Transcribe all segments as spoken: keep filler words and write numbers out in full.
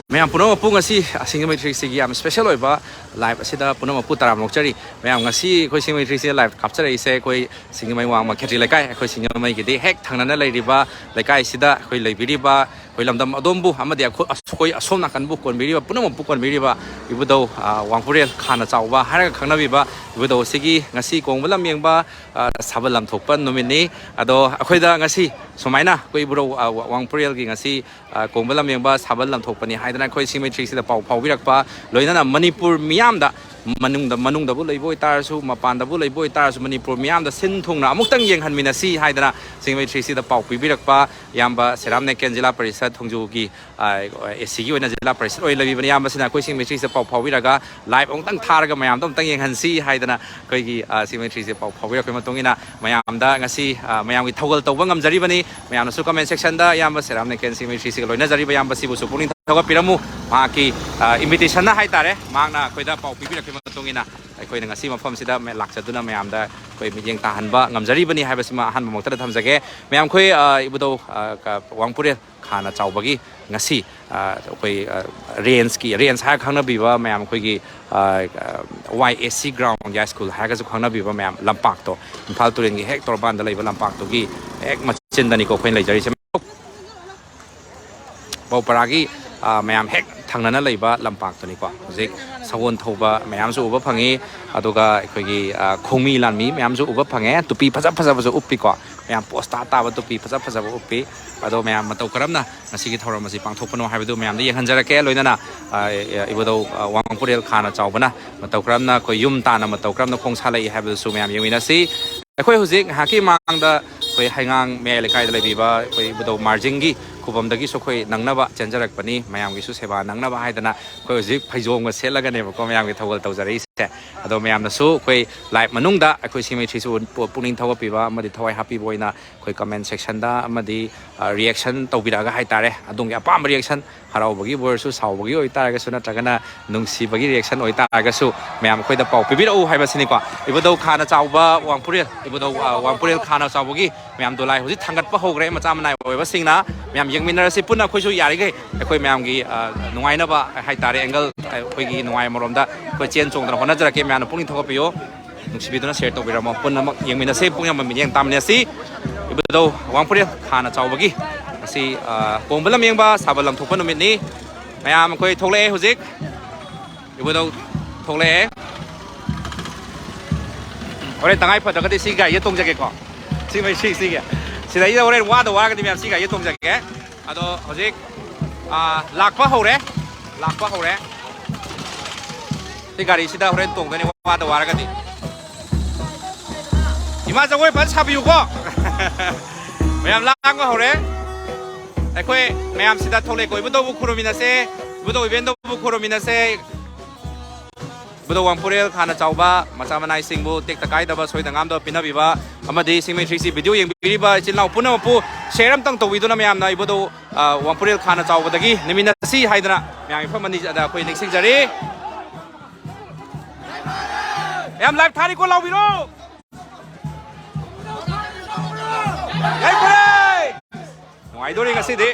ꯃꯌꯥꯝ ꯄꯨꯝꯅꯃꯛꯄꯨ ꯉꯁꯤ ꯁꯤꯡꯖꯃꯩ ꯊ꯭ꯔꯤ ꯁꯤꯛꯁꯇꯤꯒꯤ ꯌꯥꯝ ꯁ꯭ꯄꯦꯁꯦꯜ ꯑꯣꯏꯕ ꯂꯥꯏꯚ ꯑꯁꯤꯗ ꯄꯨꯝꯅꯃꯛꯄꯨ ꯇꯔꯥꯝꯅ ꯑꯣꯛꯆꯔꯤ꯫ ꯃꯌꯥꯝ, ꯉꯁꯤ ꯑꯩꯈꯣꯏ ꯁꯤꯡꯖꯃꯩ ꯊ꯭ꯔꯤ ꯁꯤꯛꯁꯇꯤꯗ ꯂꯥꯏꯚ ꯀꯥꯞꯆꯔꯛꯏꯁꯦ ꯑꯩꯈꯣꯏ ꯁꯤꯡꯖꯃꯩ ꯋꯥꯡꯃ ꯈꯦꯇ꯭ꯔꯤ ꯂꯩꯀꯥꯏ, ꯑꯩꯈꯣꯏ ꯁꯤꯡꯖꯃꯩꯒꯤꯗꯤ ꯍꯦꯛ ꯊꯪꯅꯅ ꯂꯩꯔꯤꯕ ꯂꯩꯀꯥꯏꯁꯤꯗ ꯑꯩꯈꯣꯏ ꯂꯩꯕꯤꯔꯤꯕ ꯑꯩꯈꯣꯏ ꯂꯝꯗꯝ ꯑꯗꯣꯝꯕꯨ ꯑꯃꯗꯤ ꯑꯩꯈꯣꯏ, ꯑꯩꯈꯣꯏ ꯑꯁꯣꯝ ꯅꯥꯀꯟꯕꯨ ꯀꯣꯟꯕꯤꯔꯤꯕ ꯄꯨꯝꯅꯃꯛꯄꯨ ꯀꯣꯟꯕꯤꯔꯤꯕ ꯏꯕꯨꯙꯧ, ꯑ, ꯋꯥꯡꯄꯨꯔꯦꯜ ꯈꯥꯅ ꯆꯥꯎꯕ ꯍꯥꯏꯔꯒ ꯈꯪꯅꯕꯤꯕ ꯏꯕꯨꯙꯧ ꯑꯁꯤꯒꯤ ꯉꯁꯤ ꯀꯣꯡꯕ ꯂꯝꯌꯦꯡꯕ, ꯑ, ꯁꯥꯕꯜ ꯂꯝꯊꯣꯛꯄ ꯅꯨꯃꯤꯠꯅꯤ꯫ ꯑꯗꯣ ꯑꯩꯈꯣꯏꯗ ꯉꯁꯤ ꯁꯨꯃꯥꯏꯅ ꯑꯩꯈꯣꯏ ꯏꯕꯨꯙꯧ, ꯑ, ꯋꯥꯡꯄꯨꯔꯦꯜꯒꯤ ꯉꯁꯤ ꯑ, ꯀꯣꯡꯕ ꯂꯝꯌꯦꯡꯕ ꯁꯥꯕꯜ ꯂꯝꯊꯣꯛꯄꯅꯤ ꯍꯥꯏꯗꯅ ꯑꯩꯈꯣꯏ ꯁꯤꯡꯖꯃꯩ ꯊ꯭ꯔꯤ ꯁꯤꯛꯁꯇꯤꯗ ꯄꯥꯎ ꯐꯥꯎꯕꯤꯔꯛꯄ, ꯂꯣꯏꯅꯅ ꯃꯅꯤꯄꯨꯔ ꯃꯤꯌꯥꯝꯗ, ꯃꯅꯨꯡꯗ, ꯃꯅꯨꯡꯗꯕꯨ ꯂꯩꯕ ꯑꯣꯏꯇꯥꯔꯁꯨ, ꯃꯄꯥꯟꯗꯕꯨ ꯂꯩꯕ ꯑꯣꯏꯇꯥꯔꯁꯨ, ꯃꯅꯤꯄꯨꯔ ꯃꯤꯌꯥꯝꯗ ꯁꯤꯟ ꯊꯨꯡꯅ ꯑꯃꯨꯛꯇꯪ ꯌꯦꯡꯍꯟꯃꯤꯟꯅꯁꯤ ꯍꯥꯏꯗꯅ ꯁꯤꯡꯖꯃꯩ ꯊ꯭ꯔꯤ ꯁꯤꯛꯁꯇꯤꯗ ꯄꯥꯎ ꯄꯤꯕꯤꯔꯛꯄ ꯏꯌꯥꯝꯕ ꯁꯦꯔꯥꯝ ꯅꯦꯀꯦꯟ, ꯖꯤꯂꯥ ꯄꯔꯤꯁꯠ ꯊꯣꯡꯖꯨꯒꯤ, ꯑ, ꯑꯦ ꯁꯤꯒꯤ ꯑꯣꯏꯅ ꯖꯤꯂꯥ ꯄꯔꯤꯁꯠ ꯑꯣꯏꯅ ꯂꯩꯕꯤꯕꯅꯤ꯫ ꯏꯌꯥꯝꯕꯁꯤꯅ ꯑꯩꯈꯣꯏ ꯁꯤꯡꯖꯃꯩ ꯊ꯭ꯔꯤ ꯁꯤꯛꯁꯇꯤꯗ ꯄꯥꯎ ꯐꯥꯎꯕꯤꯔꯒ ꯂꯥꯏꯚ ꯑꯃꯨꯛꯇꯪ ꯊꯥꯔꯒ ꯃꯌꯥꯝꯗ ꯑꯃꯨꯛꯇꯪ ꯌꯦꯡꯍꯟꯁꯤ ꯍꯥꯏꯗꯅ ꯑꯩꯈꯣꯏꯒꯤ, ꯑ, ꯁꯤꯡꯖꯃꯩ ꯊ꯭ꯔꯤ ꯁꯤꯛꯁꯇꯤꯗ ꯄꯥꯎ ꯐꯥꯎꯕꯤꯔꯛꯄꯒꯤ ꯃꯇꯨꯡ ꯏꯟꯅ ꯃꯌꯥꯝꯗ ꯉꯁꯤ, ꯑ, ꯃꯌꯥꯝꯒꯤ ꯊꯧꯒꯜ ꯇꯧꯕ ꯉꯝꯖꯔꯤꯕꯅꯤ꯫ ꯃꯌꯥꯝꯅꯁꯨ ꯀꯃꯦꯟ ꯁꯦꯛꯁꯟꯗ ꯏꯌꯥꯝꯕ ꯁꯦꯔꯥꯝ ꯅꯦꯀꯦꯟ ꯁꯤꯡꯖꯃꯩ ꯊ꯭ꯔꯤ ꯁꯤꯛꯁꯇꯤꯒ ꯂꯣꯏꯅꯖꯔꯤꯕ ꯏꯌꯥꯝꯕꯁꯤꯕꯨꯁꯨ ꯄꯨꯛꯅꯤꯡ ꯊꯧꯒꯠꯄꯤꯔꯝꯃꯨ꯫ ꯃꯍꯥꯛꯀꯤ, ꯑ, ꯏꯟꯚꯤꯇꯦꯁꯟꯅ ꯍꯥꯏꯇꯥꯔꯦ, ꯃꯍꯥꯛꯅ ꯑꯩꯈꯣꯏꯗ ꯄꯥꯎ ꯄꯤꯕꯤꯔꯛꯄꯒꯤ ꯃꯇꯨꯡ ꯏꯟꯅ ꯑꯩꯈꯣꯏꯅ ꯉꯁꯤ ꯃꯐꯝꯁꯤꯗ ꯃ-, ꯂꯥꯛꯆꯗꯨꯅ ꯃꯌꯥꯝꯗ ꯑꯩꯈꯣꯏ ꯃꯤꯠꯌꯦꯡ ꯇꯥꯍꯟꯕ ꯉꯝꯖꯔꯤꯕꯅꯤ ꯍꯥꯏꯕꯁꯤꯃ ꯑꯍꯥꯟꯕꯃꯛꯇꯗ ꯊꯝꯖꯒꯦ꯫ ꯃꯌꯥꯝ ꯑꯩꯈꯣꯏ, ꯑ, ꯏꯕꯨꯙꯧ, ꯑ, ꯀ-, ꯋꯥꯡꯄꯨꯔꯦꯜ ꯈꯥꯅ ꯆꯥꯎꯕꯒꯤ ꯉꯁꯤ, ꯑ, ꯑꯩꯈꯣꯏ, ꯑ, ꯔꯦꯟꯖꯀꯤ, ꯔꯦꯟꯖ ꯍꯥꯏꯔ ꯈꯪꯅꯕꯤꯕ ꯃꯌꯥꯝ ꯑꯩꯈꯣꯏꯒꯤ, ꯑ, ꯑ, ꯋꯥꯏ ꯑꯦꯁ ꯁꯤ ꯒ꯭ꯔꯥꯎꯟ, ꯌꯥꯏ ꯁ꯭ꯀꯨꯜ ꯍꯥꯏꯔꯒꯁꯨ ꯈꯪꯅꯕꯤꯕ ꯃꯌꯥꯝ ꯂꯝꯄꯥꯛꯇꯣ, ꯏꯝꯐꯥꯜ ꯇꯨꯔꯦꯜꯒꯤ ꯍꯦꯛ ꯇꯣꯔꯕꯥꯟꯗ ꯂꯩꯕ ꯂꯝꯄꯥꯛꯇꯨꯒꯤ ꯍꯦꯛ ꯃꯆꯤꯟꯗꯅꯤꯀꯣ ꯑꯩꯈꯣꯏꯅ ꯂꯩꯖꯔꯤꯁꯦ꯫ ꯄꯧꯄꯔꯥꯒꯤ, ꯑ, ꯃꯌꯥꯝ ꯍꯦꯛ ꯊꯪꯅꯅ ꯂꯩꯕ ꯂꯝꯄꯥꯛꯇꯨꯅꯤꯀꯣ꯫ ꯍꯧꯖꯤꯛ ꯁꯒꯣꯜ ꯊꯧꯕ ꯃꯌꯥꯝꯁꯨ ꯎꯕ ꯐꯪꯉꯤ, ꯑꯗꯨꯒ ꯑꯩꯈꯣꯏꯒꯤ, ꯑ, ꯈꯣꯡꯃꯤ ꯂꯥꯟꯃꯤ ꯃꯌꯥꯝꯁꯨ ꯎꯕ ꯐꯪꯉꯦ꯫ ꯇꯨꯄꯤ ꯐꯖ ꯐꯖꯕꯁꯨ ꯎꯞꯄꯤꯀꯣ, ꯃꯌꯥꯝ ꯄꯣꯁ ꯇꯥ ꯇꯥꯕ ꯇꯨꯄꯤ ꯐꯖ ꯐꯖꯕ ꯎꯞꯄꯤ꯫ ꯑꯗꯣ ꯃꯌꯥꯝ ꯃꯇꯧ ꯀꯔꯝꯅ ꯉꯁꯤꯒꯤ ꯊꯧꯔꯝ ꯑꯁꯤ ꯄꯥꯡꯊꯣꯛꯄꯅꯣ ꯍꯥꯏꯕꯗꯨ ꯃꯌꯥꯝꯗ ꯌꯦꯡꯍꯟꯖꯔꯛꯀꯦ꯫ ꯂꯣꯏꯅꯅ, ꯑ, ꯏꯕꯨꯙꯧ, ꯑ, ꯋꯥꯡꯄꯨꯔꯦꯜ ꯈꯥꯅ ꯆꯥꯎꯕꯅ ꯃꯇꯧ ꯀꯔꯝꯅ ꯑꯩꯈꯣꯏ ꯌꯨꯝ ꯇꯥꯟꯅ ꯃꯇꯧ ꯀꯔꯝꯅ ꯈꯣꯡ ꯁꯥꯜꯂꯛꯏ ꯍꯥꯏꯕꯗꯨꯁꯨ ꯃꯌꯥꯝ ꯌꯦꯡꯃꯤꯟꯅꯁꯤ꯫ ꯑꯩꯈꯣꯏ ꯍꯧꯖꯤꯛ ꯉꯥꯏꯍꯥꯛꯀꯤ ꯃꯃꯥꯡꯗ ꯑꯩꯈꯣꯏ ꯍꯩꯉꯥꯡ ꯃꯌꯥꯏ ꯂꯩꯀꯥꯏꯗ ꯂꯩꯕꯤꯕ ꯑꯩꯈꯣꯏ ꯏꯕꯨꯙꯧ ꯃꯥꯔꯖꯤꯡꯒꯤ ꯈꯨꯕꯝꯗꯒꯤꯁꯨ ꯑꯩꯈꯣꯏ ꯅꯪꯅꯕ ꯆꯦꯟꯖꯔꯛꯄꯅꯤ꯫ ꯃꯌꯥꯝꯒꯤꯁꯨ ꯁꯦꯕꯥ ꯅꯪꯅꯕ ꯍꯥꯏꯗꯅ ꯑꯩꯈꯣꯏ ꯍꯧꯖꯤꯛ ꯐꯩꯖꯣꯝꯒ ꯁꯦꯠꯂꯒꯅꯦꯕꯀꯣ ꯃꯌꯥꯝꯒꯤ ꯊꯧꯒꯜ ꯇꯧꯖꯔꯛꯏꯁꯦ꯫ ꯑꯗꯣ ꯃꯌꯥꯝꯅꯁꯨ ꯑꯩꯈꯣꯏ ꯂꯥꯏꯚ ꯃꯅꯨꯡꯗ ꯑꯩꯈꯣꯏ ꯁꯤꯡꯖꯃꯩ ꯊ꯭ꯔꯤ ꯁꯤꯛꯁꯇꯤꯕꯨ ꯄꯨꯛꯅꯤꯡ ꯊꯧꯒꯠꯄꯤꯕ ꯑꯃꯗꯤ ꯊꯋꯥꯏ ꯍꯥꯞꯄꯤꯕ ꯑꯣꯏꯅ ꯑꯩꯈꯣꯏ ꯀꯃꯦꯟ ꯁꯦꯛꯁꯟꯗ ꯑꯃꯗꯤ, ꯑ, ꯔꯤꯌꯦꯛꯁꯟ ꯇꯧꯕꯤꯔꯛꯑꯒ ꯍꯥꯏꯇꯥꯔꯦ, ꯑꯗꯣꯝꯒꯤ ꯑꯄꯥꯝꯕ ꯔꯤꯌꯦꯛꯁꯟ, ꯍꯔꯥꯎꯕꯒꯤꯕꯨ ꯑꯣꯏꯔꯁꯨ, ꯁꯥꯎꯕꯒꯤ ꯑꯣꯏꯇꯥꯔꯒꯁꯨ, ꯅꯠꯇ꯭ꯔꯒꯅ ꯅꯨꯡꯁꯤꯕꯒꯤ ꯔꯤꯌꯦꯛꯁꯟ ꯑꯣꯏꯇꯥꯔꯒꯁꯨ, ꯃꯌꯥꯝ ꯑꯩꯈꯣꯏꯗ ꯄꯥꯎ ꯄꯤꯕꯤꯔꯛꯎ ꯍꯥꯏꯕꯁꯤꯅꯤꯀꯣ꯫ ꯏꯕꯨꯙꯧ ꯈꯥꯅ ꯆꯥꯎꯕ ꯋꯥꯡꯄꯨꯔꯦꯜ, ꯏꯕꯨꯙꯧ, ꯑ, ꯋꯥꯡꯄꯨꯔꯦꯜ ꯈꯥꯅ ꯆꯥꯎꯕꯒꯤ ꯃꯌꯥꯝ ꯗꯣꯂꯥꯏ ꯍꯧꯖꯤꯛ ꯊꯥꯡꯒꯠꯄ ꯍꯧꯈ꯭ꯔꯦ, ꯃꯆꯥ ꯃꯅꯥꯏ ꯑꯣꯏꯕꯁꯤꯡꯅ꯫ ꯃꯌꯥꯝ ꯌꯦꯡꯃꯤꯟꯅꯔꯁꯤ ꯄꯨꯟꯅ꯫ ꯑꯩꯈꯣꯏꯁꯨ ꯌꯥꯔꯤꯈꯩ ꯑꯩꯈꯣꯏ ꯃꯌꯥꯝꯒꯤ, ꯑ, ꯅꯨꯡꯉꯥꯏꯅꯕ ꯍꯥꯏꯇꯥꯔꯦ, ꯑꯦꯡꯒꯜ ꯑꯩꯈꯣꯏꯒꯤ ꯅꯨꯡꯉꯥꯏ ꯃꯔꯣꯝꯗ ꯑꯩꯈꯣꯏ ꯆꯦꯟ ꯆꯣꯡꯗꯅ ꯍꯣꯠꯅꯖꯔꯛꯀꯦ꯫ ꯃꯌꯥꯝꯅ ꯄꯨꯛꯅꯤꯡ ꯊꯧꯒꯠꯄꯤꯌꯨ, ꯅꯨꯡꯁꯤꯕꯤꯗꯨꯅ ꯁꯤꯌꯔ ꯇꯧꯕꯤꯔꯝꯃꯣ꯫ ꯄꯨꯟꯅꯃꯛ ꯌꯦꯡꯃꯤꯟꯅꯁꯤ, ꯄꯨꯡ ꯌꯥꯝꯕ ꯃꯤꯠꯌꯦꯡ ꯇꯥꯃꯤꯟꯅꯁꯤ꯫ ꯏꯕꯨꯙꯧ ꯋꯥꯡꯄꯨꯔꯦꯜ ꯈꯥꯅ ꯆꯥꯎꯕꯒꯤ ꯉꯁꯤ, ꯑ, ꯀꯣꯡꯕ ꯂꯝ ꯌꯦꯡꯕ, ꯁꯥꯕ ꯂꯝ ꯊꯣꯛꯄ ꯅꯨꯃꯤꯠꯅꯤ꯫ ꯃꯌꯥꯝ ꯑꯩꯈꯣꯏ ꯊꯣꯛꯂꯛꯑꯦ ꯍꯧꯖꯤꯛ꯫ ꯏꯕꯨꯙꯧ ꯊꯣꯛꯂꯛꯑꯦ꯫ ꯍꯣꯔꯦꯟ ꯇꯉꯥꯏ ꯐꯗ꯭ꯔꯒꯗꯤ ꯁꯤ ꯒꯥꯔꯤꯁꯦ ꯇꯣꯡꯖꯒꯦꯀꯣ꯫ ꯁꯤ ꯃꯩ-, ꯁꯤ, ꯁꯤꯒꯤ꯫ ꯁꯤꯗꯩꯗ ꯍꯣꯔꯦꯟ ꯋꯥꯗ ꯋꯥꯔꯒꯗꯤ ꯃꯌꯥꯝ ꯁꯤ ꯒꯥꯔꯤꯁꯦ ꯇꯣꯡꯖꯒꯦ꯫ ꯑꯗꯣ ꯍꯧꯖꯤꯛ, ꯑ, ꯂꯥꯛꯄ ꯍꯧꯔꯦ꯫ ꯂꯥꯛꯄ ꯍꯧꯔꯦ꯫ ꯁꯤ ꯒꯥꯔꯤꯁꯤꯗ ꯍꯣꯔꯦꯟ ꯇꯣꯡꯗꯣꯏꯅꯤ ꯋꯥꯗ ꯋꯥꯔꯒꯗꯤ꯫ ꯏꯃꯥ ꯖꯒꯣꯏ ꯐꯖꯅ ꯁꯥꯕꯤꯌꯨꯀꯣ꯫ ꯃꯌꯥꯝ ꯂꯥꯡꯕ ꯍꯧꯔꯦ꯫ ꯑꯩꯈꯣꯏ ꯃꯌꯥꯝꯁꯤꯗ ꯊꯣꯛꯂꯛꯑꯦꯀꯣ꯫ ꯏꯕꯨꯙꯧꯕꯨ ꯈꯨꯔꯨꯝꯃꯤꯟꯅꯁꯦ꯫ ꯏꯕꯨꯙꯧ ꯏꯕꯦꯟꯗꯧꯕꯨ ꯈꯨꯔꯨꯝꯃꯤꯟꯅꯁꯦ꯫ ꯏꯕꯨꯙꯧ ꯋꯥꯡꯄꯨꯔꯦꯜ ꯈꯥꯅ ꯆꯥꯎꯕ ꯃꯆꯥ ꯃꯅꯥꯏꯁꯤꯡꯕꯨ ꯇꯦꯛꯇ ꯀꯥꯏꯗꯕ ꯁꯣꯏꯗ ꯉꯥꯝꯗꯕ ꯄꯤꯅꯕꯤꯕ ꯑꯃꯗꯤ ꯁꯤꯡꯃꯩ ꯊ꯭ꯔꯤ ꯁꯤ ꯚꯤꯗꯤꯑꯣ ꯌꯦꯡꯕꯤꯔꯤꯕ ꯏꯆꯤꯜ ꯏꯅꯥꯎ ꯄꯨꯝꯅꯃꯛꯄꯨ ꯁꯤꯌꯔ ꯑꯝꯇꯪ ꯇꯧꯕꯤꯗꯨꯅ ꯃꯌꯥꯝꯅ ꯏꯕꯨꯙꯧ, ꯑ, ꯋꯥꯡꯄꯨꯔꯦꯜ ꯈꯥꯅ ꯆꯥꯎꯕꯗꯒꯤ ꯅꯨꯃꯤꯟꯅꯁꯤ ꯍꯥꯏꯗꯅ ꯃꯌꯥꯝ ꯏꯐꯝ ꯑꯅꯤꯗ ꯑꯩꯈꯣꯏ ꯅꯤꯡꯁꯤꯡꯖꯔꯤ꯫ ꯌꯥꯝ ꯂꯥꯏꯚ ꯊꯥꯔꯤꯀꯣ, ꯂꯥꯎꯕꯤꯔꯣ꯫ ꯌꯥꯏꯐꯔꯦ! ꯅꯨꯡꯉꯥꯏꯗꯣꯔꯤ ꯉꯁꯤꯗꯤ꯫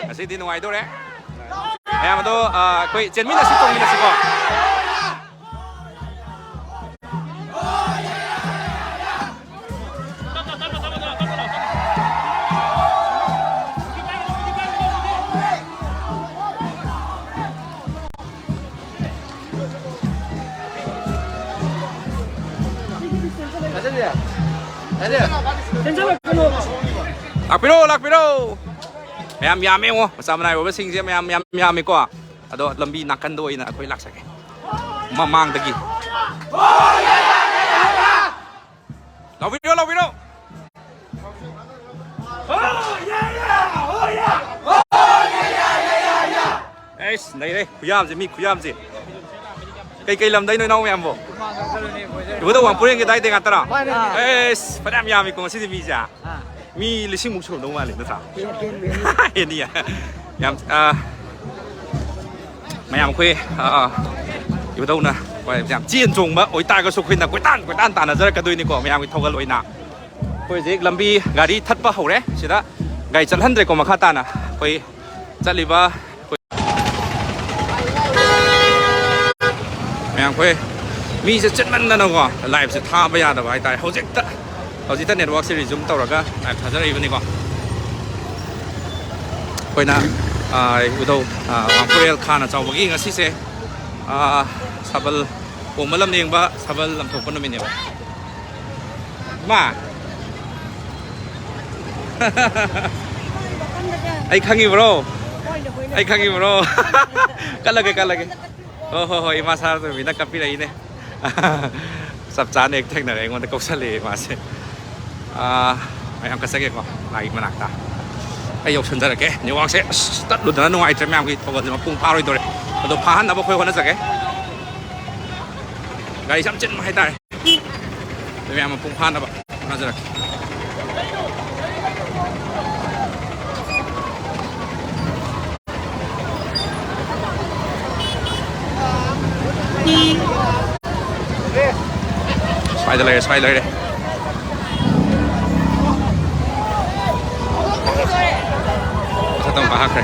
ꯉꯁꯤꯗꯤ ꯅꯨꯡꯉꯥꯏꯗꯣꯔꯦ꯫ ꯃꯌꯥꯝ ꯑꯗꯣ, ꯑ, ꯑꯩꯈꯣꯏ ꯆꯦꯟꯃꯤꯟꯅꯁꯤ, ꯆꯣꯡꯃꯤꯟꯅꯁꯤꯀꯣ꯫ ꯂꯥꯛꯄꯤꯔꯣ, ꯂꯥꯛꯄꯤꯔꯣ꯫ ꯃꯌꯥꯝ ꯌꯥꯝꯃꯦ ꯌꯦꯡꯉꯣ, ꯃꯆꯥ ꯃꯅꯥꯏ ꯑꯣꯏꯕꯁꯤꯡꯁꯦ ꯃꯌꯥꯝ, ꯌꯥꯝ ꯌꯥꯝꯃꯤꯀꯣ꯫ ꯑꯗꯣ ꯂꯝꯕꯤ ꯅꯥꯀꯟꯗ ꯑꯣꯏꯅ ꯑꯩꯈꯣꯏ ꯂꯥꯛꯆꯒꯦ꯫ ꯃꯃꯥꯡꯗꯒꯤ꯫ ꯂꯥꯎꯕꯤꯔꯣ, ꯂꯥꯎꯕꯤꯔꯣ꯫ ꯑꯩꯁ, ꯅꯩꯔꯦ ꯈꯨꯌꯥꯝꯁꯦ, ꯃꯤ ꯈꯨꯌꯥꯝꯁꯦ꯫ ꯀꯩꯀꯩ ꯂꯝꯗꯩꯅꯣ ꯏꯅꯥꯎ ꯃꯌꯥꯝꯕꯣ? ꯏꯕꯨꯙꯧ ꯋꯥꯡꯄꯨꯔꯦꯟꯒꯤ ꯑꯗꯥꯏꯗꯩ ꯉꯥꯛꯇꯔꯣ? ꯃꯥꯅꯦ꯫ ꯑꯩꯁ, ꯐꯅꯌꯥꯝ ꯌꯥꯝꯃꯤꯀꯣ ꯉꯁꯤꯗꯤ ꯃꯤꯁꯦ꯫ ꯃꯤ ꯂꯤꯁꯤꯡꯃꯨꯛ ꯁꯨꯔꯝꯗꯧ ꯃꯥꯜꯂꯦ, ꯅꯠꯇ꯭ꯔꯥ? ꯍꯦꯟꯅꯤ꯫ ꯌꯥꯝ, ꯑ, ꯃꯌꯥꯝ ꯑꯩꯈꯣꯏ, ꯑ, ꯑ, ꯏꯕꯨꯙꯧꯅ ꯌꯥꯝ ꯆꯦꯟ ꯆꯣꯡꯕ ꯑꯣꯏꯇꯥꯔꯒꯁꯨ ꯑꯩꯈꯣꯏꯅ ꯀꯣꯏꯇꯥꯟ ꯀꯣꯏꯇꯥꯟ ꯇꯥꯟꯅꯖꯔꯛꯀꯗꯣꯏꯅꯤꯀꯣ, ꯃꯌꯥꯝꯒꯤ ꯊꯧꯒꯜ ꯑꯣꯏꯅ꯫ ꯍꯧꯖꯤꯛ ꯂꯝꯕꯤ ꯒꯥꯔꯤ ꯊꯠꯄ ꯍꯧꯔꯦ꯫ ꯁꯤꯗ ꯒꯥꯔꯤ ꯆꯠꯍꯟꯗ꯭ꯔꯦꯀꯣ꯫ ꯃꯈꯥ ꯇꯥꯅ ꯑꯩꯈꯣꯏ ꯆꯠꯂꯤꯕ ꯑꯩꯈꯣꯏ ꯃꯌꯥꯝ, ꯑꯩꯈꯣꯏ ꯃꯤꯁꯦ ꯆꯤꯟꯃꯟꯗꯅꯀꯣ, ꯂꯥꯏꯞꯁꯦ ꯊꯥꯕ ꯌꯥꯗꯕ ꯍꯥꯏꯇꯥꯔꯦ꯫ ꯍꯧꯖꯤꯛꯇ, ꯍꯧꯖꯤꯛꯇ ꯅꯦꯠꯋꯥꯛꯁꯦ ꯔꯤꯖꯨꯝ ꯇꯧꯔꯒ ꯂꯥꯏꯞ ꯊꯥꯖꯔꯛꯏꯕꯅꯤꯀꯣ꯫ ꯑꯩꯈꯣꯏꯅ, ꯑ, ꯏꯕꯨꯙꯧ, ꯑ, ꯋꯥꯡꯈꯣꯏꯔꯦꯜ ꯈꯥꯅ ꯆꯥꯎꯕꯒꯤ ꯉꯁꯤꯁꯦ, ꯑ, ꯁꯥꯕꯜ ꯀꯣꯡꯕ ꯂꯝꯂꯦꯡꯕ ꯁꯥꯕꯜ ꯂꯝꯊꯣꯛꯄ ꯅꯨꯃꯤꯠꯅꯦꯕ꯫ ꯃꯥ, ꯑꯩ ꯈꯪꯉꯤꯕ꯭ꯔꯣ? ꯑꯩ ꯈꯪꯉꯤꯕ꯭ꯔꯣ? ꯀꯠꯂꯒꯦ, ꯀꯠꯂꯒꯦ꯫ ꯍꯣꯏ, ꯍꯣꯏ, ꯍꯣꯏ, ꯏꯃꯥ ꯁꯅꯥꯇꯣꯝꯕꯤꯅ ꯀꯞꯄꯤꯔꯛꯏꯅꯦ꯫ ꯆꯞ ꯆꯥꯅ ꯍꯦꯛ ꯊꯦꯡꯅꯔꯦ, ꯑꯩꯉꯣꯟꯗ ꯀꯧꯁꯜꯂꯛꯑꯦ ꯃꯥꯁꯦ꯫ ꯑꯥ, ꯃꯌꯥꯝ ꯀꯠꯆꯒꯦꯀꯣ, ꯂꯥꯏꯒꯤ ꯃꯅꯥꯛꯇ꯫ ꯑꯩ ꯌꯧꯁꯟꯖꯔꯛꯀꯦ꯫ ꯅꯦꯠꯋꯥꯛꯁꯦ ꯑꯁ ꯇꯠꯂꯨꯗꯅ ꯅꯨꯡꯉꯥꯏꯇ꯭ꯔꯦ꯫ ꯃꯌꯥꯝꯒꯤ ꯊꯧꯒꯜꯁꯦ ꯃꯄꯨꯡ ꯐꯥꯔꯣꯏꯗꯧꯔꯦ꯫ ꯑꯗꯣ ꯐꯥꯍꯟꯅꯕ ꯑꯩꯈꯣꯏ ꯍꯣꯠꯅꯖꯒꯦ꯫ ꯒꯥꯔꯤꯁꯦ ꯌꯥꯝ ꯆꯤꯟꯕ ꯍꯥꯏꯇꯥꯔꯦ꯫ ꯑꯗꯨ ꯃꯌꯥꯝ ꯃꯄꯨꯡ ꯐꯥꯅꯕ ꯍꯣꯠꯅꯖꯔꯛꯀꯦ꯫ ꯁ꯭ꯋꯥꯏꯗ ꯂꯩꯔꯦ, ꯁ꯭ꯋꯥꯏꯗ ꯂꯩꯔꯦ꯫ ꯃꯊꯛꯇ ꯑꯃꯨꯛ ꯀꯥꯈꯠꯈ꯭ꯔꯦ꯫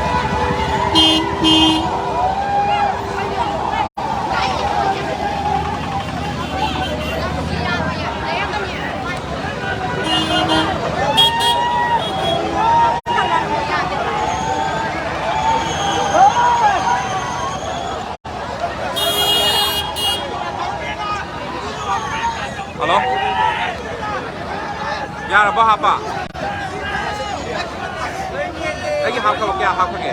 ꯍꯜꯂꯣ? ꯌꯥꯔꯕꯣ ꯍꯥꯞꯄ? ꯑꯩꯒꯤ ꯍꯥꯞꯈ꯭ꯔꯕ? ꯀꯌꯥ ꯍꯥꯞꯈ꯭ꯔꯒꯦ?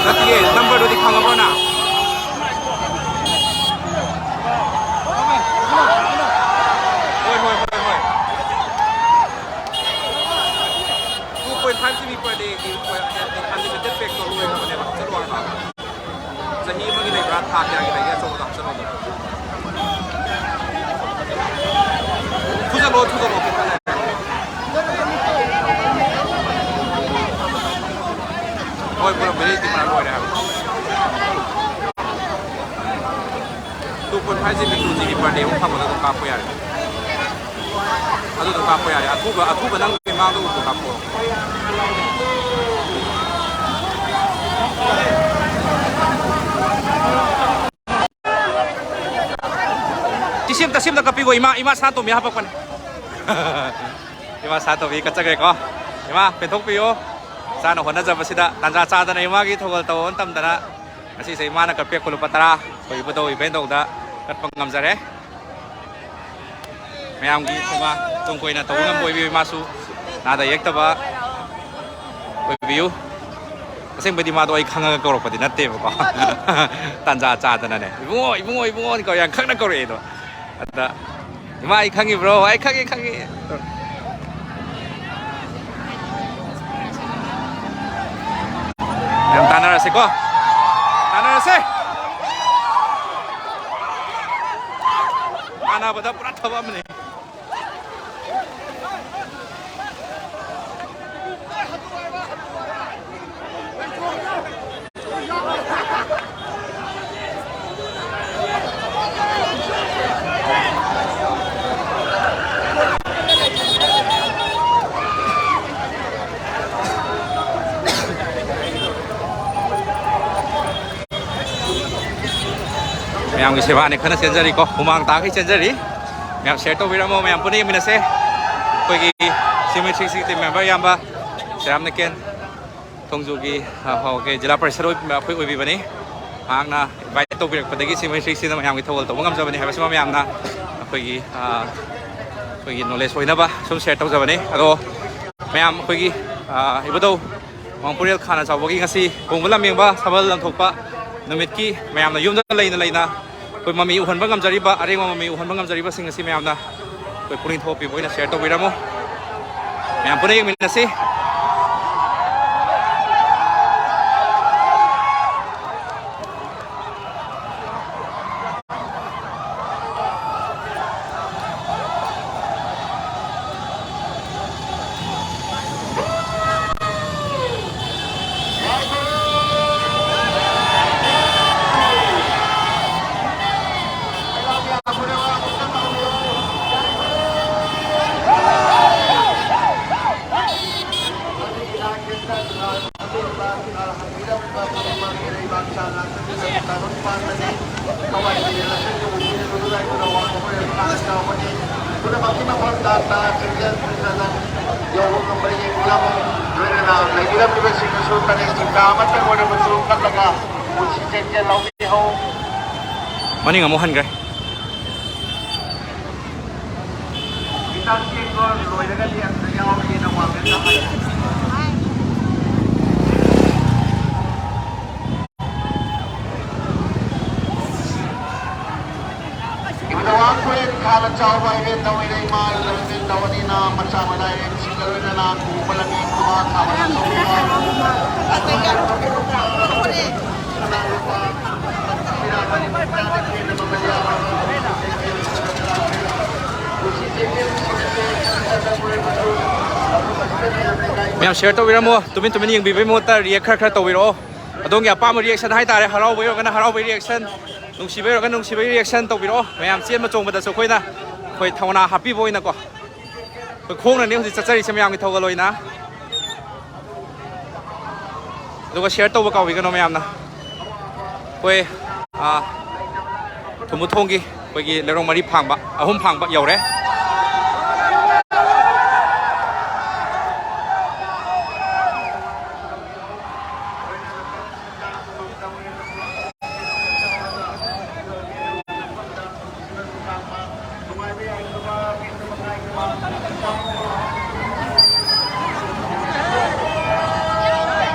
ꯅꯠꯇꯤꯌꯦ, ꯅꯝꯕꯔꯗꯨꯗꯤ ꯈꯪꯉꯕ꯭ꯔꯣ ꯅꯪ? ꯍꯣꯏ, ꯍꯣꯏ, ꯍꯣꯏ, ꯍꯣꯏ꯫ Two point five G B per day ꯒꯤ unlimited pack ꯇꯣ ꯂꯣꯏꯈ꯭ꯔꯕꯅꯦꯕ꯫ ꯆꯠꯂꯣ ꯍꯥꯏꯕ꯫ ꯆꯍꯤ ꯑꯃꯒꯤ ꯂꯩꯕ꯭ꯔꯥ? ꯊꯥ ꯀꯌꯥꯒꯤ ꯂꯩꯒꯦ? ꯑꯆꯧꯕꯗꯣ ꯍꯥꯞꯆꯜꯂꯣ ꯑꯗꯨꯝ꯫ ꯊꯨꯖꯜꯂꯣ, ꯊꯨꯖꯜꯂꯣ꯫ ꯍꯣꯏ, ꯄꯨꯔꯥ validity ꯄꯨꯔꯥ ꯂꯣꯏꯔꯦ ꯍꯥꯏꯕ꯫ Two point five G B per day ꯒꯤ unlimited pack ꯇꯣ꯫ Five G B, two G B per day ꯑꯃꯨꯛ ꯐꯪꯕꯗ ꯑꯗꯨꯝ ꯀꯥꯞꯄ ꯌꯥꯔꯦ꯫ ꯑꯗꯨ ꯑꯗꯨꯝ ꯀꯥꯞꯄ ꯌꯥꯔꯦ꯫ ꯑꯊꯨꯕ, ꯑꯊꯨꯕ ꯅꯪꯒꯤ ꯃꯥꯡꯗ ꯎꯕ ꯀꯥꯞꯄꯣ꯫ ꯁꯤ ꯁꯤ ꯑꯝꯇ, ꯁꯤ ꯑꯝꯇ ꯀꯛꯄꯤꯈꯣ, ꯏꯃꯥ, ꯏꯃꯥ ꯁꯅꯥꯇꯣꯝꯕꯤ ꯍꯥꯄꯛꯄꯅꯦ꯫ ꯏꯃꯥ ꯁꯅꯥꯇꯣꯝꯕꯤ ꯀꯠꯆꯈ꯭ꯔꯦꯀꯣ꯫ ꯏꯃꯥ, ꯄꯦꯟꯊꯣꯛꯄꯤꯌꯨ꯫ ꯏꯆꯥꯅ ꯍꯣꯠꯅꯖꯕꯁꯤꯗ ꯇꯥꯟꯖꯥ ꯆꯥꯗꯅ ꯏꯃꯥꯒꯤ ꯊꯧꯒꯜ ꯇꯧꯕ ꯃꯇꯝꯗꯅ ꯉꯁꯤꯁꯦ ꯏꯃꯥꯅ ꯀꯠꯄꯤꯔꯛꯄ ꯂꯨꯄꯥ ꯇꯔꯥ ꯑꯩꯈꯣꯏ ꯏꯕꯨꯙꯧ ꯏꯕꯦꯟ ꯇꯧꯗ ꯀꯠꯄ ꯉꯝꯖꯔꯦ꯫ ꯃꯌꯥꯝꯒꯤ ꯁꯦꯕꯥ ꯇꯨꯡ ꯀꯣꯏꯅ ꯇꯧꯕ ꯉꯝꯕ ꯑꯣꯏꯕꯤꯌꯨ꯫ ꯏꯃꯥꯁꯨ ꯅꯥꯗ ꯌꯦꯛꯇꯕ ꯑꯣꯏꯕꯤꯌꯨ꯫ ꯑꯁꯦꯡꯕꯗꯤ ꯃꯥꯗꯣ ꯑꯩ ꯈꯪꯉꯒ ꯀꯧꯔꯛꯄꯗꯤ ꯅꯠꯇꯦꯕꯀꯣ꯫ ꯇꯥꯟꯖꯥ ꯆꯥꯗꯅꯅꯦ, "ꯏꯕꯨꯡꯉꯣ, ꯏꯕꯨꯡꯉꯣ, ꯏꯕꯨꯡꯉꯣ" ꯀꯧ-, ꯌꯥꯝ ꯈꯪꯅ ꯀꯧꯔꯛꯑꯦꯗꯣ꯫ ꯑꯗ, "ꯏꯃꯥ, ꯑꯩ ꯈꯪꯉꯤꯕ꯭ꯔꯣ? ꯑꯩ ꯈꯪꯉꯤ, ꯈꯪꯉꯤ"꯫ ꯌꯥꯝ ꯇꯥꯟꯅꯔꯁꯤꯀꯣ꯫ ꯇꯥꯟꯅꯔꯁꯦ꯫ ꯇꯥꯟꯅꯕꯗ ꯄꯨꯔꯥ ꯊꯕꯛ ꯑꯃꯅꯤ꯫ ꯃꯌꯥꯝꯒꯤ ꯁꯦꯕꯥꯅꯤ ꯈꯟꯅ ꯆꯦꯟꯖꯔꯤꯀꯣ, ꯍꯨꯃꯥꯡ ꯇꯥꯈꯩ ꯆꯦꯟꯖꯔꯤ꯫ ꯃꯌꯥꯝ share ꯇꯧꯕꯤꯔꯝꯃꯣ, ꯃꯌꯥꯝ ꯄꯨꯟꯅ ꯌꯦꯡꯃꯤꯟꯅꯁꯦ꯫ ꯑꯩꯈꯣꯏꯒꯤ ꯁꯤꯃꯦ ꯊ꯭ꯔꯤ ꯁꯤꯛꯁꯇꯤ member ꯏꯌꯥꯝꯕ ꯁꯤꯔꯥꯝ ꯅꯀꯦꯟ ꯊꯣꯡꯖꯨꯒꯤ, ꯑ, ꯍꯣ, okay, ꯖꯤꯂꯥ ꯄꯔꯤꯁꯗ ꯑꯣꯏ-, ꯑꯩꯈꯣꯏ ꯑꯣꯏꯕꯤꯕꯅꯤ꯫ ꯃꯍꯥꯛꯅ invite ꯇꯧꯕꯤꯔꯛꯄꯗꯒꯤ ꯁꯤꯃꯦ ꯊ꯭ꯔꯤ ꯁꯤꯛꯁꯇꯤꯅ ꯃꯌꯥꯝꯒꯤ ꯊꯧꯒꯜ ꯇꯧꯕ ꯉꯝꯖꯕꯅꯤ ꯍꯥꯏꯕꯁꯤꯃ ꯃꯌꯥꯝꯅ ꯑꯩꯈꯣꯏꯒꯤ, ꯑ, ꯑꯩꯈꯣꯏꯒꯤ knowledge ꯑꯣꯏꯅꯕ ꯁꯨꯝ share ꯇꯧꯖꯕꯅꯤ꯫ ꯑꯗꯣ ꯃꯌꯥꯝ ꯑꯩꯈꯣꯏꯒꯤ, ꯑ, ꯏꯕꯨꯙꯧ ꯋꯥꯡꯄꯨꯔꯦꯜ ꯈꯥꯅ ꯆꯥꯎꯕꯒꯤ ꯉꯁꯤ ꯀꯣꯡꯕ ꯂꯝꯌꯦꯡꯕ ꯁꯕꯜ ꯂꯪꯊꯣꯛꯄ ꯅꯨꯃꯤꯠꯀꯤ ꯃꯌꯥꯝꯅ ꯌꯨꯝꯗ ꯂꯩꯅ ꯂꯩꯅ ꯑꯩꯈꯣꯏ ꯃꯃꯤ ꯎꯍꯟꯕ ꯉꯝꯖꯔꯤꯕ, ꯑꯔꯦꯡꯕ ꯃꯃꯤ ꯎꯍꯟꯕ ꯉꯝꯖꯔꯤꯕꯁꯤꯡ ꯑꯁꯤ ꯃꯌꯥꯝꯅ ꯑꯩꯈꯣꯏ ꯄꯨꯛꯅꯤꯡ ꯊꯧꯒꯠꯄꯤꯕ ꯑꯣꯏꯅ share ꯇꯧꯕꯤꯔꯝꯃꯨ꯫ ꯃꯌꯥꯝ ꯄꯨꯟꯅ ꯌꯦꯡꯃꯤꯟꯅꯁꯤ꯫ ꯂꯧꯕ ꯉꯝꯕ ꯌꯦꯡꯕꯤꯔꯝꯃꯨ꯫ ꯂꯣꯏꯅꯅ ꯂꯩꯕꯤꯔꯝꯂꯤꯕꯁꯤꯡꯅꯁꯨ ꯇꯔꯦꯠ ꯆꯤꯡꯇ ꯑꯃꯠꯇ ꯑꯣꯏꯔꯕꯁꯨ ꯀꯠꯂꯒ ꯄꯨꯟꯁꯤ ꯆꯦꯟꯖꯦꯜ ꯂꯧꯕꯤꯍꯧ꯫ ꯃꯅꯤꯡ ꯑꯃꯨꯛ ꯍꯟꯈ꯭ꯔꯦ꯫ ꯈꯤꯇꯪ ꯆꯦꯟꯕ ꯂꯣꯏꯔꯒꯗꯤ ꯑꯗꯨꯗ ꯌꯥꯎꯔꯒꯦꯅ ꯋꯥꯡꯈꯠꯅ ꯍꯥꯏ꯫ ꯏꯕꯨꯙꯧ ꯋꯥꯡꯈꯨꯔꯦꯜ ꯈꯥꯅ ꯆꯥꯎꯕ ꯏꯔꯦꯟ ꯇꯧꯏꯔꯦ ꯏꯃꯥ ꯏꯔꯦꯟ ꯇꯧꯕꯅꯤꯅ ꯃꯆꯥ ꯃꯅꯥꯏ ꯏꯔꯦꯟꯁꯤꯡꯒ ꯂꯣꯏꯅꯅ ꯈꯨꯕ ꯂꯝꯕꯤ ꯈꯨꯃꯥ ꯈꯥꯕꯅ ꯆꯣꯡꯕ ꯃꯌꯥꯝ share ꯇꯧꯕꯤꯔꯝꯃꯣ꯫ ꯇꯨꯃꯤꯟ ꯇꯨꯃꯤꯟ ꯌꯦꯡꯕꯤꯕꯒꯤ ꯃꯍꯨꯠꯇ react ꯈꯔ ꯈꯔ ꯇꯧꯕꯤꯔꯛꯑꯣ꯫ ꯑꯗꯣꯝꯒꯤ ꯑꯄꯥꯝꯕ reaction ꯍꯥꯏꯇꯥꯔꯦ, ꯍꯔꯥꯎꯕꯒꯤ ꯑꯣꯏꯔꯒꯅ ꯍꯔꯥꯎꯕꯒꯤ reaction, ꯅꯨꯡꯁꯤꯕꯒꯤ ꯑꯣꯏꯔꯒꯅ ꯅꯨꯡꯁꯤꯕꯒꯤ reaction ꯇꯧꯕꯤꯔꯛꯑꯣ꯫ ꯃꯌꯥꯝ ꯆꯦꯟꯕ ꯆꯣꯡꯕꯗꯁꯨ ꯑꯩꯈꯣꯏꯅ ꯑꯩꯈꯣꯏ ꯊꯧꯅꯥ ꯍꯥꯞꯄꯤꯕ ꯑꯣꯏꯅꯀꯣ꯫ ꯑꯩꯈꯣꯏ ꯈꯣꯡꯅꯅꯦ ꯍꯧꯖꯤꯛ ꯆꯠꯆꯔꯤꯁꯦ ꯃꯌꯥꯝꯒꯤ ꯊꯧꯒꯜ ꯑꯣꯏꯅ꯫ ꯑꯗꯨꯒ share ꯇꯧꯕ ꯀꯥꯎꯕꯤꯒꯅꯨ ꯃꯌꯥꯝꯅ꯫ ꯑꯩꯈꯣꯏ, ꯑꯥ, ꯊꯨꯝꯕꯨꯊꯣꯡꯒꯤ ꯑꯩꯈꯣꯏꯒꯤ ꯂꯩꯔꯣꯡ ꯃꯔꯤ ꯐꯥꯡꯕ, ꯑꯍꯨꯝ ꯐꯥꯡꯕ ꯌꯧꯔꯦ꯫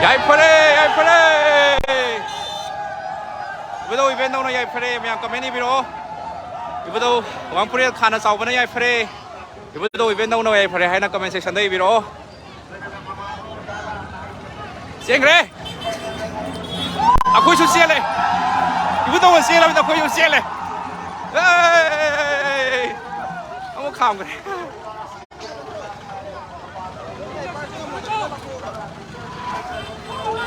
ꯌꯥꯏꯐꯔꯦ, ꯌꯥꯏꯐꯔꯦ꯫ ꯏꯕꯨꯙꯧ ꯏꯕꯦꯟꯗꯧꯅ ꯌꯥꯏꯐꯔꯦ꯫ ꯃꯌꯥꯝ comment ꯏꯕꯤꯔꯛꯑꯣ꯫ ꯏꯕꯨꯙꯧ ꯋꯥꯡꯄꯨꯔꯦꯜ ꯈꯥꯅ ꯆꯥꯎꯕꯅ ꯌꯥꯏꯐꯔꯦ꯫ ꯏꯕꯨꯙꯧ ꯏꯕꯦꯟꯗꯧꯅ ꯌꯥꯏꯐꯔꯦ ꯍꯥꯏꯅ comment section ꯗ ꯏꯕꯤꯔꯛꯑꯣ꯫ ꯆꯦꯟꯈ꯭ꯔꯦ꯫ ꯑꯩꯈꯣꯏꯁꯨ ꯆꯦꯜꯂꯦ꯫ ꯏꯕꯨꯙꯧꯅ ꯆꯦꯜꯂꯕꯅꯤꯅ ꯑꯩꯈꯣꯏꯁꯨ ꯆꯦꯜꯂꯦ꯫ ꯑꯦ! ꯑꯃꯨꯛ ꯈꯥꯝꯈ꯭ꯔꯦ꯫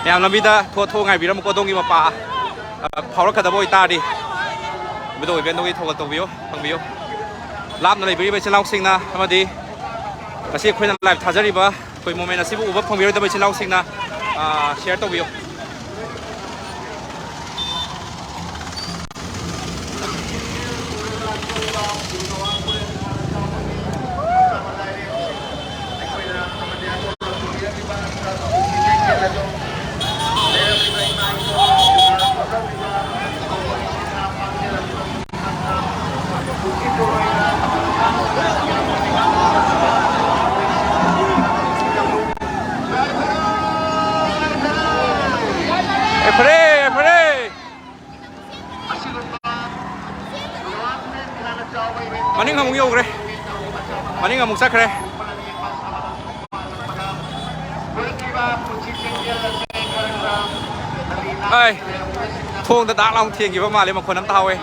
ꯃꯌꯥꯝ ꯂꯝꯕꯤꯗ ꯊꯣꯛ ꯊꯣꯛ ꯉꯥꯏꯕꯤꯔꯝꯃꯨꯀꯣ꯫ ꯑꯗꯣꯝꯒꯤ ꯃꯄꯥ, ꯑ, ꯐꯥꯎꯔꯛꯀꯗꯕ ꯑꯣꯏꯇꯥꯔꯗꯤ ꯏꯕꯨꯙꯧ ꯏꯕꯦꯟꯗꯧꯒꯤ ꯊꯧꯒꯜ ꯇꯧꯕꯤꯌꯨ, ꯐꯪꯕꯤꯌꯨ꯫ ꯂꯥꯞꯅ ꯂꯩꯕꯤꯔꯤꯕ ꯏꯆꯤꯜ ꯏꯅꯥꯎꯁꯤꯡꯅ ꯑꯃꯗꯤ ꯉꯁꯤ ꯑꯩꯈꯣꯏꯅ live ꯊꯥꯖꯔꯤꯕ ꯑꯩꯈꯣꯏ moment ꯑꯁꯤꯕꯨ ꯎꯕ ꯐꯪꯕꯤꯔꯣꯏꯗꯕ ꯏꯆꯤꯜ ꯏꯅꯥꯎꯁꯤꯡꯅ, ꯑ, share ꯇꯧꯕꯤꯌꯨ꯫ ꯐꯔꯦ, ꯐꯔꯦ꯫ ꯃꯅꯤꯡ ꯑꯃꯨꯛ ꯌꯧꯈ꯭ꯔꯦ꯫ ꯃꯅꯤꯡ ꯑꯃꯨꯛ ꯆꯠꯈ꯭ꯔꯦ꯫ ꯑꯩ ꯊꯣꯡꯗ ꯗꯥꯛ ꯂꯥꯎ ꯊꯦꯡꯈꯤꯕ ꯃꯥꯜꯂꯦ, ꯃꯈꯣꯟ ꯑꯃ ꯇꯥꯍꯧꯋꯦ꯫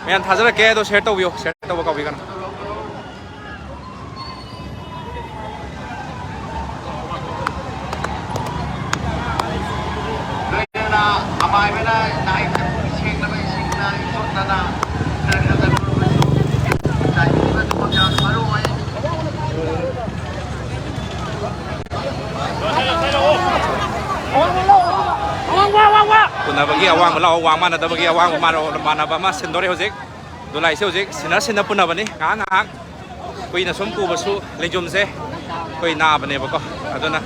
ꯃꯌꯥꯝ ꯊꯥꯖꯔꯛꯀꯦ, ꯑꯗꯣ ꯁꯤꯌꯔ ꯇꯧꯕꯤꯌꯣ, ꯁꯤꯌꯔ ꯇꯧꯕ ꯀꯥꯎꯕꯤꯒꯅꯨ꯫ ꯂꯣꯏꯅꯅ ꯑꯃꯥꯏꯕꯅ ꯅꯥꯏꯗ ꯁꯦꯡꯂꯕ ꯏꯁꯤꯡꯅ ꯏꯆꯣꯠꯇꯅ ꯈꯔ ꯈꯔ ꯆꯥꯏꯕꯤꯕ ꯑꯗꯨꯃꯛ ꯌꯥꯝꯅ ꯃꯔꯨ ꯑꯣꯏ꯫ ꯄꯨꯅꯕꯒꯤ ꯑꯋꯥꯡꯕ ꯂꯥꯛꯑꯣ, ꯋꯥꯡ ꯃꯥꯟꯅꯗꯕꯒꯤ ꯑꯋꯥꯡꯕ ꯃꯥꯟꯅ-, ꯃꯥꯟꯅꯕ ꯑꯃ ꯁꯤꯟꯗꯣꯔꯦ ꯍꯧꯖꯤꯛ꯫ ꯗꯣꯂꯥꯏꯁꯦ ꯍꯧꯖꯤꯛ ꯁꯤꯟꯅ ꯁꯤꯟꯅ ꯄꯨꯅꯕꯅꯤ꯫ ꯉꯥꯏꯍꯥꯛ ꯉꯥꯏꯍꯥꯛ ꯀꯨꯏꯅ ꯁꯨꯝ ꯄꯨꯕꯁꯨ ꯂꯦꯡꯖꯨꯝꯁꯦ ꯑꯩꯈꯣꯏ ꯅꯥꯕꯅꯦꯕꯀꯣ꯫ ꯑꯗꯨꯅ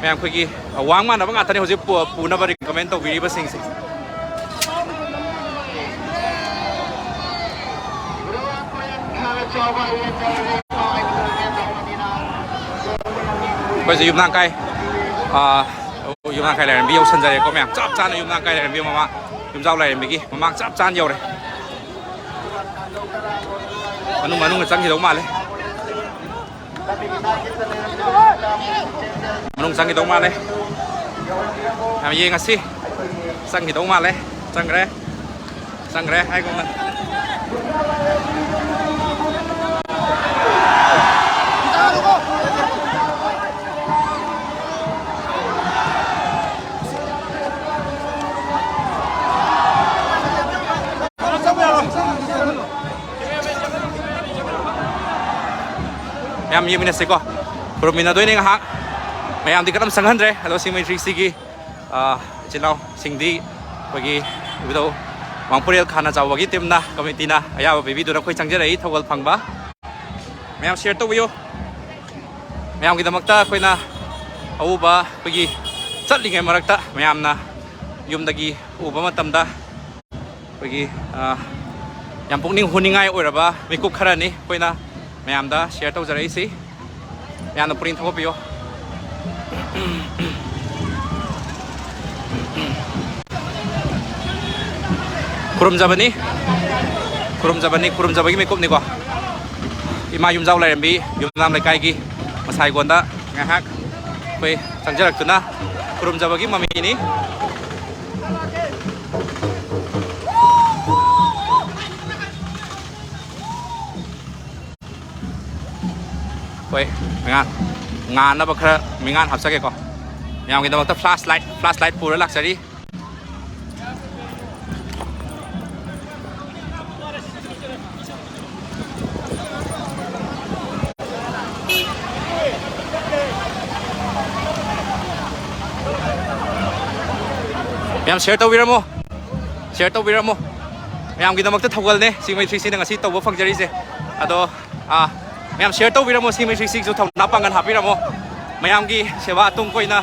ꯃꯌꯥꯝ ꯑꯩꯈꯣꯏꯒꯤ ꯋꯥꯡ ꯃꯥꯟꯅꯕ ꯉꯥꯛꯇꯅꯤ ꯍꯧꯖꯤꯛ ꯄꯨ-, ꯄꯨꯅꯕ ꯔꯤꯀꯃꯦꯟ ꯇꯧꯕꯤꯔꯤꯕꯁꯤꯡꯁꯦ꯫ ꯑꯩꯈꯣꯏꯁꯦ ꯌꯨꯝꯅꯥꯝ ꯀꯥꯏ, ꯑꯥ, ꯌꯨꯝꯅꯥꯝ ꯀꯥꯏ ꯂꯥꯏꯔꯦꯝꯕꯤ ꯌꯧꯁꯟꯖꯔꯦꯀꯣ ꯃꯌꯥꯝ꯫ ꯆꯞ ꯆꯥꯅ ꯌꯨꯝꯅꯥꯝ ꯀꯥꯏ ꯂꯥꯏꯔꯦꯝꯕꯤ ꯃꯃꯥꯡ, ꯌꯨꯝꯖꯥꯎ ꯂꯥꯏꯔꯦꯝꯕꯤꯒꯤ ꯃꯃꯥꯡ ꯆꯞ ꯆꯥꯅ ꯌꯧꯔꯦ꯫ ꯃꯅꯨꯡ, ꯃꯅꯨꯡꯗ ꯆꯪꯈꯤꯗꯧ ꯃꯥꯜꯂꯦ꯫ ꯃꯅꯨꯡ ꯆꯪꯈꯤꯗꯧ ꯃꯥꯜꯂꯦ꯫ ꯌꯥꯝ ꯌꯦꯡꯉꯁꯤ꯫ ꯆꯪꯈꯤꯗꯧ ꯃꯥꯜꯂꯦ꯫ ꯆꯪꯈ꯭ꯔꯦ꯫ ꯆꯪꯈ꯭ꯔꯦ ꯍꯥꯏꯒꯨꯝꯅ꯫ ꯃꯌꯥꯝ ꯌꯦꯡꯃꯤꯟꯅꯁꯤꯀꯣ꯫ ꯈꯨꯔꯨꯝꯃꯤꯟꯅꯗꯣꯏꯅꯦ ꯉꯥꯏꯍꯥꯛ꯫ ꯃꯌꯥꯝꯗꯤ ꯀꯅꯥꯝ ꯆꯪꯍꯟꯗ꯭ꯔꯦ꯫ ꯑꯗꯣ ꯁꯤ ꯃꯩꯇ꯭ꯔꯤꯁꯤꯒꯤ, ꯑ, ꯏꯆꯤꯜ ꯏꯅꯥꯎꯁꯤꯡꯗꯤ ꯑꯩꯈꯣꯏꯒꯤ ꯏꯕꯨꯙꯧ ꯋꯥꯡꯄꯨꯔꯦꯜ ꯈꯥꯅ ꯆꯥꯎꯕꯒꯤ ꯇꯤꯝꯅ, ꯀꯃꯤꯇꯤꯅ ꯑꯌꯥꯕ ꯄꯤꯕꯤꯗꯨꯅ ꯑꯩꯈꯣꯏ ꯆꯪꯖꯔꯛꯏ ꯊꯧꯒꯜ ꯐꯪꯕ꯫ ꯃꯌꯥꯝ ꯁꯤꯌꯔ ꯇꯧꯕꯤꯌꯨ꯫ ꯃꯌꯥꯝꯒꯤꯗꯃꯛꯇ ꯑꯩꯈꯣꯏꯅ ꯑꯎꯕ ꯑꯩꯈꯣꯏꯒꯤ ꯆꯠꯂꯤꯉꯩ ꯃꯔꯛꯇ ꯃꯌꯥꯝꯅ ꯌꯨꯝꯗꯒꯤ ꯎꯕ ꯃꯇꯝꯗ ꯑꯩꯈꯣꯏꯒꯤ, ꯑ, ꯌꯥꯝ ꯄꯨꯛꯅꯤꯡ ꯍꯨꯅꯤꯡꯉꯥꯏ ꯑꯣꯏꯔꯕ ꯃꯤꯀꯨꯞ ꯈꯔꯅꯤ ꯑꯩꯈꯣꯏꯅ ꯃꯌꯥꯝꯗ ꯁꯤꯌꯔ ꯇꯧꯖꯔꯛꯏꯁꯤ꯫ ꯃꯌꯥꯝꯅ ꯄꯨꯛꯅꯤꯡ ꯊꯧꯒꯠꯄꯤꯌꯨ꯫ ꯈꯨꯔꯨꯝꯖꯕꯅꯤ, ꯈꯨꯔꯨꯝꯖꯕꯅꯤ, ꯈꯨꯔꯨꯝꯖꯕꯒꯤ ꯃꯤꯀꯨꯞꯅꯤꯀꯣ꯫ ꯏꯃꯥ ꯌꯨꯝꯖꯥꯎ ꯂꯥꯏꯔꯦꯝꯕꯤ ꯌꯨꯝꯅꯥꯝ ꯂꯩꯀꯥꯏꯒꯤ ꯃꯁꯥꯏꯒꯣꯟꯗ ꯉꯥꯏꯍꯥꯛ ꯑꯩꯈꯣꯏ ꯆꯪꯖꯔꯛꯇꯨꯅ ꯈꯨꯔꯨꯝꯖꯕꯒꯤ ꯃꯃꯤꯅꯤ꯫ ꯍꯣꯏ, ꯃꯉꯥꯟ, ꯉꯥꯟꯅꯕ ꯈꯔ ꯃꯉꯥꯟ ꯍꯥꯞꯆꯒꯦꯀꯣ꯫ ꯃꯌꯥꯝꯒꯤꯗꯃꯛꯇ flashlight, flashlight ꯄꯨꯔ ꯂꯥꯛꯆꯔꯤ꯫ ꯃꯌꯥꯝ share ꯇꯧꯕꯤꯔꯝꯃꯣ, share ꯇꯧꯕꯤꯔꯝꯃꯣ꯫ ꯃꯌꯥꯝꯒꯤꯗꯃꯛꯇ ꯊꯧꯒꯜꯅꯦ ꯁꯤ ꯃꯩꯊ꯭ꯔꯤꯁꯤꯅ ꯉꯁꯤ ꯇꯧꯕ ꯐꯪꯖꯔꯤꯁꯦ꯫ ꯑꯗꯣ, ꯑꯥ, ꯃꯌꯥꯝ share ꯇꯧꯕꯤꯔꯝꯃꯣ, ꯁꯤ ꯃꯩꯊ꯭ꯔꯤꯁꯤꯒꯤꯁꯨ ꯊꯧꯅꯥ ꯄꯥꯡꯒꯜ ꯍꯥꯞꯄꯤꯔꯝꯃꯣ꯫ ꯃꯌꯥꯝꯒꯤ ꯁꯦꯕꯥ ꯇꯨꯡ ꯀꯣꯏꯅ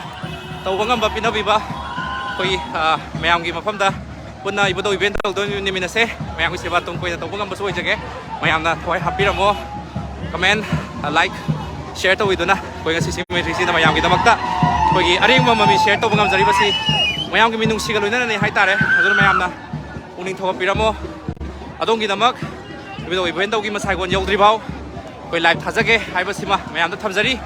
ꯇꯧꯕ ꯉꯝꯕ ꯄꯤꯅꯕꯤꯕ ꯑꯩꯈꯣꯏꯒꯤ, ꯑꯥ, ꯃꯌꯥꯝꯒꯤ ꯃꯐꯝꯗ ꯄꯨꯟꯅ ꯏꯕꯨꯙꯧ event ꯇꯧꯗꯣꯏ ꯅꯨꯃꯤꯠ ꯑꯁꯦ ꯃꯌꯥꯝꯒꯤ ꯁꯦꯕꯥ ꯇꯨꯡ ꯀꯣꯏꯅ ꯇꯧꯕ ꯉꯝꯕꯁꯨ ꯑꯣꯏꯖꯒꯦ꯫ ꯃꯌꯥꯝꯅ ꯊꯋꯥꯏ ꯍꯥꯞꯄꯤꯔꯝꯃꯣ꯫ Comment, like, share ꯇꯧꯕꯤꯗꯨꯅ ꯑꯩꯈꯣꯏ ꯉꯁꯤ ꯁꯤ ꯃꯩꯊ꯭ꯔꯤꯁꯤꯅ ꯃꯌꯥꯝꯒꯤꯗꯃꯛꯇ ꯑꯩꯈꯣꯏꯒꯤ ꯑꯔꯦꯡꯕ ꯃꯃꯤ share ꯇꯧꯕ ꯉꯝꯖꯔꯤꯕꯁꯤ ꯃꯌꯥꯝꯒꯤ ꯃꯤꯅꯨꯡꯁꯤꯒ ꯂꯣꯏꯅꯅꯅꯤ ꯍꯥꯏꯇꯥꯔꯦ꯫ ꯑꯗꯨꯅ ꯃꯌꯥꯝꯅ ꯄꯨꯛꯅꯤꯡ ꯊꯧꯒꯠꯄꯤꯔꯝꯃꯣ꯫ ꯑꯗꯣꯝꯒꯤꯗꯃꯛ ꯏꯕꯨꯙꯧ ꯏꯕꯣꯍꯦꯟꯗꯧꯒꯤ ꯃꯁꯥꯏꯒꯣꯟ ꯌꯧꯗ꯭ꯔꯤꯐꯥꯎ ꯑꯩꯈꯣꯏ live ꯊꯥꯖꯒꯦ ꯍꯥꯏꯕꯁꯤꯃ ꯃꯌꯥꯝꯗ ꯊꯝꯖꯔꯤ꯫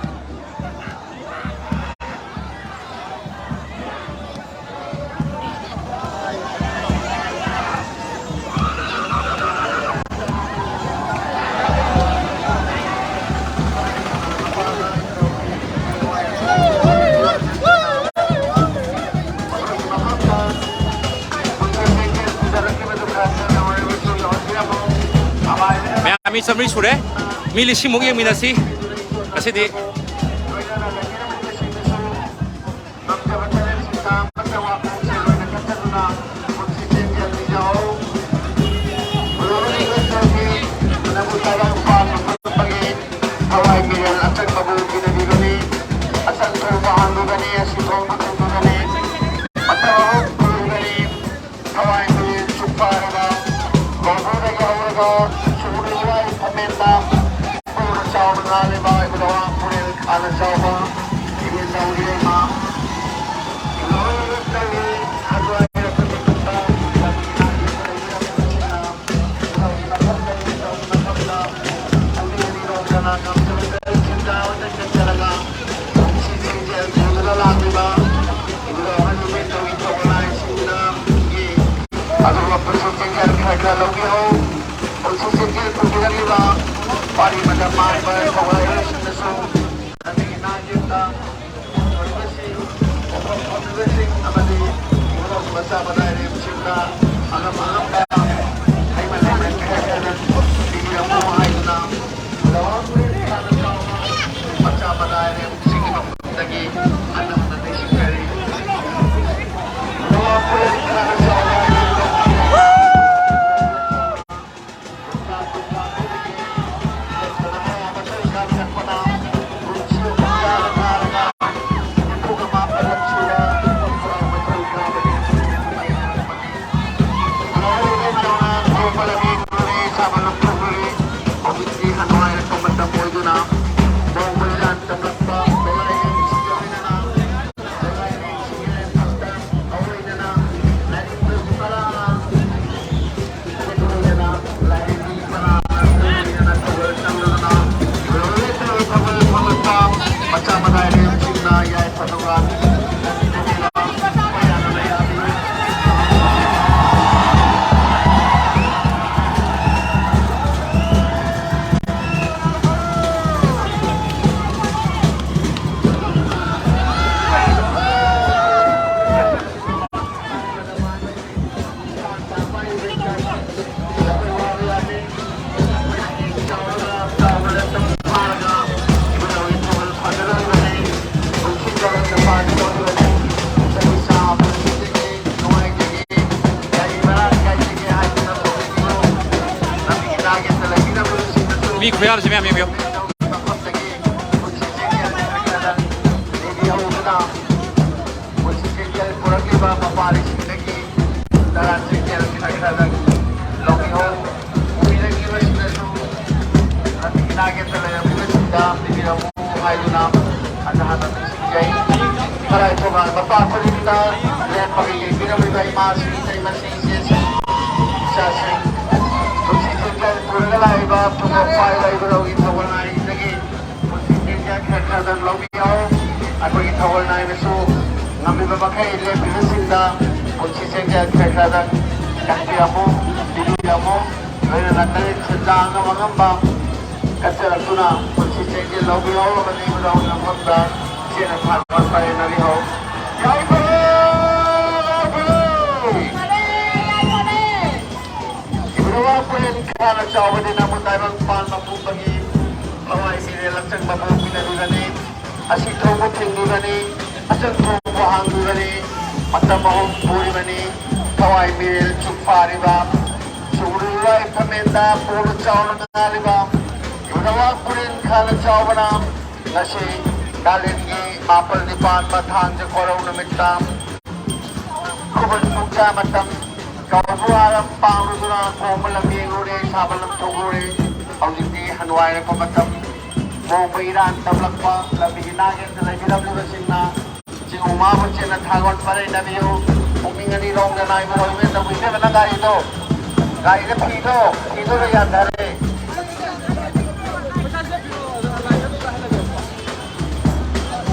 ꯃꯌꯥꯝ ꯃꯤ ꯆꯥꯝꯃꯔꯤ ꯁꯨꯔꯦ꯫ ꯃꯤ ꯂꯤꯁꯤꯡꯃꯨꯛ ꯌꯦꯡꯃꯤꯟꯅꯁꯤ ꯉꯁꯤꯗꯤ꯫ ꯊꯋꯥꯏ ꯃꯤꯔꯦꯜ ꯑꯆꯪꯕꯕꯨ ꯀꯤꯅꯕꯤꯕꯅꯤ꯫ ꯑꯆꯪ ꯊꯣꯡꯕ ꯍꯥꯡꯕꯤꯕꯅꯤ, ꯑꯁꯤ ꯊꯣꯡꯕ ꯊꯤꯡꯕꯤꯕꯅꯤ꯫ ꯃꯇꯝ ꯑꯍꯨꯝ ꯀꯨꯏꯕꯅꯤ꯫ ꯊꯋꯥꯏ ꯃꯤꯔꯦꯜ ꯆꯨꯞꯄ ꯍꯥꯏꯔꯒ ꯀꯧꯕ꯭ꯔꯨꯗꯒꯤ ꯍꯧꯔꯒ ꯁꯨꯒꯨꯅꯨ ꯏꯔꯥꯏ ꯐꯝꯃꯦꯟꯕ ꯄꯨꯛꯅ ꯆꯥꯎꯅ ꯉꯥꯜꯂꯤꯕ ꯏꯕꯨꯙꯧ ꯄꯨꯔꯦꯜ ꯈꯥꯅ ꯆꯥꯎꯕ ꯏꯕꯦꯟ ꯅꯧꯔꯤ ꯏꯃꯥ ꯂꯣꯏꯅ ꯇꯧꯏ꯫ ꯑꯗꯨꯋꯥꯏꯗ ꯑꯩꯈꯣꯏꯒꯤ ꯇꯨꯝꯕ ꯑꯗꯨꯒ ꯄꯨꯟꯁꯤ ꯆꯦꯟꯖꯦꯜ ꯈꯔ ꯈꯔ ꯂꯧꯕꯤꯍꯧ꯫ ꯄꯨꯟꯁꯤ ꯆꯦꯟꯖꯦꯜ ꯄꯨꯕꯤꯔꯛꯂꯤꯕ ꯄꯥꯔꯤ ꯃꯇꯝ ꯃꯥꯡꯕ ꯊꯧꯒꯜ ꯍꯥꯏꯕꯁꯤꯡꯗꯁꯨ ꯂꯝꯕꯤꯒꯤ ꯅꯥꯒꯦꯟꯗ ꯐꯝꯂꯤꯕꯁꯤꯡ, ꯐꯝꯐꯝ ꯐꯝꯂꯤꯕꯁꯤꯡ ꯑꯃꯗꯤ ꯏꯕꯨꯙꯧ ꯃꯆꯥ ꯃꯅꯥꯏꯔꯦꯝꯁꯤꯡꯅ ꯑꯉꯝ ꯑꯉꯝꯕ ꯍꯩꯃꯟ ꯍꯩꯃꯟ ꯈꯔ ꯈꯔ ꯄꯤꯕꯤꯔꯝꯃꯨ ꯍꯥꯏꯗꯨꯅ ꯂꯋꯥꯡ ꯈꯨꯂꯦꯟ ꯈꯥꯅ ꯆꯥꯎꯕ ꯃꯆꯥ ꯃꯅꯥꯏꯔꯦꯝꯁꯤꯡꯒꯤ ꯃꯐꯝꯗꯒꯤ ꯑꯅꯝꯅ ꯅꯤꯡꯁꯤꯡꯖꯔꯤ꯫ ꯃꯤ ꯈꯨꯌꯥꯝꯁꯤ ꯃꯌꯥꯝ ꯌꯦꯡꯕꯤꯌꯨ꯫ ꯄꯨꯟꯁꯤ ꯆꯦꯟꯖꯦꯜ ꯄꯨꯔꯛꯂꯤꯕ ꯃꯄꯥꯔꯤꯁꯤꯡꯗꯒꯤ ꯇꯔꯥ ꯆꯦꯟꯖꯦꯜ ꯈꯔ ꯈꯔꯗꯪ ꯂꯧꯕꯤꯍꯧ꯫ ꯎꯕꯤꯔꯛꯂꯤꯕꯁꯤꯡꯅꯁꯨ ꯂꯝꯕꯤ ꯅꯥꯀꯦꯠꯇ ꯂꯩꯔꯝꯂꯤꯕꯁꯤꯡꯗ ꯄꯤꯕꯤꯔꯝꯃꯨ ꯍꯥꯏꯗꯨꯅ ꯍꯟꯅ ꯍꯟꯅ ꯅꯤꯡꯁꯤꯡꯖꯩ꯫ ꯈꯔꯥꯏ ꯊꯣꯡꯒꯥꯜ ꯃꯄꯥ ꯈꯨꯗꯤꯡꯗ ꯂꯦꯞꯄꯒ ꯌꯦꯡꯕꯤꯔꯝꯂꯤꯕ ꯏꯃꯥꯁꯤꯡ, ꯏꯇꯩꯃꯁꯤꯡ, ꯏꯆꯦꯁꯤꯡ, ꯏꯆꯥꯁꯤꯡ, ꯄꯨꯟꯁꯤ ꯆꯦꯟꯖꯦꯜ ꯄꯨꯔꯒ ꯂꯥꯛꯏꯕ ꯊꯣꯡꯒꯣꯛ ꯄꯥꯏ ꯂꯩꯕ ꯂꯧꯒꯤ ꯊꯧꯒꯜ ꯍꯥꯏꯁꯤꯗꯒꯤ ꯄꯨꯟꯁꯤ ꯆꯦꯟꯖꯦꯜ ꯈꯔ ꯈꯔꯗꯪ ꯂꯧꯕꯤꯌꯨ꯫ ꯑꯩꯈꯣꯏꯒꯤ ꯊꯧꯒꯜ ꯅꯥꯏꯕꯁꯨ ꯉꯝꯂꯤꯕ ꯃꯈꯩ ꯂꯦꯞꯄꯤꯕꯁꯤꯡꯗ ꯄꯨꯟꯁꯤ ꯆꯦꯟꯖꯦꯜ ꯈꯔ ꯈꯔꯗꯪ ꯀꯟꯕꯤꯔꯝꯃꯨ, ꯄꯤꯕꯤꯔꯝꯃꯨ꯫ ꯂꯣꯏꯅꯅ ꯇꯔꯦꯠ ꯁꯦꯟꯖꯥ ꯑꯉꯝ ꯑꯉꯝꯕ ꯀꯠꯆꯔꯛꯇꯨꯅ ꯄꯨꯟꯁꯤ ꯆꯦꯡꯖꯦꯜ ꯂꯧꯕꯤꯔꯛꯑꯣ꯫ ꯃꯅꯤꯡ ꯃꯅꯥꯎꯒꯤ ꯃꯐꯝꯗ ꯆꯦꯟꯅ ꯊꯥꯡꯕ ꯄꯔꯦꯡꯅꯕꯤꯍꯧ꯫ ꯌꯥꯏꯐꯔꯦ! ꯌꯥꯏꯐꯔꯦ! ꯏꯕꯨꯙꯧ ꯄꯨꯔꯦꯟ ꯈꯥꯅ ꯆꯥꯎꯕꯅꯤꯅ ꯃꯨ ꯇꯥꯏꯕꯪ ꯄꯥꯟꯕ ꯄꯨꯝꯕꯒꯤ ꯊꯋꯥꯏ ꯃꯤꯔꯦꯜ ꯑꯆꯪꯕꯕꯨ ꯄꯤꯅꯕꯤꯕꯅꯤ꯫ ꯑꯁꯤ ꯊꯣꯡꯕꯨ ꯊꯤꯡꯕꯤꯕꯅꯤ, ꯑꯆꯪ ꯊꯣꯡꯕꯨ ꯍꯥꯡꯕꯤꯕꯅꯤ, ꯃꯇꯝ ꯑꯍꯨꯝ ꯄꯨꯔꯤꯕꯅꯤ, ꯊꯋꯥꯏ ꯃꯤꯔꯦꯜ ꯆꯨꯞ ꯐꯥꯔꯤꯕ, ꯁꯨꯒ꯭ꯔꯤꯕ ꯏꯐꯝꯃꯦꯟꯗ ꯄꯨꯛꯅꯤꯡ ꯆꯥꯎꯅ ꯉꯥꯜꯂꯤꯕ ꯏꯕꯨꯙꯧ ꯄꯨꯔꯦꯟ ꯈꯥꯅ ꯆꯥꯎꯕꯅ ꯉꯁꯤ ꯀꯥꯂꯦꯟꯒꯤ ꯃꯥꯄꯜ ꯅꯤꯄꯥꯟꯕ ꯊꯥꯡꯖ ꯀꯣꯔꯧ ꯅꯨꯃꯤꯠꯇ ꯈꯨꯕꯟ ꯄꯨꯡꯖꯥ ꯃꯇꯝ ꯀꯧꯕꯨ ꯍꯥꯔꯝ ꯄꯥꯡꯂꯨꯗꯨꯅ ꯈꯣꯡꯕ ꯂꯝ ꯌꯦꯡꯂꯨꯔꯦ, ꯁꯥꯕ ꯂꯝ ꯊꯣꯛꯂꯨꯔꯦ꯫ ꯍꯧꯖꯤꯛꯇꯤ ꯍꯟꯋꯥꯏꯔꯛꯄ ꯃꯇꯝ, ꯃꯣꯡꯕ ꯏꯔꯥꯡ ꯇꯝꯂꯛꯄ, ꯂꯝꯕꯤꯒꯤ ꯅꯥꯛꯌꯦꯠꯇ ꯂꯩꯕꯤꯔꯝꯂꯤꯕꯁꯤꯡꯅ ꯆꯤꯡ ꯎꯃꯥꯕꯨ ꯆꯦꯟꯅ ꯊꯥꯒꯣꯟ ꯄꯔꯦꯡꯅꯕꯤꯌꯨ꯫ ꯄꯨꯛꯅꯤꯡ ꯑꯅꯤ ꯔꯣꯡꯗ ꯅꯥꯏꯕ ꯑꯣꯏꯕꯅ ꯇꯧꯕꯤꯗꯦꯕꯅ ꯒꯥꯔꯤꯗꯣ, ꯒꯥꯔꯤꯗ ꯐꯤꯗꯣ, ꯐꯤꯗꯣ ꯂꯣꯏ ꯌꯥꯟꯊꯔꯦ꯫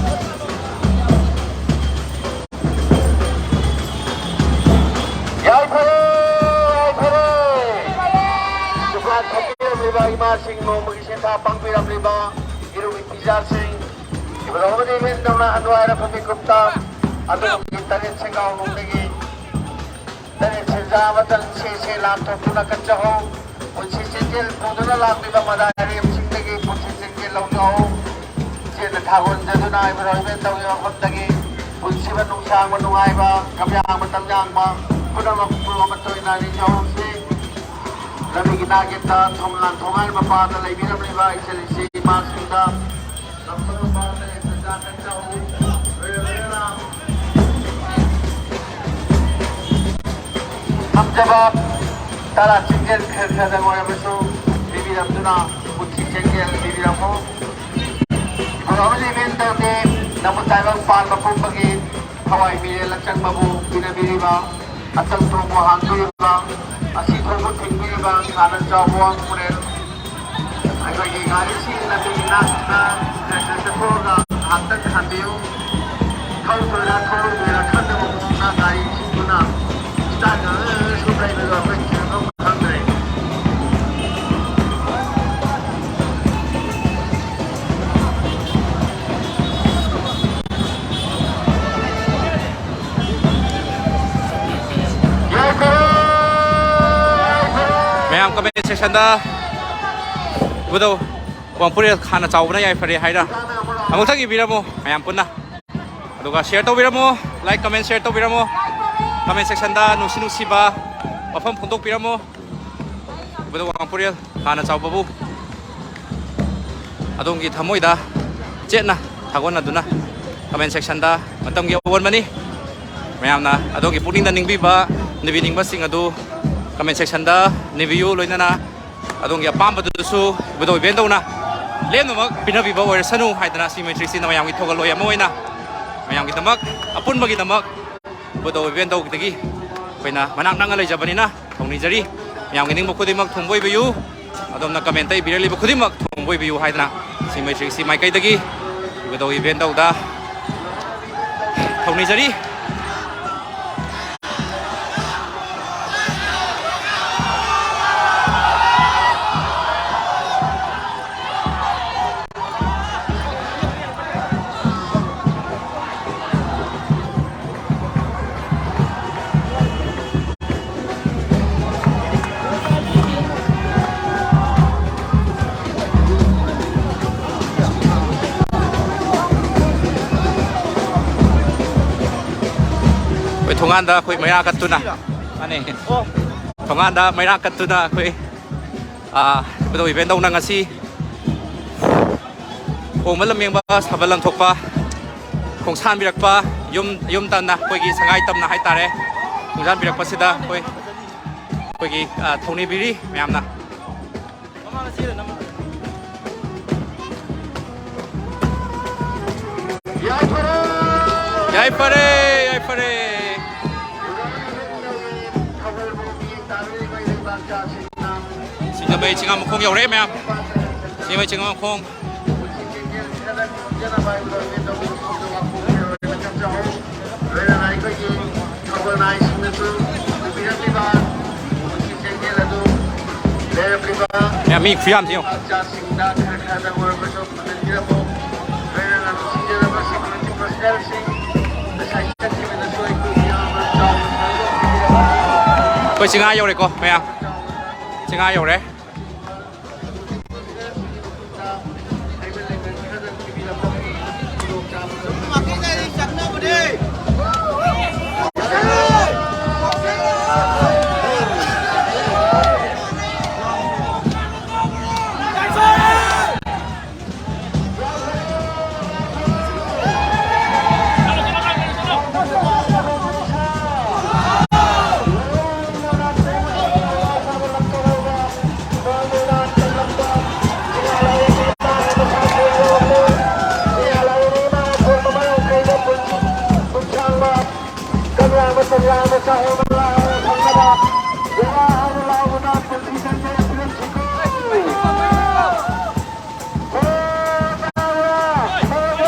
ꯌꯥꯏꯐꯔꯦ! ꯌꯥꯏꯐꯔꯦ! ꯗꯨꯀꯥꯟ ꯐꯝꯕꯤꯔꯝꯂꯤꯕ ꯏꯃꯥꯁꯤꯡ, ꯅꯣꯡꯃꯒꯤ ꯁꯦꯟꯊꯥ ꯄꯥꯡꯕꯤꯔꯝꯂꯤꯕ ꯏꯔꯨꯞ ꯏꯄꯤꯖꯥꯁꯤꯡ, ꯏꯕꯨꯙꯧ ꯑꯃꯗꯤ ꯏꯕꯦꯟꯗꯧꯅ ꯑꯟꯋꯥꯏꯔ ꯐꯝꯃꯤ ꯀꯨꯞꯇ ꯑꯗꯣꯝꯒꯤ ꯇꯔꯦꯠ ꯁꯦꯡꯒꯥꯎ ꯅꯨꯡꯗꯒꯤ ꯇꯔꯦꯠ ꯁꯦꯟꯖꯥ ꯑꯃꯇꯪ ꯁꯦ ꯁꯦ ꯂꯥꯟꯊꯣꯛꯇꯨꯅ ꯀꯠꯆꯍꯧ꯫ ꯄꯨꯟꯁꯤ ꯆꯦꯟꯖꯦꯜ ꯄꯨꯗꯨꯅ ꯂꯥꯛꯂꯤꯕ ꯃꯗꯥꯏꯔꯦꯝꯁꯤꯡꯗꯒꯤ ꯄꯨꯟꯁꯤ ꯆꯦꯟꯖꯦꯜ ꯂꯧꯖꯍꯧ꯫ ꯆꯦꯟꯅ ꯊꯥꯒꯣꯟꯖꯗꯨꯅ ꯏꯕꯨꯙꯧ ꯏꯕꯦꯟꯗꯧꯒꯤ ꯃꯐꯝꯗꯒꯤ ꯄꯨꯟꯁꯤꯕ ꯅꯨꯡꯁꯥꯡꯕ ꯅꯨꯡꯉꯥꯏꯕ ꯀꯝꯌꯥꯡꯕ ꯇꯝꯌꯥꯡꯕ ꯄꯨꯝꯅꯃꯛꯄꯨ ꯑꯃꯠꯇ ꯑꯣꯏꯅ ꯅꯤꯡꯖꯍꯧꯁꯤ꯫ ꯂꯝꯕꯤꯒꯤ ꯅꯥꯛꯌꯦꯠꯇ ꯊꯣꯡꯒꯥꯟ ꯊꯣꯡꯒꯥꯟ ꯃꯄꯥꯗ ꯂꯩꯕꯤꯔꯝꯂꯤꯕ ꯏꯆꯜ ꯏꯆꯦ ꯏꯃꯥꯁꯤꯡꯗ ꯂꯝꯄꯥꯛ ꯃꯄꯥꯗ ꯂꯩꯕ ꯆꯥ ꯀꯟꯖꯍꯧ꯫ ꯂꯣꯏꯔꯕꯅꯤꯅ ꯉꯝꯖꯕ ꯇꯔꯥ ꯆꯤꯡꯖꯦꯜ ꯈꯔ ꯈꯔꯗꯪ ꯑꯣꯏꯔꯕꯁꯨ ꯄꯤꯕꯤꯔꯝꯗꯨꯅ ꯄꯨꯟꯁꯤ ꯆꯦꯟꯖꯦꯜ ꯄꯤꯕꯤꯔꯝꯃꯨ꯫ ꯏꯕꯨꯙꯧ ꯑꯃꯗꯤ ꯏꯕꯦꯟꯗꯧꯒꯤ ꯅꯃꯨ ꯇꯥꯏꯕꯪ ꯄꯥꯟꯕ ꯄꯨꯝꯕꯒꯤ ꯊꯋꯥꯏ ꯃꯤꯔꯦꯜ ꯑꯆꯪꯕꯕꯨ ꯄꯤꯅꯕꯤꯔꯤꯕ, ꯑꯆꯪ ꯊꯣꯡꯕꯨ ꯍꯥꯡꯕꯤꯔꯤꯕ, ꯑꯁꯤ ꯊꯣꯡꯕꯨ ꯊꯤꯡꯕꯤꯔꯤꯕ ꯈꯥꯅ ꯆꯥꯎꯕ ꯋꯥꯡ ꯄꯨꯔꯦꯜ ꯑꯩꯈꯣꯏꯒꯤ ꯒꯥꯔꯤꯁꯤꯡ ꯂꯝꯕꯤꯒꯤ ꯅꯥꯛꯇ ꯈꯔ ꯈꯔ ꯆꯠꯊꯣꯛꯑꯒ ꯉꯥꯏꯍꯥꯛꯇꯪ ꯈꯟꯕꯤꯌꯨ꯫ ꯊꯧꯗꯣꯏꯔꯥ ꯊꯧꯔꯣꯏꯗꯣꯏꯔꯥ ꯈꯪꯗꯕ ꯃꯑꯣꯡꯗ ꯒꯥꯔꯤꯁꯤꯡꯗꯨꯅ ꯏꯁꯇꯥꯔꯠ ꯁꯨꯗ꯭ꯔꯦ꯫ ꯁꯦꯛꯁꯟꯗ ꯏꯕꯨꯙꯧ ꯋꯥꯡꯄꯨꯔꯦꯜ ꯈꯥꯅ ꯆꯥꯎꯕꯅ ꯌꯥꯏꯐꯔꯦ ꯍꯥꯏꯅ ꯑꯃꯨꯛꯇꯪ ꯏꯕꯤꯔꯝꯃꯨ ꯃꯌꯥꯝ ꯄꯨꯟꯅ꯫ ꯑꯗꯨꯒ ꯁꯤꯌꯔ ꯇꯧꯕꯤꯔꯝꯃꯣ, ꯂꯥꯏꯛ, ꯀꯃꯦꯟ, ꯁꯤꯌꯔ ꯇꯧꯕꯤꯔꯝꯃꯣ꯫ ꯀꯃꯦꯟ ꯁꯦꯛꯁꯟꯗ ꯅꯨꯡꯁꯤ ꯅꯨꯡꯁꯤꯕ ꯋꯥꯐꯝ ꯐꯣꯡꯗꯣꯛꯄꯤꯔꯝꯃꯣ꯫ ꯏꯕꯨꯙꯧ ꯋꯥꯡꯄꯨꯔꯦꯜ ꯈꯥꯅ ꯆꯥꯎꯕꯕꯨ ꯑꯗꯣꯝꯒꯤ ꯊꯃꯣꯏꯗ ꯆꯦꯠꯅ ꯊꯥꯒꯣꯟꯅꯗꯨꯅ ꯀꯃꯦꯟ ꯁꯦꯛꯁꯟꯗ ꯃꯇꯝꯒꯤ ꯑꯑꯣꯟꯕꯅꯤ꯫ ꯃꯌꯥꯝꯅ ꯑꯗꯣꯝꯒꯤ ꯄꯨꯛꯅꯤꯡꯗ ꯅꯤꯡꯕꯤꯕ, ꯅꯤꯕꯤꯅꯤꯡꯕꯁꯤꯡ ꯑꯗꯨ ꯀꯃꯦꯟ ꯁꯦꯛꯁꯟꯗ ꯅꯤꯕꯤꯌꯨ꯫ ꯂꯣꯏꯅꯅ ꯑꯗꯣꯝꯒꯤ ꯑꯄꯥꯝꯕꯗꯨꯁꯨ ꯏꯕꯨꯙꯧ ꯏꯕꯦꯟꯗꯧꯅ ꯂꯦꯝꯅꯃꯛ ꯄꯤꯅꯕꯤꯕ ꯑꯣꯏꯔꯁꯅꯨ ꯍꯥꯏꯗꯅ ꯁꯤ ꯃꯩꯇ꯭ꯔꯤꯁꯤꯅ ꯃꯌꯥꯝꯒꯤ ꯊꯧꯒꯜꯂꯣꯏ ꯑꯃ ꯑꯣꯏꯅ ꯃꯌꯥꯝꯒꯤꯗꯃꯛ, ꯑꯄꯨꯟꯕꯒꯤꯗꯃꯛ ꯏꯕꯨꯙꯧ ꯏꯕꯦꯟꯗꯧꯒꯤꯗꯒꯤ ꯑꯩꯈꯣꯏꯅ ꯃꯅꯥꯛ ꯅꯛꯅ ꯂꯩꯖꯕꯅꯤꯅ ꯊꯧꯅꯤꯖꯔꯤ꯫ ꯃꯌꯥꯝꯒꯤ ꯅꯤꯡꯕ ꯈꯨꯗꯤꯡꯃꯛ ꯊꯨꯡꯕ ꯑꯣꯏꯕꯤꯌꯨ꯫ ꯑꯗꯣꯝꯅ ꯀꯃꯦꯟꯇ ꯏꯕꯤꯔꯛꯂꯤꯕ ꯈꯨꯗꯤꯡꯃꯛ ꯊꯨꯡꯕ ꯑꯣꯏꯕꯤꯌꯨ ꯍꯥꯏꯗꯅ ꯁꯤ ꯃꯩꯇ꯭ꯔꯤꯁꯤ ꯃꯥꯏꯀꯩꯗꯒꯤ ꯏꯕꯨꯙꯧ ꯏꯕꯦꯟꯗꯧꯗ ꯊꯧꯅꯤꯖꯔꯤ꯫ ꯑꯩꯈꯣꯏ ꯊꯣꯡꯒꯥꯟꯗ ꯑꯩꯈꯣꯏ ꯃꯩꯔꯥ ꯀꯠꯇꯨꯅ, ꯃꯥꯅꯦ, ꯊꯣꯡꯒꯥꯟꯗ ꯃꯩꯔꯥ ꯀꯠꯇꯨꯅ ꯑꯩꯈꯣꯏ, ꯑꯥ, ꯏꯕꯨꯙꯧ ꯏꯕꯦꯟꯗꯧꯅ ꯉꯁꯤ ꯀꯣꯡꯕ ꯂꯝꯌꯦꯡꯕ ꯁꯥꯕꯜ ꯂꯪꯊꯣꯛꯄ ꯈꯣꯡꯁꯥꯟꯕꯤꯔꯛꯄ, ꯌꯨꯝ, ꯌꯨꯝ ꯇꯝꯅ, ꯑꯩꯈꯣꯏꯒꯤ ꯁꯉꯥꯏ ꯇꯝꯅ ꯍꯥꯏꯇꯥꯔꯦ, ꯈꯣꯡꯁꯥꯟꯕꯤꯔꯛꯄꯁꯤꯗ ꯑꯩꯈꯣꯏ, ꯑꯩꯈꯣꯏꯒꯤ, ꯑꯥ, ꯊꯧꯅꯤꯕꯤꯔꯤ ꯃꯌꯥꯝꯅ꯫ ꯌꯥꯏꯐꯔꯦ! ꯌꯥꯏꯐꯔꯦ! ꯌꯥꯏꯐꯔꯦ! ꯁꯤꯡꯖꯃꯩ ꯆꯤꯡꯉꯥ ꯃꯈꯣꯡ ꯌꯧꯔꯦ ꯃꯌꯥꯝ꯫ ꯁꯤꯡꯖꯃꯩ ꯆꯤꯡꯉꯥ ꯃꯈꯣꯡ꯫ ꯂꯣꯏꯅꯅ ꯑꯩꯈꯣꯏꯒꯤ ꯊꯧꯒꯜ ꯅꯥꯏꯁꯤꯡꯅꯁꯨ ꯄꯨꯕꯤꯔꯛꯂꯤꯕ ꯄꯨꯟꯁꯤ ꯆꯦꯡꯌꯦꯜ ꯑꯗꯨ ꯂꯩꯔꯛꯂꯤꯕ ꯃꯌꯥꯝ ꯃꯤ ꯈꯨꯌꯥꯝꯁꯤ ꯌꯦꯡꯉꯨ꯫ ꯆꯥꯁꯤꯡꯗ ꯈꯔ ꯈꯔꯗ ꯑꯣꯏꯔꯕꯁꯨ ꯄꯨꯅꯕꯤꯔꯝꯃꯨ꯫ ꯂꯣꯏꯅꯅ ꯅꯨꯡꯁꯤꯖꯔꯕ ꯁꯦꯀ꯭ꯌꯨꯔꯤꯇꯤ ꯄꯔꯁꯅꯦꯜꯁꯤꯡ, ꯉꯁꯥꯏ ꯆꯠꯈꯤꯕꯗꯁꯨ ꯑꯩꯈꯣꯏꯒꯤ ꯌꯥꯝꯅ ꯆꯥꯎꯅ ꯊꯧꯒꯜ ꯄꯤꯕꯤꯔꯛꯄ ꯑꯩꯈꯣꯏ ꯆꯤꯡꯉꯥ ꯌꯧꯔꯦꯀꯣ ꯃꯌꯥꯝ꯫ ꯆꯤꯡꯉꯥ ꯌꯧꯔꯦ꯫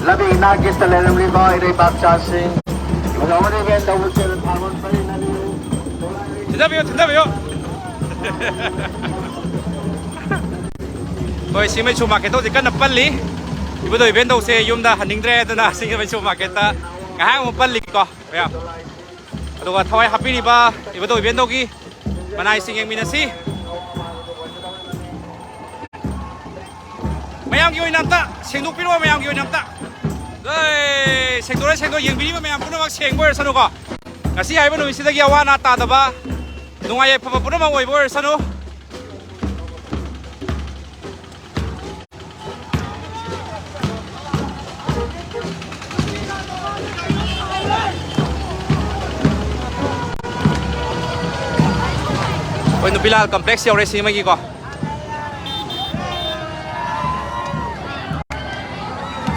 ꯂꯝꯕꯤ ꯏꯅꯥꯛ ꯌꯦꯠꯇ ꯂꯩꯔꯝꯂꯤꯕ ꯏꯔꯩꯕꯥꯛ ꯆꯥꯁꯤꯡ, ꯏꯕꯨꯙꯧ ꯑꯃꯗꯤ ꯏꯕꯦꯟ ꯇꯧꯕꯁꯦ ꯊꯥꯕꯜ ꯄꯔꯤ ꯅꯅꯤꯌꯨ꯫ ꯊꯤꯟꯊꯕꯤꯌꯨ, ꯊꯤꯟꯊꯕꯤꯌꯨ꯫ ꯍꯣꯏ, ꯁꯤꯡꯖꯃꯩ ꯁꯨ ꯃꯥꯔꯀꯦꯠꯇ ꯍꯧꯖꯤꯛ ꯀꯟꯅ ꯄꯜꯂꯤ꯫ ꯏꯕꯨꯙꯧ ꯏꯕꯦꯟ ꯇꯧꯁꯦ ꯌꯨꯝꯗ ꯍꯟꯅꯤꯡꯗ꯭ꯔꯦ, ꯑꯗꯨꯅ ꯁꯤꯡꯖꯃꯩ ꯁꯨ ꯃꯥꯔꯀꯦꯠꯇ ꯉꯥꯏꯍꯥꯛ ꯑꯃꯨꯛ ꯄꯜꯂꯤꯀꯣ ꯃꯌꯥꯝ꯫ ꯑꯗꯨꯒ ꯊꯋꯥꯏ ꯍꯥꯞꯄꯤꯔꯤꯕ ꯏꯕꯨꯙꯧ ꯏꯕꯦꯟ ꯇꯧꯒꯤ ꯃꯅꯥꯏꯁꯤꯡ ꯌꯦꯡꯃꯤꯟꯅꯁꯤ꯫ ꯃꯌꯥꯝꯒꯤ ꯑꯣꯏꯅ ꯑꯝꯇ ꯁꯦꯡꯗꯣꯛꯄꯤꯔꯛꯑꯣ, ꯃꯌꯥꯝꯒꯤ ꯑꯣꯏꯅ ꯑꯝꯇ꯫ ꯑꯦ, ꯁꯦꯡꯗꯣꯛꯑꯦ, ꯁꯦꯡꯗꯣꯛꯑꯦ꯫ ꯌꯦꯡꯕꯤꯔꯤꯕ ꯃꯌꯥꯝ ꯄꯨꯝꯅꯃꯛ ꯁꯦꯡꯕ ꯑꯣꯏꯔꯁꯅꯨꯀꯣ꯫ ꯉꯁꯤ ꯍꯥꯏꯕ ꯅꯨꯃꯤꯠꯁꯤꯗꯒꯤ ꯑꯋꯥ ꯑꯅꯥ ꯇꯥꯗꯕ, ꯅꯨꯡꯉꯥꯏ ꯌꯥꯏꯐꯕ ꯄꯨꯝꯅꯃꯛ ꯑꯣꯏꯕ ꯑꯣꯏꯔꯁꯅꯨ꯫ ꯑꯩꯈꯣꯏ ꯅꯨꯄꯤꯂꯥꯜ ꯀꯝꯄ꯭ꯂꯦꯛꯁ ꯌꯧꯔꯦ ꯁꯤꯡꯖꯃꯩꯒꯤꯀꯣ꯫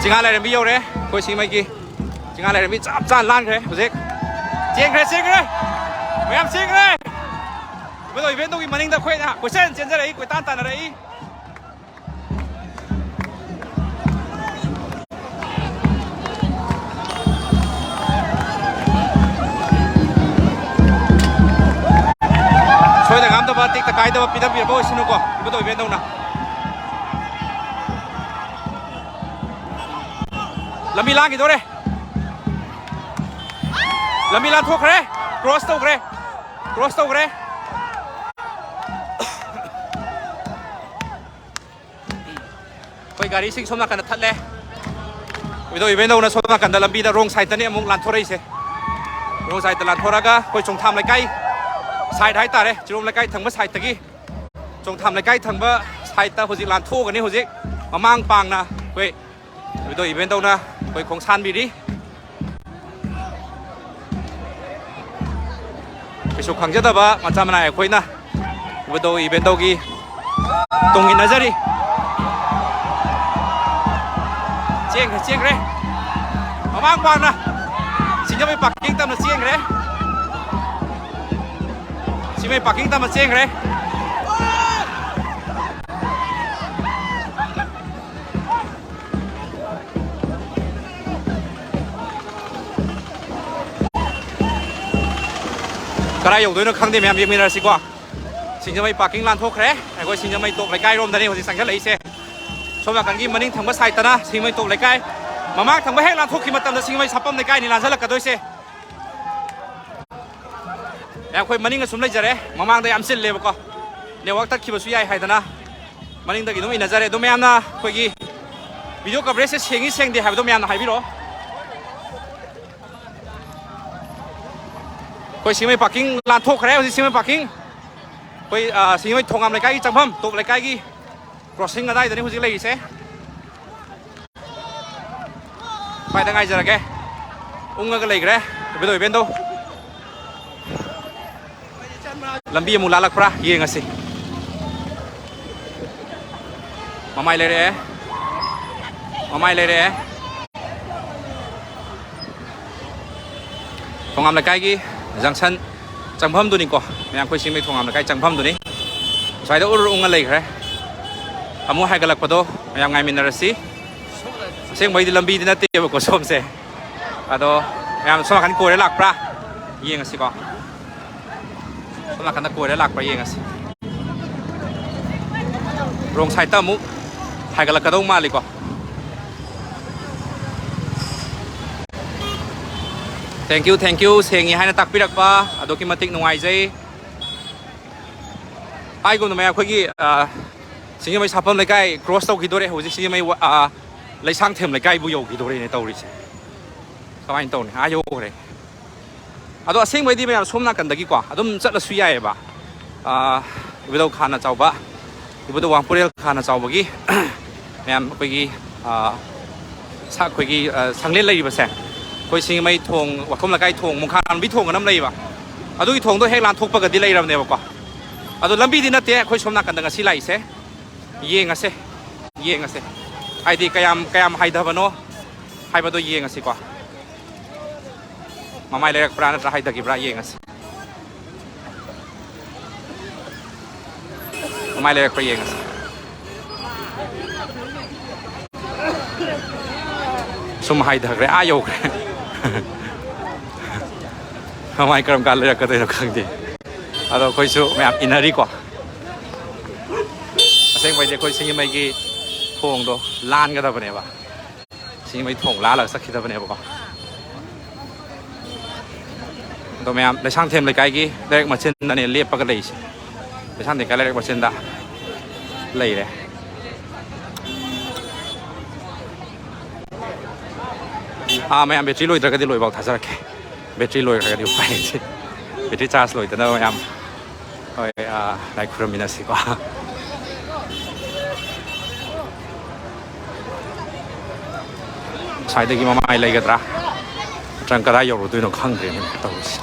ꯆꯤꯡꯉꯥ ꯂꯥꯏꯔꯦꯝꯕꯤ ꯌꯧꯔꯦ ꯑꯩꯈꯣꯏ ꯁꯤꯡꯖꯃꯩꯒꯤ꯫ ꯆꯤꯡꯉꯥ ꯂꯥꯏꯔꯦꯝꯕꯤ ꯆꯞ ꯆꯥꯅ ꯂꯥꯟꯈ꯭ꯔꯦ ꯍꯧꯖꯤꯛ꯫ ꯆꯦꯟꯈ꯭ꯔꯦ, ꯆꯦꯟꯈ꯭ꯔꯦ꯫ ꯃꯌꯥꯝ ꯆꯦꯟꯈ꯭ꯔꯦ꯫ ꯏꯚꯦꯟꯗꯣ, ꯏꯚꯦꯟꯗꯣꯒꯤ ꯃꯅꯤꯡꯗ ꯑꯩꯈꯣꯏꯅ ꯀꯣꯏꯆꯦꯟ ꯆꯦꯟꯖꯔꯛꯏ, ꯀꯣꯏꯇꯥꯟ ꯇꯥꯟꯅꯔꯛꯏ꯫ ꯁꯣꯏꯗ ꯉꯥꯝꯗꯕ, ꯇꯦꯛꯇ ꯀꯥꯏꯗꯕ ꯄꯤꯗꯕꯤꯔꯕ ꯑꯣꯏꯁꯅꯨꯀꯣ, ꯏꯕꯨꯙꯧ ꯏꯕꯦꯟꯗꯧꯅ꯫ ꯂꯝꯕꯤ ꯂꯥꯟꯈꯤꯗꯣꯔꯦ꯫ ꯂꯝꯕꯤ ꯂꯥꯟꯊꯣꯛꯈ꯭ꯔꯦ꯫ ꯀ꯭ꯔꯣꯁ ꯇꯧꯈ꯭ꯔꯦ꯫ ꯀ꯭ꯔꯣꯁ ꯇꯧꯈ꯭ꯔꯦ꯫ ꯑꯩꯈꯣꯏ ꯒꯥꯔꯤꯁꯤꯡ ꯁꯣꯝ ꯅꯥꯀꯟꯗ ꯊꯠꯂꯦ꯫ ꯏꯕꯨꯙꯧ ꯏꯕꯦꯟꯗꯧꯅ ꯁꯣꯝ ꯅꯥꯀꯟꯗ ꯂꯝꯕꯤꯗ ꯔꯣꯡ ꯁꯥꯏꯠꯇꯅꯤ ꯑꯃꯨꯛ ꯂꯥꯟꯊꯣꯔꯛꯏꯁꯦ꯫ ꯔꯣꯡ ꯁꯥꯏꯠꯇ ꯂꯥꯟꯊꯣꯔꯛꯑꯒ ꯑꯩꯈꯣꯏ ꯆꯣꯡꯊꯥꯝ ꯂꯩꯀꯥꯏ ꯁꯥꯏꯠ ꯍꯥꯏꯇꯥꯔꯦ, ꯆꯤꯔꯣꯝ ꯂꯩꯀꯥꯏ ꯊꯪꯕ ꯁꯥꯏꯠꯇꯒꯤ, ꯆꯣꯡꯊꯥꯝ ꯂꯩꯀꯥꯏ ꯊꯪꯕ ꯁꯥꯏꯠꯇ ꯍꯧꯖꯤꯛ ꯂꯥꯟꯊꯣꯛꯑꯒꯅꯤ꯫ ꯍꯧꯖꯤꯛ ꯃꯃꯥꯡ ꯄꯥꯡꯅ ꯑꯩꯈꯣꯏ ꯏꯕꯨꯙꯧ ꯏꯕꯦꯟꯗꯧꯅ ꯑꯩꯈꯣꯏ ꯈꯣꯡꯁꯥꯟꯕꯤꯔꯤ꯫ ꯀꯩꯁꯨ ꯈꯪꯖꯗꯕ ꯃꯆꯥ ꯃꯅꯥꯏ ꯑꯩꯈꯣꯏꯅ ꯏꯕꯨꯙꯧ ꯏꯕꯦꯟꯗꯧꯒꯤ ꯇꯨꯡ ꯏꯟꯅꯖꯔꯤ꯫ ꯆꯦꯟꯈ꯭ꯔꯦ, ꯆꯦꯟꯈ꯭ꯔꯦ꯫ ꯃꯃꯥꯡ ꯄꯥꯡꯅ ꯁꯤꯡꯖꯃꯩ ꯄꯥꯔꯀꯤꯡ ꯇꯝꯅ ꯆꯦꯟꯈ꯭ꯔꯦ꯫ ꯁꯤꯡꯖꯃꯩ ꯄꯥꯔꯀꯤꯡ ꯇꯝꯅ ꯆꯦꯟꯈ꯭ꯔꯦ꯫ ꯀꯗꯥꯏ ꯌꯧꯗꯣꯏꯅꯣ ꯈꯪꯗꯦ, ꯃꯌꯥꯝ ꯌꯦꯡꯃꯤꯟꯅꯔꯁꯤꯀꯣ꯫ ꯁꯤꯡꯖꯃꯩ ꯄꯥꯔꯀꯤꯡ ꯂꯥꯟꯊꯣꯛꯈ꯭ꯔꯦ꯫ ꯑꯩꯈꯣꯏ ꯁꯤꯡꯖꯃꯩ ꯇꯣꯞ ꯂꯩꯀꯥꯏꯔꯣꯝꯗꯅꯤ ꯍꯧꯖꯤꯛ ꯆꯪꯁꯤꯜꯂꯛꯏꯁꯦ꯫ ꯁꯣꯝ ꯅꯥꯀꯟꯒꯤ ꯃꯅꯤꯡ ꯊꯪꯕ ꯁꯥꯏꯠꯇꯅ ꯁꯤꯡꯖꯃꯩ ꯇꯣꯞ ꯂꯩꯀꯥꯏ꯫ ꯃꯃꯥꯡ ꯊꯪꯕ ꯍꯦꯛ ꯂꯥꯟꯊꯣꯛꯈꯤ ꯃꯇꯝꯗ ꯁꯤꯡꯖꯃꯩ ꯁꯥꯄꯝ ꯂꯩꯀꯥꯏꯅꯤ ꯂꯥꯟꯁꯤꯜꯂꯛꯀꯗꯣꯏꯁꯦ꯫ ꯑꯦ, ꯑꯩꯈꯣꯏ ꯃꯅꯤꯡ ꯑꯁꯨꯝ ꯂꯩꯖꯔꯦ, ꯃꯃꯥꯡꯗ ꯌꯥꯝ ꯆꯤꯜꯂꯦꯕꯀꯣ꯫ ꯅꯦꯠꯋꯥꯛ ꯇꯠꯈꯤꯕꯁꯨ ꯌꯥꯏ ꯍꯥꯏꯗꯅ ꯃꯅꯤꯡꯗꯒꯤ ꯑꯗꯨꯝ ꯏꯟꯅꯖꯔꯦ꯫ ꯑꯗꯣ ꯃꯌꯥꯝꯅ ꯑꯩꯈꯣꯏꯒꯤ ꯚꯤꯗꯤꯑꯣ ꯀꯚꯔꯦꯖꯁꯦ ꯁꯦꯡꯉꯤ ꯁꯦꯡꯗꯦ ꯍꯥꯏꯕꯗꯣ ꯃꯌꯥꯝꯅ ꯍꯥꯏꯕꯤꯔꯛꯑꯣ꯫ ꯑꯩꯈꯣꯏ ꯁꯤꯡꯖꯃꯩ ꯄꯥꯔꯀꯤꯡ ꯂꯥꯟꯊꯣꯛꯈ꯭ꯔꯦ ꯍꯧꯖꯤꯛ꯫ ꯁꯤꯡꯖꯃꯩ ꯄꯥꯔꯀꯤꯡ ꯑꯩꯈꯣꯏ, ꯑ, ꯁꯤꯡꯖꯃꯩ ꯊꯣꯉꯥꯝ ꯂꯩꯀꯥꯏꯒꯤ ꯆꯪꯐꯝ, ꯇꯣꯞ ꯂꯩꯀꯥꯏꯒꯤ ꯀ꯭ꯔꯣꯁꯤꯡ ꯑꯗꯥꯏꯗꯅꯤ ꯍꯧꯖꯤꯛ ꯂꯩꯔꯤꯁꯦ꯫ ꯁ꯭ꯋꯥꯏꯗ ꯉꯥꯏꯖꯔꯒꯦ꯫ ꯎꯪꯉꯒ ꯂꯩꯈ꯭ꯔꯦ ꯏꯕꯦꯟꯗꯧ, ꯏꯕꯦꯟꯗꯧ꯫ ꯂꯝꯕꯤ ꯑꯃꯨꯛ ꯂꯥꯜꯂꯛꯄ꯭ꯔꯥ ꯌꯦꯡꯉꯁꯤ꯫ ꯃꯃꯥꯏ ꯂꯩꯔꯛꯑꯦ꯫ ꯃꯃꯥꯏ ꯂꯩꯔꯛꯑꯦ꯫ ꯊꯣꯉꯥꯝ ꯂꯩꯀꯥꯏꯒꯤ junction ꯆꯪꯐꯝꯗꯨꯅꯤꯀꯣ꯫ ꯃꯌꯥꯝ ꯑꯩꯈꯣꯏ ꯁꯤꯡꯃꯩ ꯊꯣꯉꯥꯝ ꯂꯩꯀꯥꯏ ꯆꯪꯐꯝꯗꯨꯅꯤ꯫ ꯉꯁꯥꯏꯗ ꯎꯔ ꯎꯪꯉ ꯂꯩꯈ꯭ꯔꯦ꯫ ꯑꯃꯨꯛ ꯍꯥꯏꯒꯠꯂꯛꯄꯗꯣ ꯃꯌꯥꯝ ꯉꯥꯏꯃꯤꯟꯅꯔꯁꯤ꯫ ꯑꯁꯦꯡꯕꯩꯗꯤ ꯂꯝꯕꯤꯗꯤ ꯅꯠꯇꯦꯕꯀꯣ ꯁꯣꯝꯁꯦ꯫ ꯑꯗꯣ ꯃꯌꯥꯝ ꯁꯣꯝ ꯅꯥꯀꯟ ꯀꯣꯏꯔ ꯂꯥꯛꯄ꯭ꯔꯥ ꯌꯦꯡꯉꯁꯤꯀꯣ꯫ ꯁꯣꯝ ꯅꯥꯀꯟꯗ ꯀꯣꯏꯔ ꯂꯥꯛꯄ꯭ꯔꯥ ꯌꯦꯡꯉꯁꯤ꯫ Wrong side ꯇ ꯑꯃꯨꯛ ꯍꯥꯏꯒꯠꯂꯛꯀꯗꯧ ꯃꯥꯜꯂꯤꯀꯣ꯫ Thank you, thank you꯫ ꯁꯦꯡꯉꯤ ꯍꯥꯏꯅ ꯇꯥꯛꯄꯤꯔꯛꯄ ꯑꯗꯨꯛꯀꯤ ꯃꯇꯤꯛ ꯅꯨꯡꯉꯥꯏꯖꯩ꯫ ꯍꯥꯏꯒꯨꯝꯗ ꯃꯌꯥꯝ ꯑꯩꯈꯣꯏꯒꯤ, ꯑ, ꯁꯤꯡꯖꯃꯩ ꯁꯥꯐꯝ ꯂꯩꯀꯥꯏ cross ꯇꯧꯈꯤꯗꯣꯔꯦ꯫ ꯍꯧꯖꯤꯛ ꯁꯤꯡꯖꯃꯩ ꯋ-, ꯑ, ꯂꯩꯁꯥꯡꯊꯦꯝ ꯂꯩꯀꯥꯏꯕꯨ ꯌꯧꯈꯤꯗꯣꯔꯦꯅꯦ ꯇꯧꯔꯤꯁꯦ꯫ ꯀꯃꯥꯏꯅ ꯇꯧꯅꯤ? ꯑꯥ ꯌꯧꯈ꯭ꯔꯦ꯫ ꯑꯗꯣ ꯑꯁꯦꯡꯕꯩꯗꯤ ꯃꯌꯥꯝ ꯁꯣꯝ ꯅꯥꯀꯟꯗꯒꯤꯀꯣ ꯑꯗꯨꯝ ꯆꯠꯂꯁꯨ ꯌꯥꯏꯑꯕ꯫ ꯑꯥ, ꯏꯕꯨꯙꯧ ꯈꯥꯅ ꯆꯥꯎꯕ, ꯏꯕꯨꯙꯧ ꯋꯥꯡꯄꯨꯔꯦꯜ ꯈꯥꯅ ꯆꯥꯎꯕꯒꯤ ꯃꯌꯥꯝ ꯑꯩꯈꯣꯏꯒꯤ, ꯑꯥ, ꯁ-, ꯑꯩꯈꯣꯏꯒꯤ, ꯑꯥ, ꯁꯪꯂꯦꯟ ꯂꯩꯔꯤꯕꯁꯦ, ꯑꯩꯈꯣꯏ ꯁꯤꯡꯖꯃꯩ ꯊꯣꯡ, ꯋꯥꯈꯣꯝ ꯂꯩꯀꯥꯏ ꯊꯣꯡ, ꯃꯨꯈꯥ ꯂꯝꯕꯤ ꯊꯣꯡ ꯑꯅ ꯑꯃ ꯂꯩꯌꯦꯕ꯫ ꯑꯗꯨꯒꯤ ꯊꯣꯡꯗꯣ ꯍꯦꯛ ꯂꯥꯟꯊꯣꯛꯄꯒꯗꯤ ꯂꯩꯔꯕꯅꯦꯕꯀꯣ꯫ ꯑꯗꯣ ꯂꯝꯕꯤꯗꯤ ꯅꯠꯇꯦ ꯑꯩꯈꯣꯏ ꯁꯣꯝ ꯅꯥꯀꯟꯗ ꯉꯁꯤ ꯂꯥꯛꯏꯁꯦ꯫ ꯌꯦꯡꯉꯁꯦ, ꯌꯦꯡꯉꯁꯦ꯫ ꯍꯥꯏꯗꯤ ꯀꯌꯥꯝ, ꯀꯌꯥꯝ ꯍꯥꯏꯊꯕꯅꯣ ꯍꯥꯏꯕꯗꯣ ꯌꯦꯡꯉꯁꯤꯀꯣ꯫ ꯃꯃꯥꯏ ꯂꯩꯔꯛꯄ꯭ꯔꯥ ꯅꯠꯇ꯭ꯔꯥ ꯍꯥꯏꯊꯈꯤꯕ꯭ꯔꯥ ꯌꯦꯡꯉꯁꯤ꯫ ꯃꯃꯥꯏ ꯂꯩꯔꯛꯄ꯭ꯔꯥ ꯌꯦꯡꯉꯁꯤ꯫ ꯁꯨꯝ ꯍꯥꯏꯊꯈ꯭ꯔꯦ, ꯑꯥ ꯌꯧꯈ꯭ꯔꯦ꯫ ꯃꯃꯥꯏ ꯀꯔꯝ ꯀꯥꯟ ꯂꯩꯔꯛꯀꯗꯣꯏꯅꯣ ꯈꯪꯗꯦ꯫ ꯑꯗꯣ ꯑꯩꯈꯣꯏꯁꯨ ꯃꯌꯥꯝ ꯏꯟꯅꯔꯤꯀꯣ꯫ ꯑꯁꯦꯡꯕꯩꯗꯤ ꯑꯩꯈꯣꯏ ꯁꯤꯡꯖꯃꯩꯒꯤ ꯊꯣꯡꯗꯣ ꯂꯥꯟꯒꯗꯕꯅꯦꯕ꯫ ꯁꯤꯡꯖꯃꯩ ꯊꯣꯡ ꯂꯥꯜꯂꯒ ꯆꯠꯈꯤꯗꯕꯅꯦꯕꯀꯣ꯫ ꯑꯗꯣ ꯃꯌꯥꯝ ꯂꯩꯁꯥꯡꯊꯦꯝ ꯂꯩꯀꯥꯏꯒꯤ ꯂꯩꯔꯛ ꯃꯆꯤꯟꯗꯅꯦ ꯂꯦꯞꯄꯒ ꯂꯩꯔꯤꯁꯦ꯫ ꯂꯩꯁꯥꯡꯊꯦꯝ ꯂꯩꯀꯥꯏ ꯂꯩꯔꯛ ꯃꯆꯤꯟꯗ ꯂꯩꯔꯦ꯫ ꯑꯥ, ꯃꯌꯥꯝ battery ꯂꯣꯏꯗ꯭ꯔꯒꯗꯤ ꯂꯣꯏꯐꯥꯎ ꯊꯥꯖꯔꯛꯀꯦ꯫ Battery ꯂꯣꯏꯈ꯭ꯔꯒꯗꯤ ꯎꯄꯥꯏ ꯂꯩꯇꯦ꯫ Battery charge ꯂꯣꯏꯗꯅꯕ ꯃꯌꯥꯝ꯫ ꯍꯣꯏ, ꯑꯥ, ꯂꯥꯏ ꯈꯨꯔꯨꯝꯃꯤꯟꯅꯁꯤꯀꯣ꯫ ꯁ꯭ꯋꯥꯏꯗꯒꯤ ꯃꯃꯥꯏ ꯂꯩꯒꯗ꯭ꯔꯥ? ꯅꯠꯇ꯭ꯔꯒ ꯀꯗꯥꯏ ꯌꯧꯔꯨꯗꯣꯏꯅꯣ ꯈꯪꯗ꯭ꯔꯦꯅꯦ ꯇꯧꯔꯤꯁꯦ꯫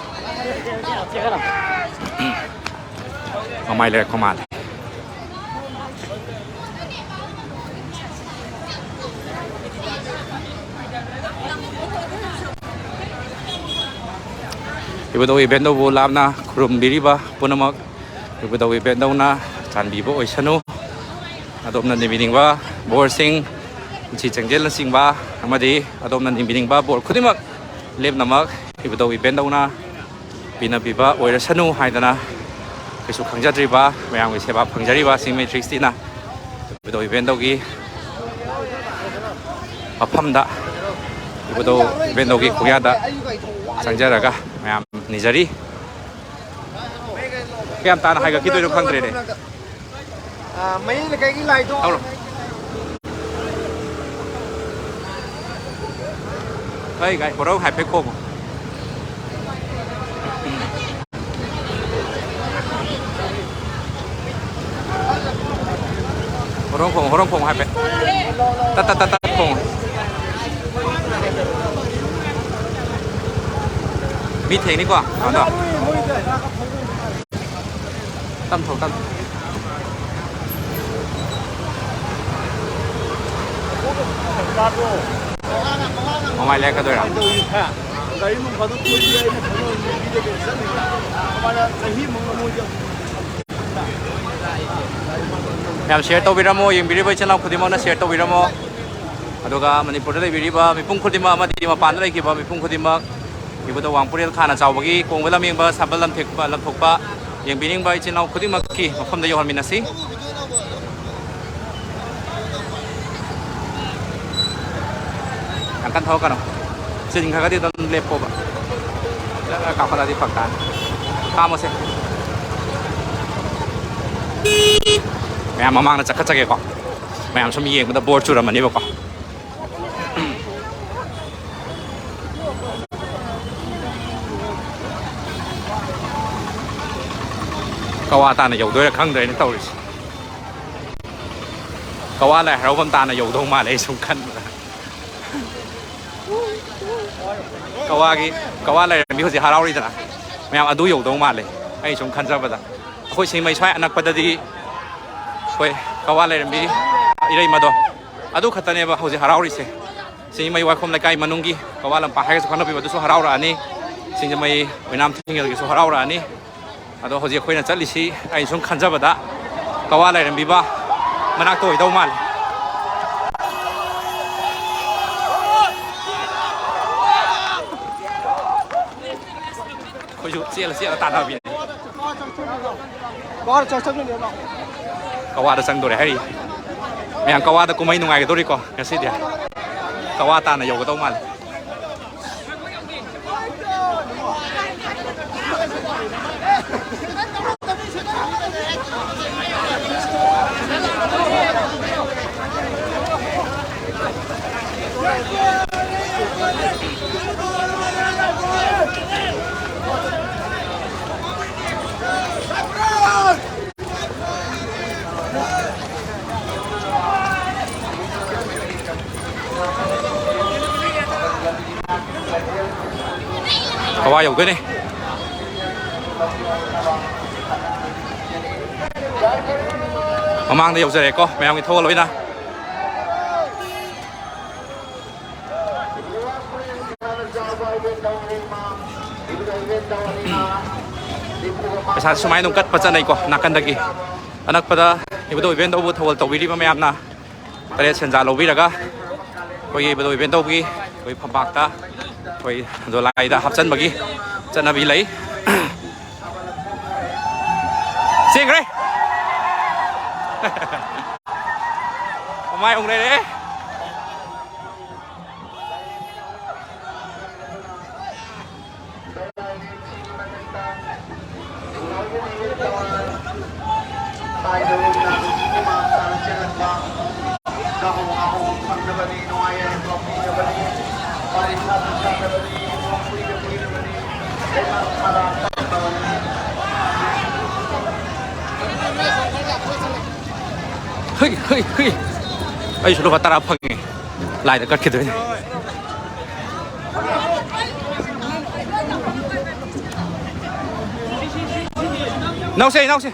ꯃꯥꯏ ꯂꯩꯔꯛꯄ ꯃꯥꯜꯂꯦ꯫ ꯏꯕꯨꯙꯧ ꯏꯕꯦꯟꯗꯧꯕꯨ ꯂꯥꯞꯅ ꯈꯨꯔꯨꯝꯕꯤꯔꯤꯕ ꯄꯨꯝꯅꯃꯛ ꯏꯕꯨꯙꯧ ꯏꯕꯦꯟꯗꯧꯅ ꯆꯥꯟꯕꯤꯕ ꯑꯣꯏꯁꯅꯨ꯫ ꯑꯗꯣꯝꯅ ꯅꯤꯕꯤꯅꯤꯡꯕ ꯕꯣꯔꯁꯤꯡ, ꯄꯨꯟꯁꯤ ꯆꯦꯡꯖꯦꯜꯅꯆꯤꯡꯕ ꯑꯃꯗꯤ ꯑꯗꯣꯝꯅ ꯅꯤꯕꯤꯅꯤꯡꯕ ꯕꯣꯔ ꯈꯨꯗꯤꯡꯃꯛ ꯂꯦꯞꯅꯃꯛ ꯏꯕꯨꯙꯧ ꯏꯕꯦꯟꯗꯧꯅ ꯄꯤꯅꯕꯤꯕ ꯑꯣꯏꯔꯁꯅꯨ ꯍꯥꯏꯗꯅ ꯀꯩꯁꯨ ꯈꯪꯖꯗ꯭ꯔꯤꯕ ꯃꯌꯥꯝꯒꯤ ꯁꯦꯕꯥ ꯐꯪꯖꯔꯤꯕ ꯆꯤꯡꯃꯩ ꯊ꯭ꯔꯤ ꯁꯤꯛꯁꯇꯤꯅ ꯏꯕꯨꯙꯧ ꯏꯕꯦꯟꯗꯧꯒꯤ ꯃꯐꯝꯗ, ꯏꯕꯨꯙꯧ ꯏꯕꯦꯟꯗꯧꯒꯤ ꯈꯣꯡꯌꯥꯗ ꯆꯪꯖꯔꯒ ꯃꯌꯥꯝ ꯅꯤꯖꯔꯤ꯫ ꯀꯌꯥꯝ ꯇꯥꯅ ꯍꯥꯏꯒꯠꯈꯤꯗꯣꯏꯅꯣ ꯈꯪꯗ꯭ꯔꯦꯅꯦ꯫ ꯑꯥ, ꯃꯌꯥꯏ ꯂꯩꯀꯥꯏꯒꯤ ꯂꯥꯏꯗꯣ꯫ ꯇꯧꯔꯣ꯫ ꯑꯩ ꯒꯥꯏ ꯍꯣꯔꯧ ꯍꯥꯏꯐꯦꯠ ꯈꯣꯡꯉꯣ꯫ ꯍꯣꯔꯣꯡ ꯈꯣꯡ, ꯍꯣꯔꯣꯡ ꯈꯣꯡ ꯍꯥꯏꯐꯦꯠ꯫ ꯇꯠ ꯇꯠ ꯇꯠ ꯇꯠ ꯈꯣꯡ꯫ ꯃꯤ ꯊꯦꯡꯅꯤꯀꯣ, ꯑꯗꯣ꯫ ꯇꯝ ꯊꯧ, ꯇꯝ ꯊꯧ꯫ ꯃꯃꯥꯏ ꯂꯩꯔꯛꯀꯗꯣꯏꯔꯥ? ꯒꯥꯔꯤ ꯅꯣꯡ ꯐꯥꯗꯣꯛ ꯀꯣꯏꯕ ꯌꯥꯏ, ꯑꯩꯅ ꯈꯪꯍꯧꯔꯤꯅꯦ, ꯃꯤꯗ ꯀꯩ ꯆꯠꯂꯤꯅꯣ? ꯃꯃꯥꯏꯗ ꯆꯍꯤ ꯑꯃ ꯃꯣꯏꯗ ꯌꯥꯝ share ꯇꯧꯕꯤꯔꯝꯃꯣ, ꯌꯦꯡꯕꯤꯔꯤꯕ ꯏꯆꯤꯟ ꯏꯅꯥꯎ ꯈꯨꯗꯤꯡꯃꯛꯅ share ꯇꯧꯕꯤꯔꯝꯃꯣ꯫ ꯑꯗꯨꯒ ꯃꯅꯤꯄꯨꯔꯗ ꯂꯩꯕꯤꯔꯤꯕ ꯃꯤꯄꯨꯝ ꯈꯨꯗꯤꯡꯃꯛ ꯑꯃꯗꯤ ꯃꯄꯥꯟꯗ ꯂꯩꯈꯤꯕ ꯃꯤꯄꯨꯝ ꯈꯨꯗꯤꯡꯃꯛ ꯏꯕꯨꯙꯧ ꯋꯥꯡꯄꯨꯔꯦꯜ ꯈꯥꯅ ꯆꯥꯎꯕꯒꯤ ꯀꯣꯡꯕ ꯂꯝꯌꯦꯡꯕ ꯁꯝꯕꯜ ꯂꯝꯊꯦꯛꯄ ꯂꯝꯊꯣꯛꯄ ꯌꯦꯡꯕꯤꯅꯤꯡꯕ ꯏꯆꯤꯟ ꯏꯅꯥꯎ ꯈꯨꯗꯤꯡꯃꯛꯀꯤ ꯃꯐꯝꯗ ꯌꯧꯍꯟꯃꯤꯟꯅꯁꯤ꯫ ꯌꯥꯝ ꯀꯟꯅ ꯊꯧꯔꯛꯀꯅꯨ꯫ ꯆꯤꯟꯈ꯭ꯔꯒꯗꯤ ꯑꯗꯨꯝ ꯂꯦꯞꯄꯣꯕ꯫ ꯀꯥꯈꯠꯂꯛꯑꯗꯤ ꯐꯔꯛ ꯇꯥꯅꯤ꯫ ꯈꯥꯝꯃꯣꯁꯦ꯫ ꯃꯌꯥꯝ ꯃꯃꯥꯡꯗ ꯆꯠꯈꯠꯆꯒꯦꯀꯣ꯫ ꯃꯌꯥꯝ ꯁꯨꯝ ꯌꯦꯡꯕꯗ bore ꯆꯨꯔꯝꯃꯅꯤꯕꯀꯣ꯫ ꯀꯋꯥ ꯇꯥꯅ ꯌꯧꯗꯣꯏꯔꯥ ꯈꯪꯗ꯭ꯔꯦꯅꯦ ꯇꯧꯔꯤꯁꯦ꯫ ꯀꯋꯥ ꯂꯥꯏ ꯍꯔꯥꯎꯐꯝ ꯇꯥꯅ ꯌꯧꯗꯧ ꯃꯥꯜꯂꯦ ꯑꯩ ꯁꯨꯝ ꯈꯟꯕꯗ꯫ ꯀꯋꯥꯒꯤ, ꯀꯋꯥ ꯂꯥꯏꯔꯦꯝꯕꯤ ꯍꯧꯖꯤꯛ ꯍꯔꯥꯎꯔꯤꯗꯅ, ꯃꯌꯥꯝ ꯑꯗꯨ ꯌꯧꯗꯧ ꯃꯥꯜꯂꯦ ꯑꯩ ꯁꯨꯝ ꯈꯟꯖꯕꯗ꯫ ꯑꯩꯈꯣꯏ ꯁꯤꯡꯃꯩ ꯁ꯭ꯋꯥꯏ ꯑꯅꯛꯄꯗꯗꯤ ꯑꯩꯈꯣꯏ ꯀꯋꯥ ꯂꯥꯏꯔꯦꯝꯕꯤ ꯏꯔꯩꯃꯗꯣ ꯑꯗꯨ ꯈꯛꯇꯅꯦꯕ ꯍꯧꯖꯤꯛ ꯍꯔꯥꯎꯔꯤꯁꯦ꯫ ꯁꯤꯡꯃꯩ ꯋꯥꯏꯈꯣꯝ ꯂꯩꯀꯥꯏ ꯃꯅꯨꯡꯒꯤ ꯀꯋꯥ ꯂꯝꯄꯥꯛ ꯍꯥꯏꯔꯒꯁꯨ ꯈꯪꯅꯕꯤꯕ ꯑꯗꯨꯁꯨ ꯍꯔꯥꯎꯔꯛꯑꯅꯤ꯫ ꯁꯤꯡꯖꯃꯩ ꯑꯣꯏꯅꯥꯝ ꯊꯤꯡꯒꯜꯒꯤꯁꯨ ꯍꯔꯥꯎꯔꯛꯑꯅꯤ꯫ ꯑꯗꯣ ꯍꯧꯖꯤꯛ ꯑꯩꯈꯣꯏꯅ ꯆꯠꯂꯤꯁꯤ ꯑꯩꯅ ꯁꯨꯝ ꯈꯟꯖꯕꯗ ꯀꯋꯥ ꯂꯥꯏꯔꯦꯝꯕꯤꯕ ꯃꯅꯥꯛꯇ ꯑꯣꯏꯗꯧ ꯃꯥꯜꯂꯤ꯫ ꯑꯩꯈꯣꯏꯁꯨ ꯆꯦꯜꯂ ꯆꯦꯜꯂ ꯇꯥꯟꯅꯕꯤꯅꯤ꯫ ꯀꯋꯥꯗ ꯆꯪꯗꯣꯔꯦ ꯍꯥꯏꯔꯤ꯫ ꯃꯌꯥꯝ ꯀꯋꯥꯗ ꯀꯨꯝꯍꯩ ꯅꯨꯡꯉꯥꯏꯒꯗꯧꯔꯤꯀꯣ ꯉꯁꯤꯗꯤ꯫ ꯀꯋꯥ ꯇꯥꯟꯅ ꯌꯧꯒꯗꯧ ꯃꯥꯜꯂꯤ꯫ ꯀꯋꯥ ꯌꯧꯗꯣꯏꯅꯦ꯫ ꯃꯃꯥꯡꯗ ꯌꯧꯖꯔꯦꯀꯣ ꯃꯌꯥꯝꯒꯤ ꯊꯧꯒꯜ ꯑꯣꯏꯅ꯫ ꯄꯩꯁꯥꯁꯦ ꯁꯨꯃꯥꯏꯅ ꯑꯗꯨꯝ ꯀꯠꯄ ꯆꯠꯅꯩꯀꯣ ꯅꯥꯀꯟꯗꯒꯤ꯫ ꯑꯅꯛꯄꯗ ꯏꯕꯨꯙꯧ ꯏꯕꯦꯟꯗꯧꯕꯨ ꯊꯧꯒꯜ ꯇꯧꯕꯤꯔꯤꯕ ꯃꯌꯥꯝꯅ ꯇꯔꯦꯠ ꯁꯦꯟꯖꯥ ꯂꯧꯕꯤꯔꯒ ꯑꯩꯈꯣꯏꯒꯤ ꯏꯕꯨꯙꯧ ꯏꯕꯦꯟꯗꯧꯒꯤ ꯑꯩꯈꯣꯏ ꯐꯝꯄꯥꯛꯇ ꯑꯩꯈꯣꯏ ꯗꯣꯂꯥꯏꯗ ꯍꯥꯞꯆꯤꯟꯕꯒꯤ ꯆꯠꯅꯕꯤ ꯂꯩ꯫ ꯆꯦꯟꯈ꯭ꯔꯦ꯫ ꯃꯃꯥꯏ ꯑꯣꯟꯈ꯭ꯔꯦ꯫ ꯍꯨꯏ, ꯍꯨꯏ, ꯍꯨꯏ꯫ ꯑꯩꯁꯨ ꯂꯨꯄꯥ ꯇꯔꯥ ꯐꯪꯉꯦ꯫ ꯂꯥꯏꯗ ꯀꯠꯈꯤꯗꯣꯏꯅꯦ꯫ ꯏꯅꯥꯎꯁꯦ, ꯏꯅꯥꯎꯁꯦ꯫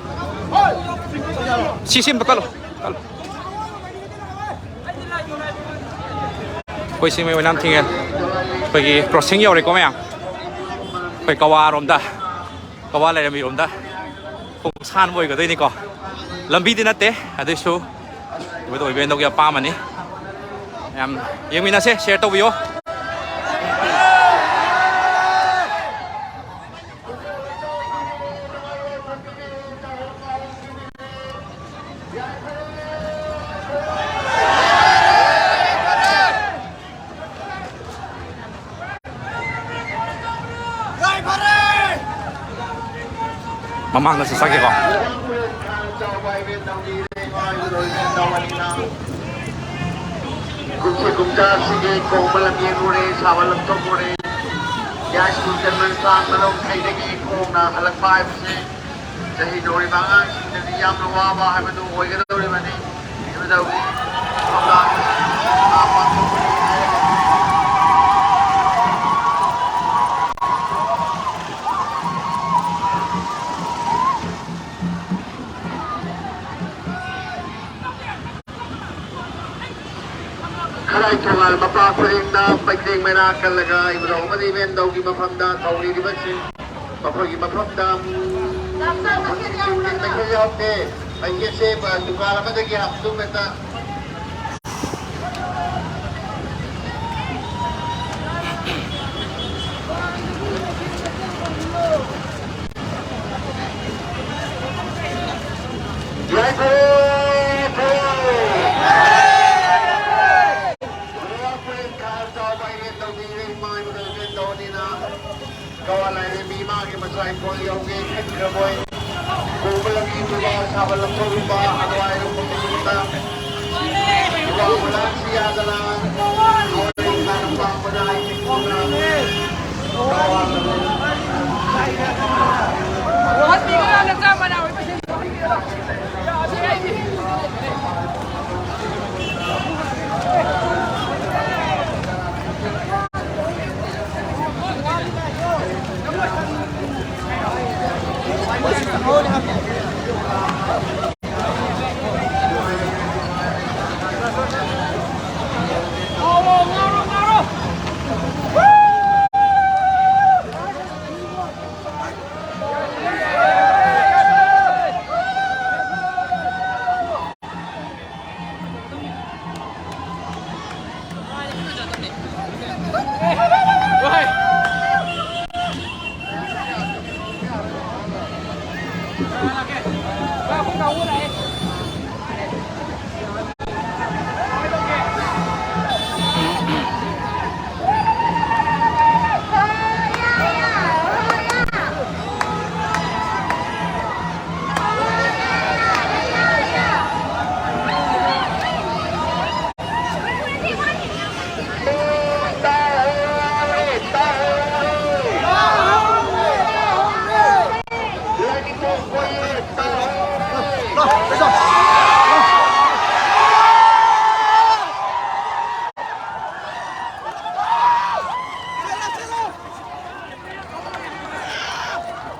ꯁꯤ, ꯁꯤ ꯑꯝꯇ ꯀꯠꯂꯣ, ꯀꯠꯂꯣ꯫ ꯑꯩꯈꯣꯏ ꯁꯤ ꯃꯌꯥꯝ ꯊꯤꯡꯉꯦ꯫ ꯑꯩꯈꯣꯏꯒꯤ crossing ꯌꯧꯔꯦꯀꯣ ꯃꯌꯥꯝ꯫ ꯑꯩꯈꯣꯏ ꯀꯋꯥꯔꯣꯝꯗ, ꯀꯋꯥ ꯂꯩꯔꯝꯃꯤꯔꯣꯝꯗ ꯈꯣꯡꯁꯥꯟꯕ ꯑꯣꯏꯒꯗꯣꯏꯅꯤꯀꯣ꯫ ꯂꯝꯕꯤꯗꯤ ꯅꯠꯇꯦ, ꯑꯗꯨꯏꯁꯨ ꯑꯣꯏꯕꯗ ꯑꯣꯏꯕ ꯏꯟꯗꯧꯒꯤ ꯑꯄꯥꯝꯕꯅꯤ꯫ ꯃꯌꯥꯝ ꯌꯦꯡꯃꯤꯟꯅꯁꯦ, share ꯇꯧꯕꯤꯌꯣ꯫ ꯃꯃꯥꯡꯗꯁꯨ ꯆꯠꯈꯤꯀꯣ꯫ ꯀꯨꯝꯁꯤ ꯀꯨꯝꯖꯥꯁꯤꯒꯤ ꯀꯣꯡꯕ ꯂꯝ ꯌꯦꯡꯂꯨꯔꯦ, ꯁꯥꯕ ꯂꯝꯊꯣꯛꯂꯨꯔꯦ꯫ ꯌꯥꯏꯁꯀꯨꯜ ꯆꯟꯕ ꯆꯥꯡ ꯃꯅꯨꯡ ꯈꯩꯗꯒꯤ ꯈꯣꯡꯅ ꯍꯜꯂꯛꯄ ꯍꯥꯏꯕꯁꯤ ꯆꯍꯤ ꯅꯧꯔꯤꯕ ꯑꯉꯥꯡꯁꯤꯡꯗꯗꯤ ꯌꯥꯝꯅ ꯋꯥꯕ ꯍꯥꯏꯕꯗꯨ ꯑꯣꯏꯒꯗꯧꯔꯤꯕꯅꯤ꯫ ꯏꯕꯨꯙꯧꯒꯤ ꯊꯧꯗꯥꯡ ꯑꯁꯤ ꯃꯈꯥ ꯄꯥꯡꯊꯣꯛꯄꯅꯤ ꯍꯥꯏꯔꯒ ꯈꯔꯥꯏ ꯊꯣꯡꯒꯥꯜ ꯃꯄꯥ ꯄꯔꯦꯡꯗ ꯄꯩꯇꯦꯡ ꯃꯩꯔꯥ ꯀꯜꯂꯒ ꯏꯕꯨꯙꯧ ꯑꯃꯗꯤ ꯏꯕꯦꯟꯗꯧꯒꯤ ꯃꯐꯝꯗ ꯊꯧꯅꯤꯔꯤꯕꯁꯤꯡ ꯃꯈꯣꯏꯒꯤ ꯃꯐꯝꯗ ꯃꯩꯈꯦꯠ ꯌꯥꯎꯗꯦ꯫ ꯃꯩꯈꯦꯠꯁꯦ ꯗꯨꯀꯥꯟ ꯑꯃꯗꯒꯤ ꯍꯥꯞꯇꯨ ꯈꯛꯇ꯫ ꯌꯥꯏꯐꯔꯦ, ꯐꯔꯦ꯫ ꯈꯨꯔꯦꯟ ꯈꯥ ꯆꯥꯎꯕ ꯏꯔꯦꯟ ꯇꯧꯕꯤꯔꯦ, ꯏꯃꯥ ꯏꯕꯦꯟ ꯇꯧꯅꯤꯅ꯫ ꯀꯋꯥ ꯂꯥꯏꯔꯦꯝꯕꯤ ꯏꯃꯥꯒꯤ ꯃꯆꯥ ꯏꯪꯈꯣꯜ ꯌꯧꯒꯦ ꯈꯟꯈ꯭ꯔꯕꯣꯏ꯫ ꯀꯣꯡꯕ ꯂꯝꯕꯤ ꯎꯕ ꯁꯥꯕ ꯂꯝꯊꯣꯛꯂꯨꯕ ꯑꯗꯨꯋꯥꯏꯗ ꯈꯨꯟꯗ ꯏꯋꯥ ꯈꯨꯂꯥꯡꯁꯤ ꯌꯥꯗꯅ ꯍꯋꯥꯏ ꯈꯥꯅ ꯄꯥꯡꯕꯗ ꯍꯥꯏꯈꯤꯕ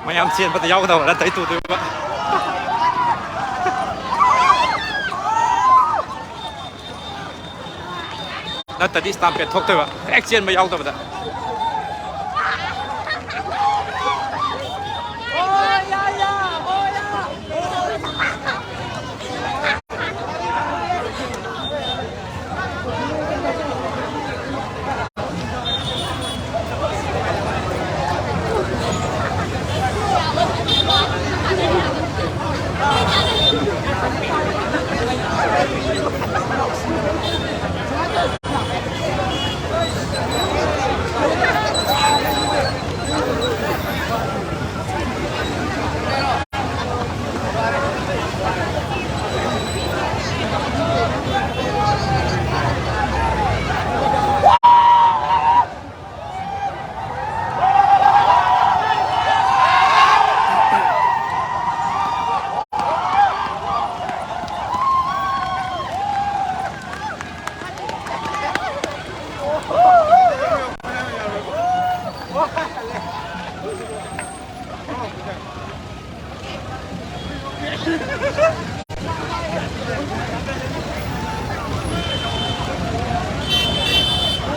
ꯃꯌꯥꯝ ꯆꯦꯟꯕꯗ ꯌꯥꯎꯒꯗꯕ ꯅꯠꯇ꯭ꯔꯗꯤ ꯇꯨꯗꯣꯏꯕ꯫ ꯅꯠꯇ꯭ꯔꯗꯤ stampede ꯊꯣꯛꯇꯣꯏꯕ, ꯍꯦꯛ ꯆꯦꯟꯕ ꯌꯥꯎꯗꯕꯗ꯫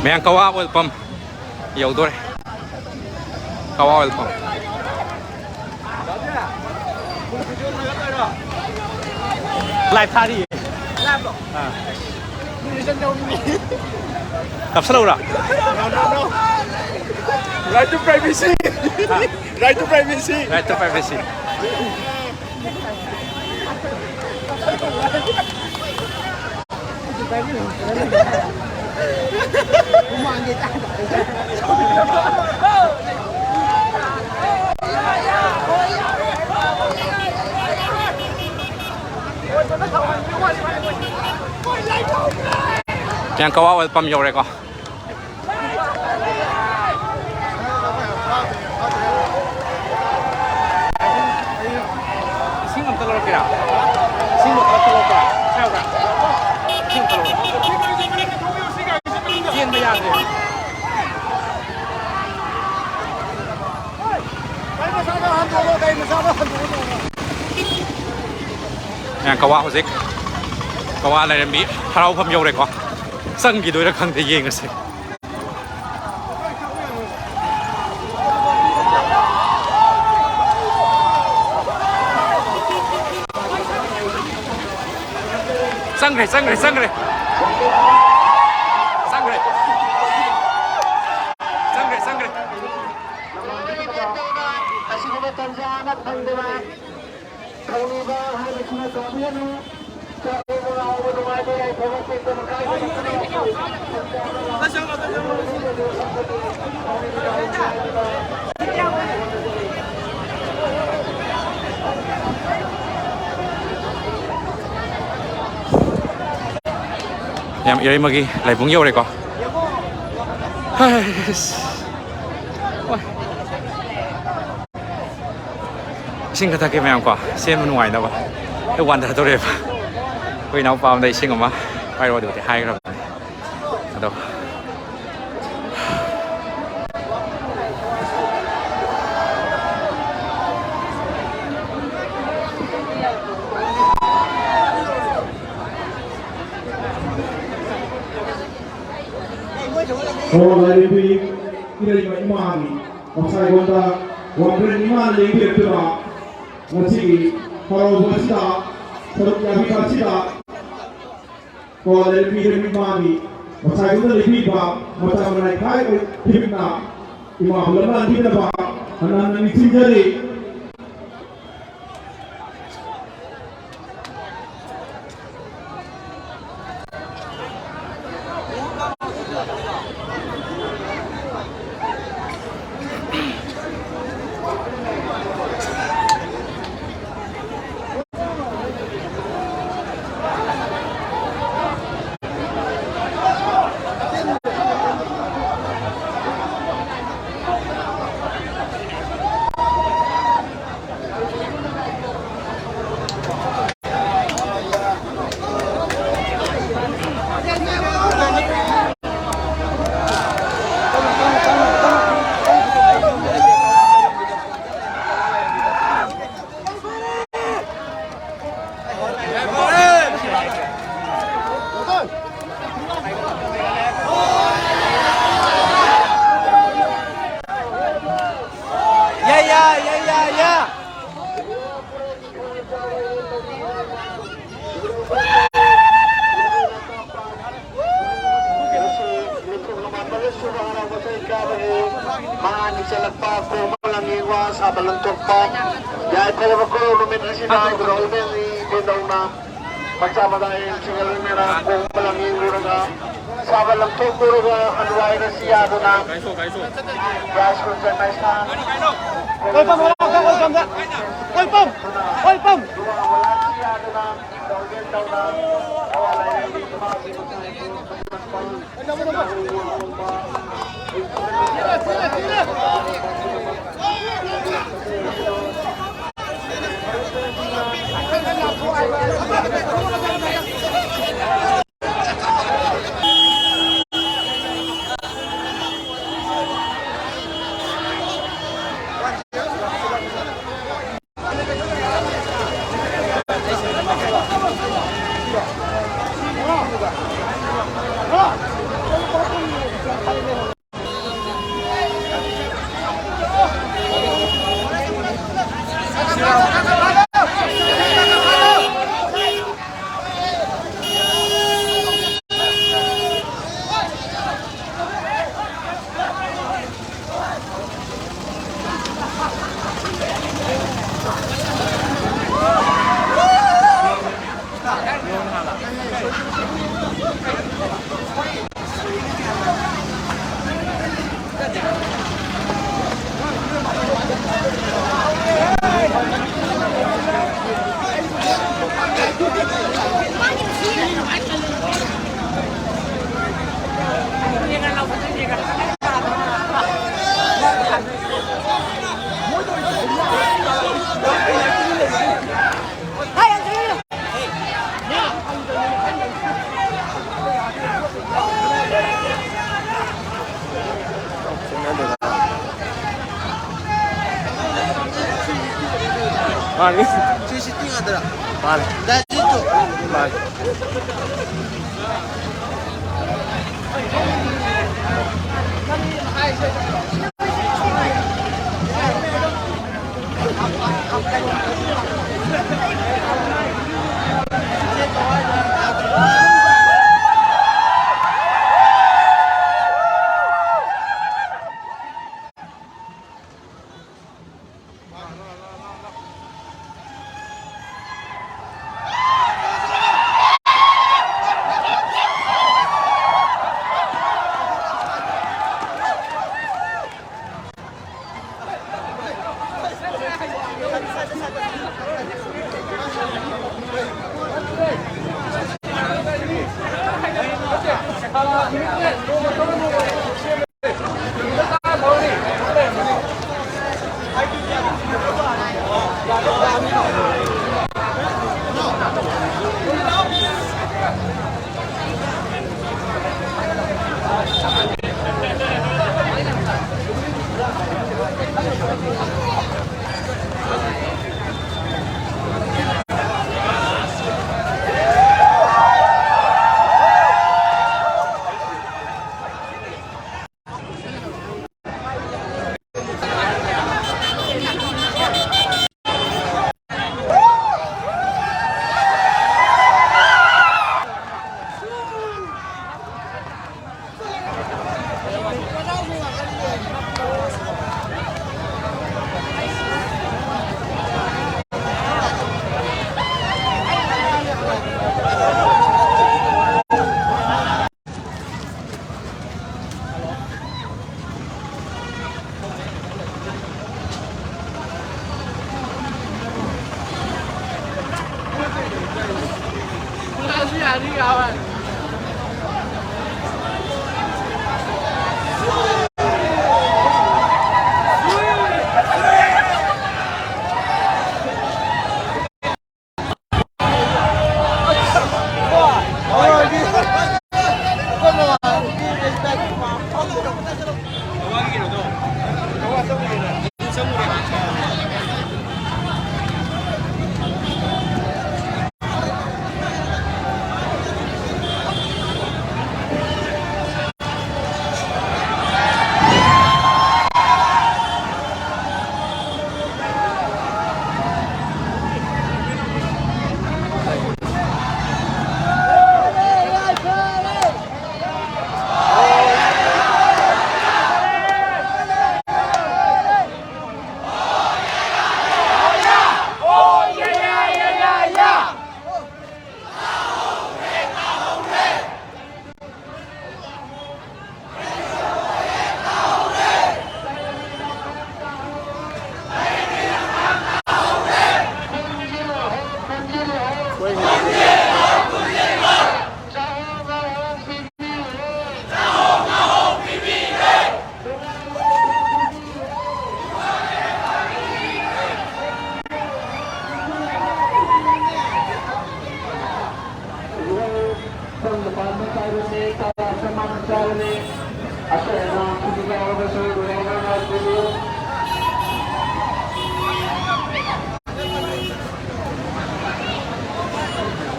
ꯃꯌꯥꯡ ꯀꯋꯥ ꯑꯣꯏꯜ ꯄꯝ ꯌꯧꯗꯣꯔꯦ꯫ ꯀꯋꯥ ꯑꯣꯏꯜ ꯄꯝ꯫ ꯂꯥꯏꯚ ꯊꯥꯔꯤꯌꯦ꯫ ꯑꯥ꯫ ꯀꯥꯞꯁꯜꯂꯛꯎꯔꯥ? Right to privacy. ꯍꯥ? Right to privacy. Right to privacy. ꯃꯌꯥꯡ ꯀꯋꯥ ꯑꯣꯏꯜ ꯄꯝ ꯌꯧꯔꯦꯀꯣ꯫ ꯏꯁꯤꯡ ꯑꯝꯇ ꯂꯧꯔꯛꯀꯦꯔꯥ? ꯏꯁꯤꯡ ꯕꯣꯇꯜ ꯑꯝꯇ ꯂꯧꯔꯛꯀꯦꯔꯥ? ꯁ꯭ꯋꯥꯏ ꯌꯥꯎꯕ꯭ꯔꯥ? ꯏꯁꯤꯡ ꯑꯝꯇ ꯂꯧꯔꯛꯑꯣ꯫ ꯆꯦꯟꯕ ꯌꯥꯗ꯭ꯔꯦ꯫ ꯃꯌꯥꯡ ꯀꯋꯥ ꯍꯧꯖꯤꯛ ꯀꯋꯥ ꯂꯥꯏꯔꯦꯝꯕꯤ ꯍꯔꯥꯎꯐꯝ ꯌꯧꯔꯦꯀꯣ꯫ ꯆꯪꯈꯤꯗꯣꯏꯔꯥ ꯈꯪꯗꯦ, ꯌꯦꯡꯉꯁꯤ꯫ ꯆꯪꯈ꯭ꯔꯦ, ꯆꯪꯈ꯭ꯔꯦ, ꯆꯪꯈ꯭ꯔꯦ꯫ ꯆꯪꯈ꯭ꯔꯦ꯫ ꯆꯪꯈ꯭ꯔꯦ, ꯆꯪꯈ꯭ꯔꯦ꯫ ꯑꯁꯤꯒꯨꯝꯕ ꯇꯟꯖꯥ ꯑꯃ ꯐꯪꯗꯅ ꯊꯧꯅꯤꯕ ꯍꯥꯏꯕꯁꯤꯅ ꯇꯧꯕꯤꯒꯅꯨ꯫ ꯌꯥꯝ ꯏꯔꯩꯃꯒꯤ ꯂꯥꯏꯕꯨꯡ ꯌꯧꯔꯦꯀꯣ꯫ ꯍꯩꯁ꯫ ꯍꯣꯏ꯫ ꯏꯁꯤꯡ ꯈꯔ ꯊꯛꯀꯦ ꯃꯌꯥꯝ ꯀꯣ, ꯆꯦꯟꯕ ꯅꯨꯡꯉꯥꯏꯅꯕ꯫ ꯑꯩ ꯋꯥꯟꯊꯗꯣꯔꯦꯕ꯫ ꯑꯩꯈꯣꯏ ꯏꯅꯥꯎꯄꯥ ꯑꯃꯗ ꯏꯁꯤꯡ ꯑꯃ ꯄꯥꯏꯔꯛꯑꯣ ꯑꯗꯨꯗꯤ ꯍꯥꯏꯈ꯭ꯔꯕꯅꯦ꯫ ꯑꯗꯣ ꯂꯥꯏꯔꯦꯝꯕꯤ ꯏꯔꯩꯃ ꯏꯃꯥꯒꯤ ꯉꯁꯥꯏꯉꯣꯟꯗ ꯋꯥꯡꯕ꯭ꯔꯦꯟ ꯏꯃꯥꯅ ꯂꯦꯡꯕꯤꯔꯛꯇꯨꯅ ꯉꯁꯤꯒꯤ ꯍꯔꯥꯎꯕ ꯑꯁꯤꯗ ꯁꯔꯨꯛ ꯌꯥꯕꯤꯕ ꯑꯁꯤꯗ ꯀꯣ ꯂꯥꯏꯔꯦꯝꯕꯤ ꯏꯔꯩꯃ ꯏꯃꯥꯒꯤ ꯉꯁꯥꯏꯉꯣꯟꯗ ꯂꯦꯡꯕꯤꯕ ꯃꯆꯥ ꯃꯅꯥꯏ ꯈꯥꯏ ꯊꯤꯝꯅ ꯏꯃꯥ ꯍꯨꯂꯝ ꯂꯥꯟꯕꯤꯅꯕ ꯍꯟꯅ ꯍꯟꯅ ꯅꯤꯡꯁꯤꯡꯖꯔꯤ꯫ ꯃꯥꯅꯤ ꯆꯠꯂꯛꯄ ꯀꯣꯝꯕ ꯂꯝꯌꯦꯡꯕ ꯁꯥꯕ ꯂꯪꯊꯣꯛꯄ ꯌꯥꯏꯐꯔꯕ ꯈꯨꯔꯧ ꯅꯨꯃꯤꯠ ꯑꯁꯤꯗ ꯒ꯭ꯔꯥꯎꯟꯃꯦꯟ ꯏꯕꯦꯟꯗꯧꯅ ꯃꯆꯥ ꯃꯆꯥ ꯑꯍꯟꯁꯤꯡꯒ ꯂꯣꯏꯅꯅ ꯀꯣꯝꯕ ꯂꯝꯌꯦꯡꯂꯨꯔꯒ ꯁꯥꯕ ꯂꯪꯊꯣꯛꯂꯨꯔꯒ ꯍꯜꯋꯥꯏ ꯔꯁꯤꯌꯥꯗꯨꯅ ꯒ꯭ꯌꯥꯁ ꯀꯨꯀꯔ ꯃꯩꯁꯥ ꯀꯣꯏꯐꯝ ꯂꯥꯛꯑꯣ, ꯀꯣꯏꯐꯝꯗ꯫ ꯀꯣꯏꯐꯝ, ꯀꯣꯏꯐꯝ꯫ ꯃꯥꯅꯤ꯫ ꯊ꯭ꯔꯤ ꯁꯤꯛꯁꯇꯤ ꯉꯥꯛꯇꯔꯥ? ꯃꯥꯅꯤ꯫ ꯗꯥꯏꯔꯦꯛꯁꯨ? ꯃꯥꯅꯤ꯫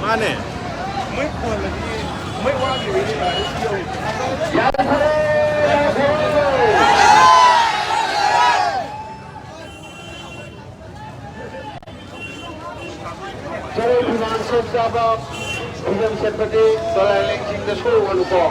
ꯃꯥꯅꯦ꯫ ꯆꯔꯣꯏ ꯐꯤꯃꯥꯟ ꯁꯦꯝ ꯆꯥꯕ, ꯐꯤꯖꯪ ꯁꯦꯠꯄꯗꯤ ꯗꯣꯂꯥꯏ ꯂꯦꯡꯁꯤꯡꯗ ꯁꯣꯏꯔꯨꯒꯅꯨꯀꯣ꯫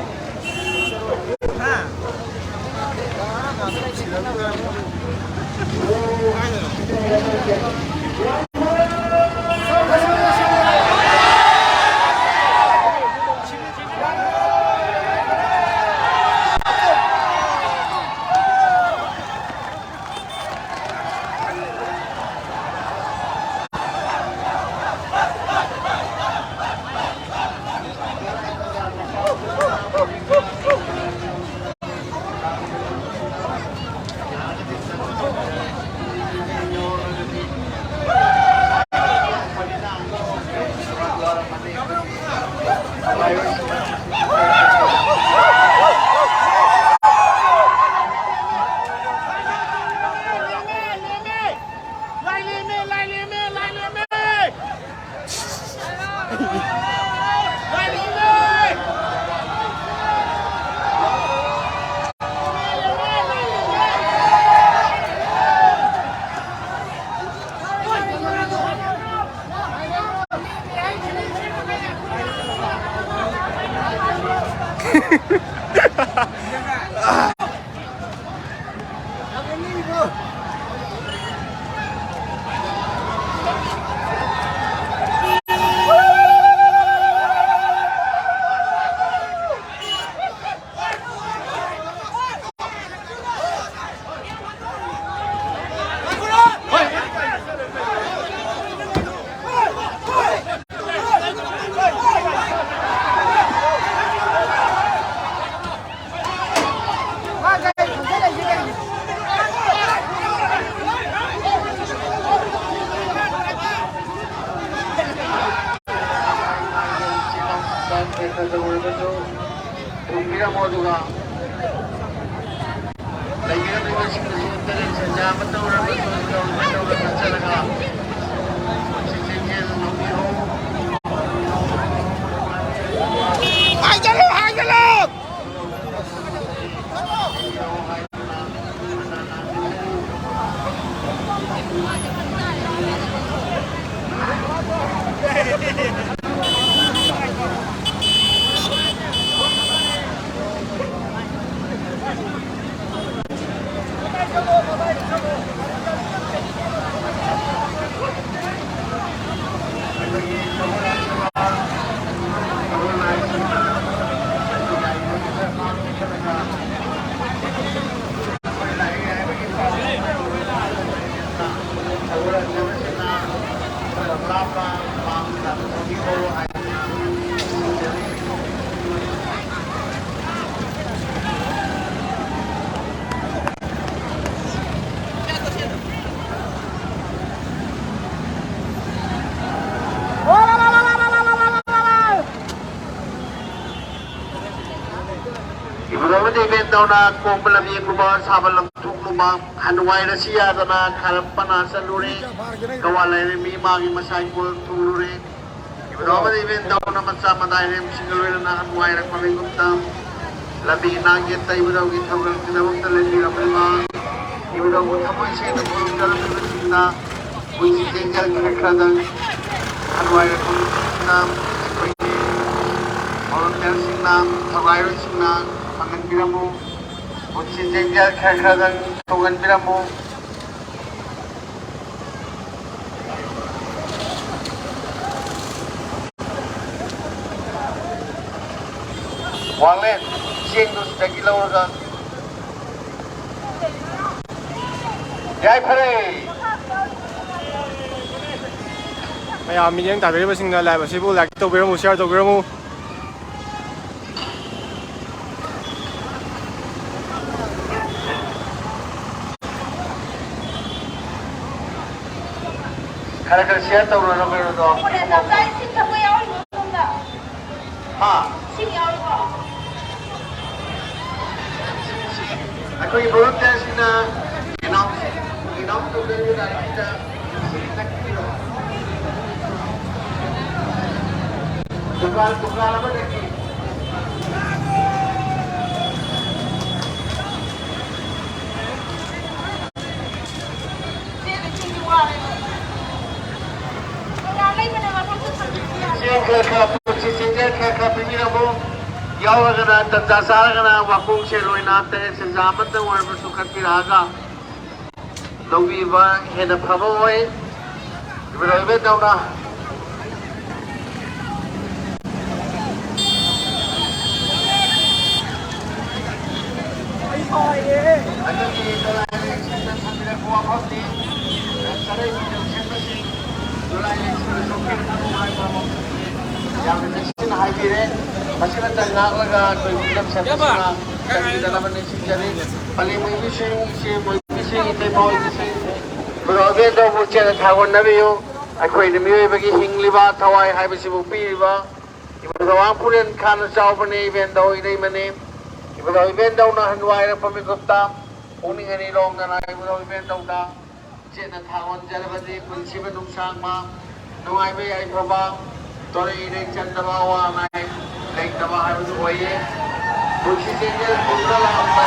ꯊꯣꯡꯕꯤꯔꯝꯃꯣ, ꯑꯗꯨꯒ ꯂꯩꯕꯤꯔꯝꯂꯤꯕꯁꯤꯡꯅꯁꯨ ꯇꯔꯦꯠ ꯁꯦꯟꯖꯥ ꯑꯃ ꯇꯧꯔꯒ ꯆꯠꯂꯒ ꯆꯠꯂꯒ ꯁꯤꯁꯤꯡꯁꯦ ꯂꯧꯕꯤꯔꯣ꯫ ꯍꯥꯏꯖꯜꯂꯨ, ꯍꯥꯏꯖꯜꯂꯨ! ꯏꯕꯨꯙꯧ ꯑꯃꯗꯤ ꯏꯕꯦꯟꯗꯧꯅ ꯀꯣꯡꯕ ꯂꯝꯌꯦꯡꯂꯨꯕ, ꯁꯥꯕ ꯂꯝꯊꯣꯛꯂꯨꯕ, ꯍꯅꯨꯋꯥꯏ ꯔꯁꯤ ꯌꯥꯗꯅ ꯈꯔ ꯄꯅꯥ ꯆꯠꯂꯨꯔꯦ꯫ ꯀꯋꯥ ꯂꯥꯏꯔꯦꯝꯕꯤ ꯏꯃꯥꯒꯤ ꯃꯁꯥ ꯏꯀꯣꯜ ꯊꯨꯡꯂꯨꯔꯦ꯫ ꯏꯕꯨꯙꯧ ꯑꯃꯗꯤ ꯏꯕꯦꯟꯗꯧꯅ ꯃꯆꯥ ꯃꯅꯥꯏ ꯔꯦꯝꯁꯤꯡꯒ ꯂꯣꯏꯅꯅ ꯍꯅꯨꯋꯥꯏꯔꯛꯄ ꯃꯤꯀꯨꯞꯇ ꯂꯝꯕꯤ ꯅꯥꯛ ꯌꯦꯠꯇ ꯏꯕꯨꯙꯧꯒꯤ ꯊꯧꯒꯜꯒꯤꯗꯃꯛꯇ ꯂꯦꯞꯄꯤꯔꯝꯂꯤꯕ ꯏꯕꯨꯙꯧꯕꯨ ꯊꯃꯣꯏ ꯁꯦꯡꯅ ꯈꯨꯔꯨꯝꯖꯔꯝꯂꯤꯕꯁꯤꯡꯅ ꯄꯨꯟꯁꯤ ꯆꯦꯟꯖꯦꯜ ꯈꯔ ꯈꯔꯗꯪ ꯍꯅꯨꯋꯥꯏꯔꯛꯄ ꯃꯤꯀꯨꯞꯇ ꯑꯩꯈꯣꯏꯒꯤ ꯚꯣꯂꯨꯟꯇꯤꯌꯔꯁꯤꯡꯅ, ꯊꯧꯒꯥꯏꯔꯣꯏꯁꯤꯡꯅ ꯐꯪꯍꯟꯕꯤꯔꯝꯃꯨ꯫ ꯄꯨꯟꯁꯤ ꯆꯦꯟꯖꯦꯜ ꯈꯔ ꯈꯔꯗꯪ ꯇꯣꯡꯍꯟꯕꯤꯔꯝꯃꯨ꯫ ꯋꯥꯡꯂꯦꯟ ꯆꯦꯡꯗꯨ ꯁꯤꯗꯒꯤ ꯂꯧꯔꯒ ꯌꯥꯏꯐꯔꯦ꯫ ꯃꯌꯥꯝ ꯃꯤꯠꯌꯦꯡ ꯇꯥꯕꯤꯔꯤꯕꯁꯤꯡꯅ live ꯑꯁꯤꯕꯨ like ꯇꯧꯕꯤꯔꯝꯃꯨ, share ꯇꯧꯕꯤꯔꯝꯃꯨ꯫ ꯈꯔ ꯈꯔ share ꯇꯧꯔꯣ, ꯅꯝꯕꯔꯗꯣ꯫ ꯍꯥ? ꯑꯩꯈꯣꯏꯒꯤ volunteersꯁꯤꯡꯅ announce, announce ꯇꯧꯖꯔꯤꯕ ꯒꯥꯔꯤꯁꯤꯗ ꯗꯨꯀꯥꯟ, ꯗꯨꯀꯥꯟ ꯑꯃꯗꯒꯤ ꯆꯦꯡ ꯈꯔ ꯈꯔ, ꯄꯨꯟꯁꯤ ꯆꯦꯡ ꯈꯔ ꯈꯔ ꯄꯤꯕꯤꯔꯝꯃꯨ꯫ ꯌꯥꯎꯔꯒꯅ, ꯇꯟꯖꯥ ꯆꯥꯔꯒꯅ ꯋꯥꯈꯣꯡ ꯁꯦꯟ ꯑꯣꯏꯅ ꯇꯔꯦꯠ ꯁꯦꯟꯖꯥ ꯑꯃꯇꯪ ꯑꯣꯏꯔꯕꯁꯨ ꯀꯠꯄꯤꯔꯛꯑꯒ ꯂꯧꯕꯤꯕ ꯍꯦꯟꯅ ꯐꯕ ꯑꯣꯏ꯫ ꯏꯕꯨꯙꯧ ꯏꯕꯦꯟꯗꯧꯅ ꯑꯗꯨꯒꯤ ꯗꯣꯂꯥꯏ ꯂꯦꯛꯁꯤꯡꯗ ꯊꯝꯕꯤꯔꯛꯄ ꯋꯥꯐꯝꯅꯤ꯫ ꯆꯔꯩ ꯐꯤꯗꯛ ꯁꯦꯝꯕꯁꯤꯡ ꯗꯣꯂꯥꯏ ꯂꯦꯛꯁꯤꯡꯗ ꯁꯣꯛꯄꯤꯔꯛꯀꯅꯨ ꯍꯥꯏꯕ ꯋꯥꯐꯝꯅꯤ꯫ ꯌꯥꯝꯅ ꯅꯤꯡꯁꯤꯡꯅ ꯍꯥꯏꯕꯤꯔꯦ꯫ ꯃꯁꯤꯃꯇ ꯉꯥꯛꯂꯒ ꯑꯩꯈꯣꯏ ꯐꯤꯂꯝ ꯁꯦꯝꯕꯁꯤꯅ ꯆꯪꯕꯤꯗꯅꯕ ꯅꯤꯡꯁꯤꯡꯖꯔꯤ꯫ ꯄꯂꯦꯝ ꯑꯣꯏꯕꯤꯁꯤꯡ, ꯏꯆꯦ ꯑꯣꯏꯕꯤꯁꯤꯡ, ꯏꯇꯩꯃ ꯑꯣꯏꯕꯤꯁꯤꯡ, ꯏꯕꯨꯙꯧ ꯏꯕꯦꯟꯗꯧꯕꯨ ꯆꯦꯠꯅ ꯊꯥꯒꯣꯟꯅꯕꯤꯌꯨ꯫ ꯑꯩꯈꯣꯏꯅ ꯃꯤꯑꯣꯏꯕꯒꯤ ꯍꯤꯡꯂꯤꯕ ꯊꯋꯥꯏ ꯍꯥꯏꯕꯁꯤꯕꯨ ꯄꯤꯔꯤꯕ ꯏꯕꯨꯙꯧ ꯋꯥꯡꯈꯨꯔꯦꯟ ꯈꯥꯅ ꯆꯥꯎꯕꯅꯦ, ꯏꯕꯦꯟꯗꯧ ꯏꯅꯩꯃꯅꯦ꯫ ꯏꯕꯨꯙꯧ ꯏꯕꯦꯟꯗꯧꯅ ꯍꯟꯋꯥꯏꯔꯛꯄ ꯃꯤꯀꯨꯞꯇ ꯄꯨꯛꯅꯤꯡ ꯑꯅꯤ ꯂꯣꯡꯗꯅ ꯏꯕꯨꯙꯧ ꯏꯕꯦꯟꯗꯧꯗ ꯆꯦꯠꯅ ꯊꯥꯒꯣꯟꯖꯔꯕꯗꯤ ꯄꯨꯟꯁꯤꯕ ꯅꯨꯡꯁꯥꯡꯕ, ꯅꯨꯡꯉꯥꯏꯕ ꯌꯥꯏꯐꯕ, ꯇꯣꯔꯩ ꯏꯔꯩ ꯆꯟꯗꯕ, ꯑꯋꯥ ꯑꯅꯥ ꯂꯩꯇꯕ ꯍꯥꯏꯕꯗꯨ ꯑꯣꯏꯌꯦ꯫ ꯄꯨꯟꯁꯤ ꯆꯦꯟꯖꯦꯜ ꯄꯨꯝꯅ ꯂꯥꯛꯄ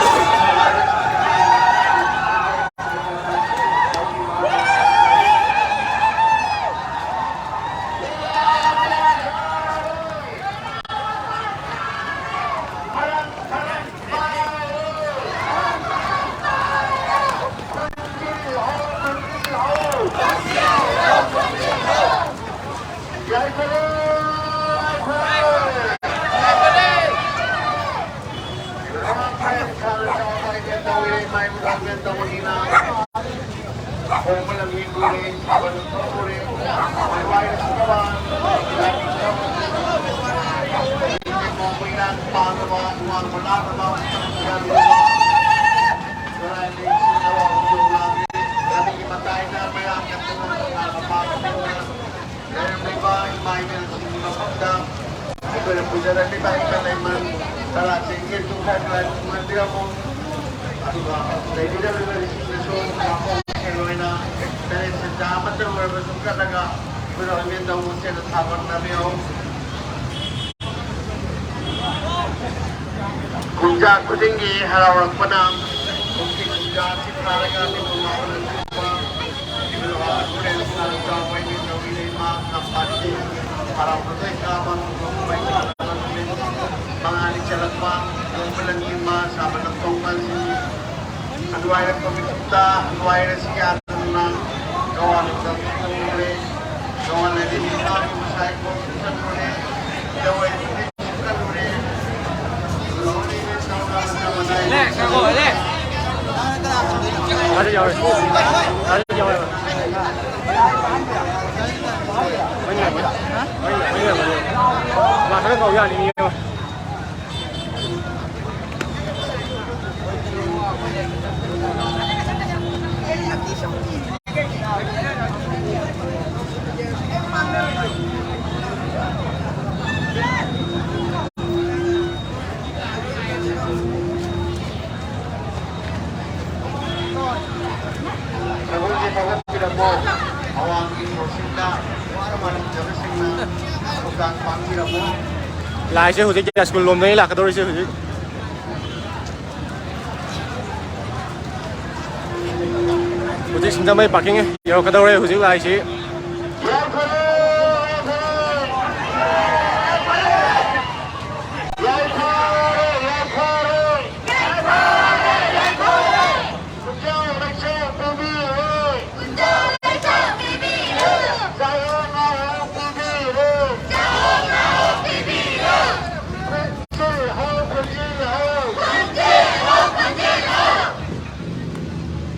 ꯂꯩꯔꯝꯂꯤꯕ ꯏꯃꯥ ꯏꯕꯦꯜꯁꯤꯡꯒꯤ ꯃꯐꯝꯗ ꯑꯩꯈꯣꯏꯅ ꯄꯨꯖꯔꯝꯂꯤꯕ ꯍꯩꯀꯠ ꯂꯩꯃꯟ ꯇꯔꯥ ꯆꯦꯡꯒꯦ ꯇꯨꯡꯈꯥꯏ ꯈꯔ ꯇꯨꯡꯍꯟꯕꯤꯔꯝꯃꯨ꯫ ꯑꯗꯨꯒ ꯂꯩꯕꯤꯔꯝꯂꯤꯕꯁꯤꯡꯗꯁꯨ ꯋꯥꯐꯝ ꯁꯦꯜ ꯑꯣꯏꯅ ꯇꯔꯦꯠ ꯁꯦꯟꯖꯥ ꯑꯃꯠꯇ ꯑꯣꯏꯔꯕꯁꯨ ꯀꯠꯂꯒ ꯑꯩꯈꯣꯏꯅ ꯑꯣꯏꯕ ꯇꯧꯕꯁꯦ ꯊꯥꯒꯠꯅꯕꯤꯌꯨ꯫ ꯀꯨꯝꯖꯥ ꯈꯨꯗꯤꯡꯒꯤ ꯍꯔꯥꯎꯔꯛꯄꯅ ꯀꯨꯝꯁꯤ ꯀꯨꯝꯖꯥ ꯑꯁꯤ ꯊꯥꯔꯒ ꯃꯤꯄꯨꯝ ꯑꯃꯅ ꯆꯨꯝꯕ ꯏꯕꯨꯙꯧ ꯍꯥꯏꯕ ꯆꯥꯎꯕ ꯏꯕꯨꯙꯧ ꯏꯃꯥ ꯀꯝꯄꯥꯁꯤ ꯍꯔꯥꯎꯕꯗ ꯀꯥꯕ ꯃꯉꯥꯅꯤ ꯆꯠꯂꯛꯄ ꯌꯣꯛꯄ ꯂꯝꯖꯤꯡꯕ ꯁꯥꯕ ꯂꯝꯊꯣꯛꯄ ꯑꯁꯤ ꯑꯗꯨꯋꯥꯏꯗ ꯀꯣꯃꯤꯇꯤꯗ ꯑꯗꯨꯋꯥꯏꯗ ꯁꯤ ꯌꯥꯗꯅ ꯒꯋꯥꯗ ꯆꯠꯂꯨꯔꯦ꯫ ꯒꯋꯥꯗꯗꯤ ꯏꯃꯥꯒꯤ ꯃꯁꯥꯏ ꯀꯣꯟ ꯆꯠꯂꯨꯔꯦ꯫ ꯂꯧꯋꯥꯏꯗꯗꯤ ꯆꯠꯂꯨꯔꯦ꯫ ꯑꯗꯨ ꯌꯥꯎꯔꯦ꯫ ꯑꯗꯨ ꯌꯥꯎꯔꯦ꯫ ꯃꯥ ꯈꯔ ꯀꯧ ꯌꯥꯅꯤ ꯃꯤ ꯑꯃ꯫ ꯁꯒꯣꯜꯁꯦ ꯊꯧꯒꯠꯄꯤꯔꯝꯃꯣ꯫ ꯑꯋꯥꯡꯒꯤ ꯊꯧꯁꯤꯜꯗ ꯋꯥꯔ ꯃꯥꯂꯪꯗꯕꯁꯤꯡꯅ ꯊꯧꯗꯥꯡ ꯄꯥꯡꯕꯤꯔꯝꯃꯣ꯫ ꯂꯥꯏꯁꯦ ꯍꯧꯖꯤꯛ ꯌꯥꯏꯁ꯭ꯀꯨꯜ ꯂꯣꯝꯗꯒꯤ ꯂꯥꯛꯀꯗꯧꯔꯤꯁꯦ ꯍꯧꯖꯤꯛ꯫ ꯍꯧꯖꯤꯛ ꯁꯤꯡꯖꯃꯩ ꯄꯥꯔꯀꯤꯡ ꯌꯧꯔꯛꯀꯗꯧꯔꯦ ꯍꯧꯖꯤꯛ ꯂꯥꯛꯏꯁꯤ꯫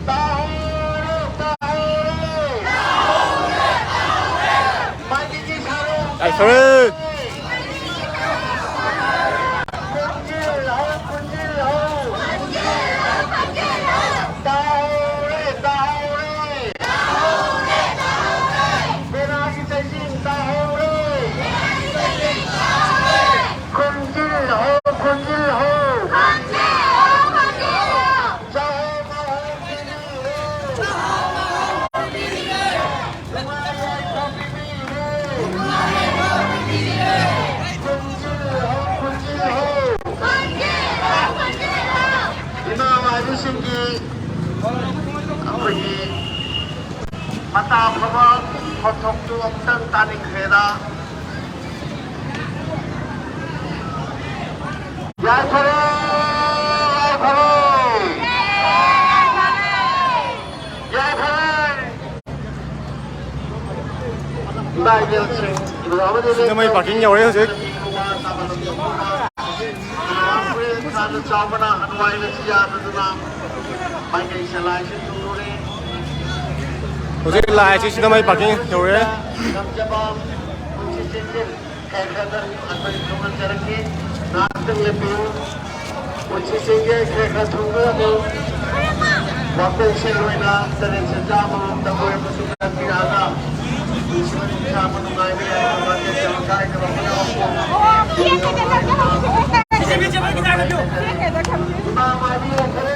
ꯇꯥꯍꯧꯔꯦ, ꯇꯥꯍꯧꯔꯦ꯫ ꯃꯥꯏꯀꯩꯒꯤ ꯁꯔꯨꯛ ꯇꯥꯏꯐꯔꯦ꯫ ꯈꯨꯟꯖꯤꯜ ꯍꯧ, ꯈꯨꯟꯖꯤꯜ ꯍꯧ꯫ ꯇꯥꯍꯧꯔꯦ, ꯇꯥꯍꯧꯔꯦ꯫ ꯄꯦꯅꯥꯒꯤ ꯆꯩꯁꯤꯡ ꯇꯥꯍꯧꯔꯦ꯫ ꯈꯨꯟꯖꯤꯜ ꯍꯧ, ꯈꯨꯟꯖꯤꯜ ꯍꯧ꯫ ꯃꯇꯥ ꯐꯕ ꯈꯣꯟꯊꯣꯛꯇꯨ ꯑꯃꯨꯛꯇꯪ ꯇꯥꯅꯤꯡꯈ꯭ꯔꯦꯗ꯫ ꯌꯥꯏꯐꯔꯦ, ꯌꯥꯏꯐꯔꯦ, ꯌꯥꯏꯐꯔꯦ꯫ ꯏꯃꯥ ꯏꯕꯦꯜꯁꯤꯡ, ꯏꯕꯨꯙꯧ ꯑꯃꯗꯤ ꯁꯤꯡꯖꯃꯩ ꯄꯥꯔꯀꯤꯡ ꯌꯧꯔꯦ ꯍꯧꯖꯤꯛ꯫ ꯍꯨꯔꯦꯟ ꯁꯥꯅ ꯆꯥꯎꯕꯅ ꯍꯅꯨꯋꯥꯏ ꯂꯩꯁꯤ ꯌꯥꯗꯗꯨꯅ ꯃꯥꯏꯀꯩ ꯁꯦꯂꯥꯏꯁꯤ ꯊꯨꯡꯂꯨꯔꯦ꯫ ꯍꯧꯖꯤꯛ ꯂꯥꯏꯁꯤ ꯁꯤꯡꯖꯃꯩ ꯄꯥꯔꯀꯤꯡ ꯌꯧꯔꯦ꯫ ꯉꯝꯖꯕ ꯄꯨꯟꯁꯤ ꯆꯦꯟꯖꯦꯜ ꯈꯔ ꯈꯔꯗ ꯑꯩꯈꯣꯏ ꯊꯨꯡꯍꯟꯖꯔꯛꯈꯤ꯫ ꯉꯥꯏꯍꯥꯛꯇꯪ ꯂꯦꯞꯄꯤꯌꯨ꯫ ꯄꯨꯟꯁꯤ ꯆꯦꯟꯖꯦꯜ ꯈꯔ ꯈꯔ ꯊꯨꯡꯂꯒ ꯋꯥꯀꯣꯛꯁꯦ ꯂꯣꯏꯅ ꯇꯔꯦꯠ ꯁꯦꯟꯖꯥ ꯑꯃꯃꯝꯇ ꯑꯣꯏꯔꯕꯁꯨ ꯈꯟꯕꯤꯔꯛꯑꯒ ꯄꯨꯟꯁꯤ ꯃꯅꯨꯡ ꯆꯥꯕ ꯅꯨꯡꯉꯥꯏꯕ ꯌꯥꯏꯐꯕ ꯇꯦꯛꯇꯕ ꯀꯥꯏꯗꯕ ꯍꯣꯠꯅꯕ ꯄꯣꯛꯄ ꯏꯃꯥ ꯃꯥꯏꯕꯤ ꯑꯣꯏꯈꯔꯦ꯫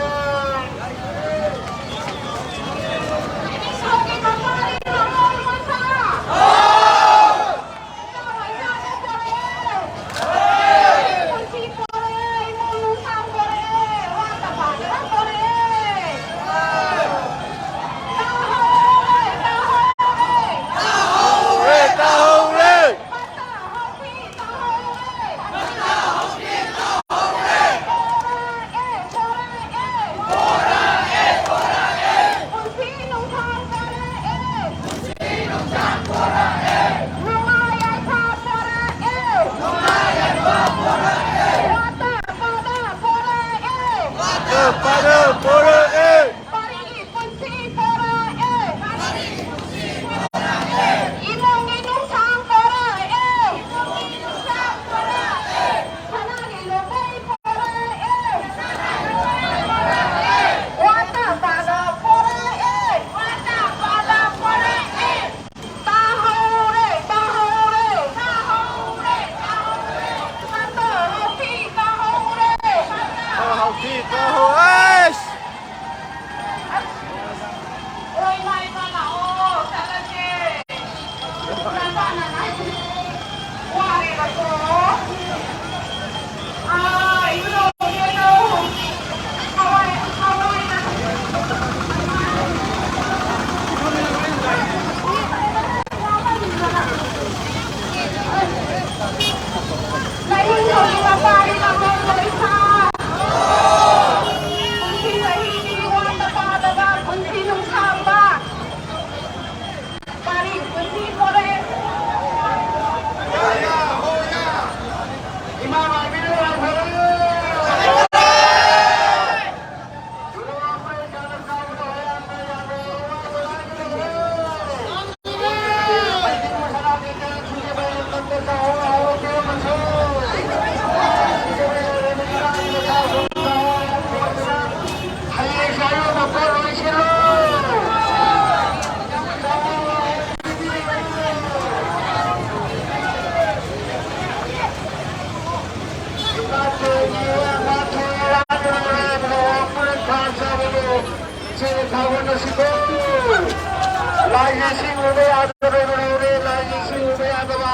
ꯏꯁꯤꯡ ꯎꯕ ꯌꯥꯗꯕ ꯏꯕꯨꯡꯉꯣꯅꯦ, ꯂꯥꯏꯒꯤ ꯏꯁꯤꯡ ꯎꯕ ꯌꯥꯗꯕ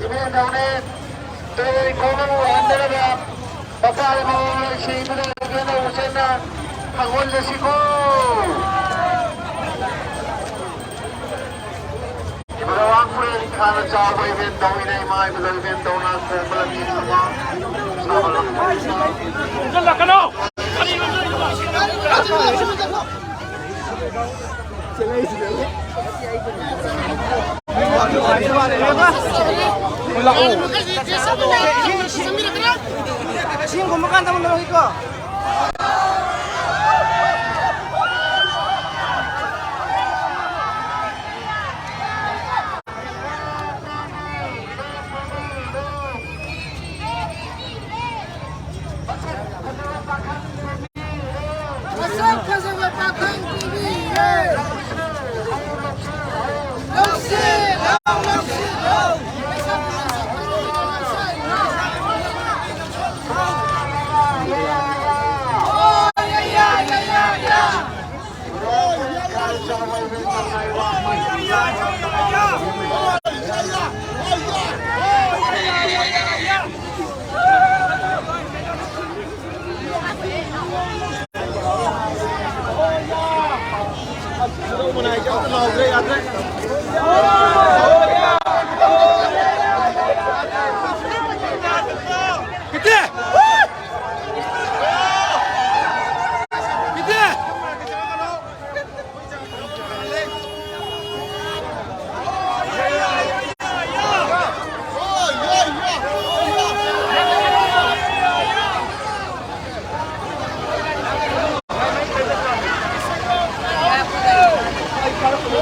ꯏꯕꯨꯡꯉꯣꯅꯦ꯫ ꯇꯨꯔꯦꯜ ꯈꯣꯡꯅꯨꯡ ꯍꯟꯊꯔꯒ ꯃꯄꯥꯗ ꯃꯃꯥ ꯂꯩꯁꯦꯡꯗꯨꯅ ꯂꯩꯒꯦꯅ ꯎꯆꯦꯟꯅ ꯐꯪꯍꯣꯜꯂꯁꯤꯀꯣ꯫ ꯏꯕꯨꯡꯉꯣ ꯋꯥꯡꯈꯨꯔꯦꯜ ꯈꯥꯅ ꯆꯥꯎꯕ ꯏꯕꯦꯟ ꯇꯧꯏꯅ ꯏꯃꯥ ꯏꯕꯨꯡꯉꯣ ꯏꯕꯦꯟ ꯇꯧꯅ ꯈꯣꯡꯕ ꯂꯝꯕꯤ ꯁꯥꯕ ꯂꯝꯕꯤ ꯏꯁꯤꯡ ꯀꯨꯝꯕ ꯀꯥꯟꯗ ꯑꯃꯨꯛ ꯂꯧꯏꯀꯣ꯫ ꯃꯁꯛ ꯐꯖꯕ ꯄꯥꯈꯪ ꯄꯤꯕꯤꯔꯦ꯫ ꯂꯧꯁꯤ ꯂꯥꯎ, ꯂꯧꯁꯤ ꯂꯥꯎ꯫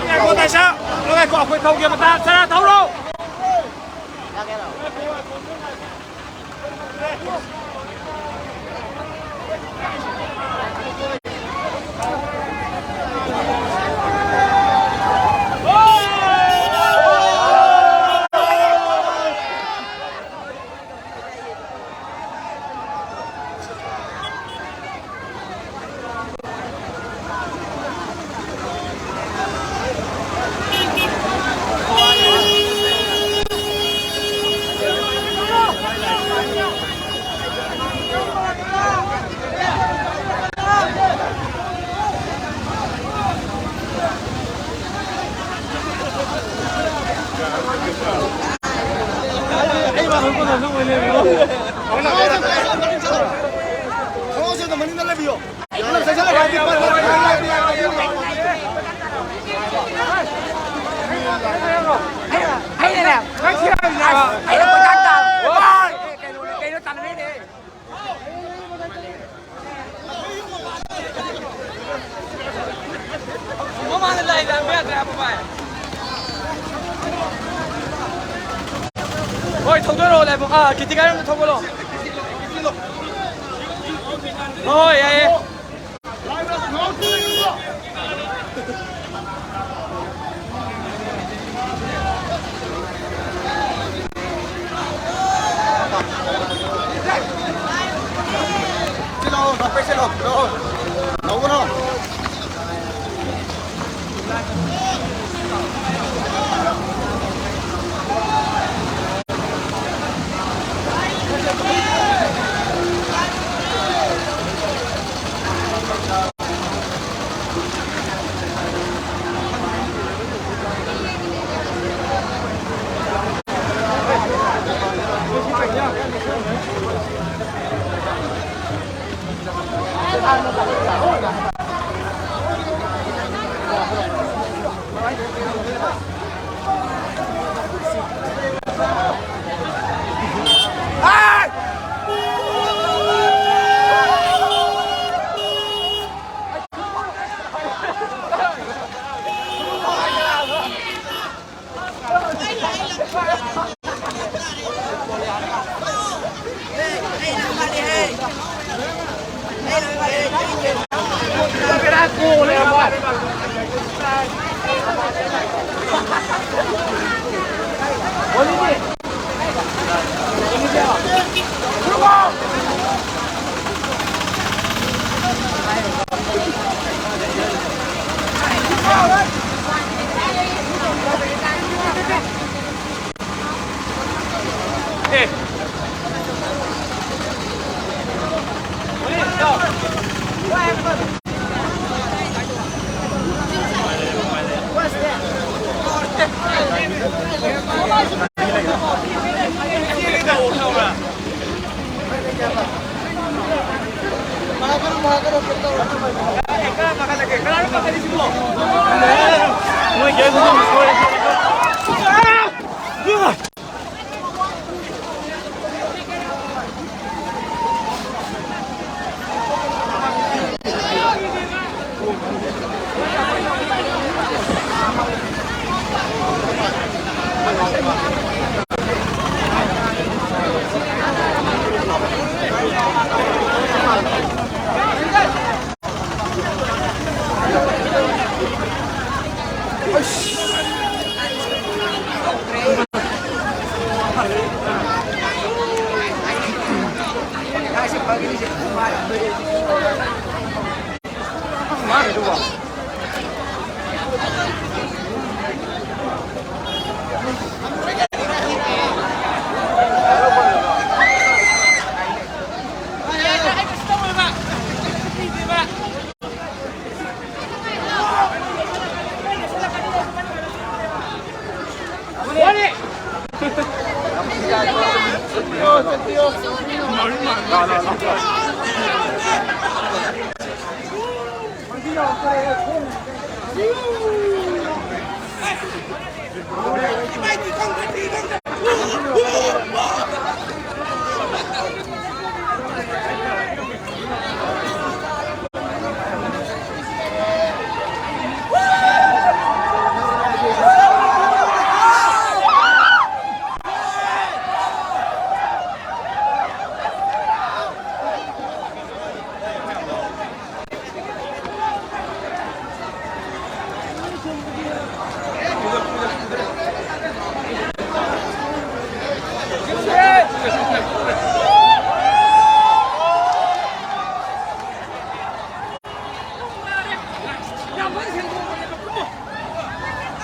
ꯉꯥꯏꯈꯣ, ꯇꯥꯏꯁꯥ, ꯉꯥꯏꯈꯣ, ꯑꯩꯈꯣꯏ ꯊꯧꯒꯦ, ꯃꯇꯥ ꯁꯅꯥ ꯊꯧꯔꯣ꯫ ꯃꯃꯥꯡꯗ ꯂꯥꯏ ꯂꯥꯛꯄ ꯌꯥꯗ꯭ꯔꯦ ꯍꯥꯏꯕ ꯚꯥꯏ꯫ ꯍꯣꯏ, ꯊꯧꯗꯣꯔꯛꯑꯣ ꯂꯥꯏꯕꯨꯡ꯫ ꯑꯥ, ꯀꯤꯇꯤ ꯒꯥꯔꯤ ꯑꯝꯇ ꯊꯧꯒꯠꯂꯣ꯫ ꯍꯣꯏ, ꯌꯥꯏꯌꯦ꯫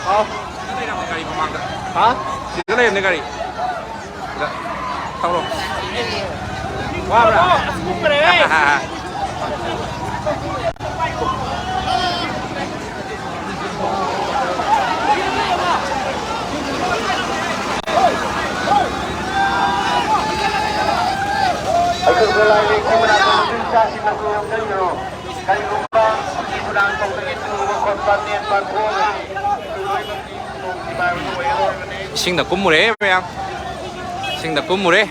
ꯍꯥꯎ꯫ ꯒꯥꯔꯤ ꯃꯃꯥꯡꯗ꯫ ꯍꯥ? ꯁꯤꯗ ꯂꯩꯔꯝꯅꯦ ꯒꯥꯔꯤ꯫ ꯁꯤꯗ꯫ ꯊꯧꯔꯣ꯫ ꯋꯥꯕ꯭ꯔꯥ? ꯑꯁ, ꯀꯨꯝꯈ꯭ꯔꯦꯍꯦ꯫ ꯂꯥꯏꯔꯤꯛꯀꯤ ꯃꯅꯥꯛꯇ ꯅꯨꯄꯤ ꯃꯆꯥꯁꯤꯡꯅꯁꯨ ꯌꯥꯎꯁꯟꯕꯤꯔꯣ꯫ ꯀꯔꯤꯒꯨꯝꯕ ꯈꯨꯗꯥꯡ ꯇꯧꯗꯒꯤ ꯇꯨꯕ ꯈꯣꯠꯄ ꯅꯦꯠꯄ ꯊꯣꯛꯑꯒꯗꯤ ꯂꯣꯏꯅꯃꯛ ꯏꯁꯤꯡꯗ ꯀꯨꯝꯃꯨꯔꯦ ꯃꯌꯥꯝ, ꯏꯁꯤꯡꯗ ꯀꯨꯝꯃꯨꯔꯦ꯫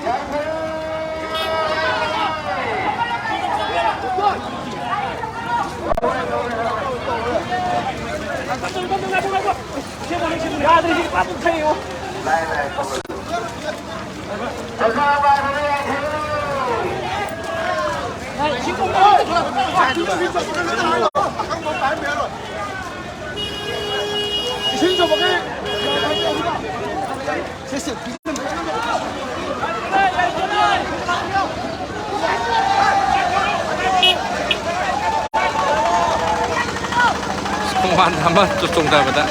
ꯈꯣꯡꯕꯥꯟ ꯑꯃ ꯆꯣꯡꯊꯕꯗ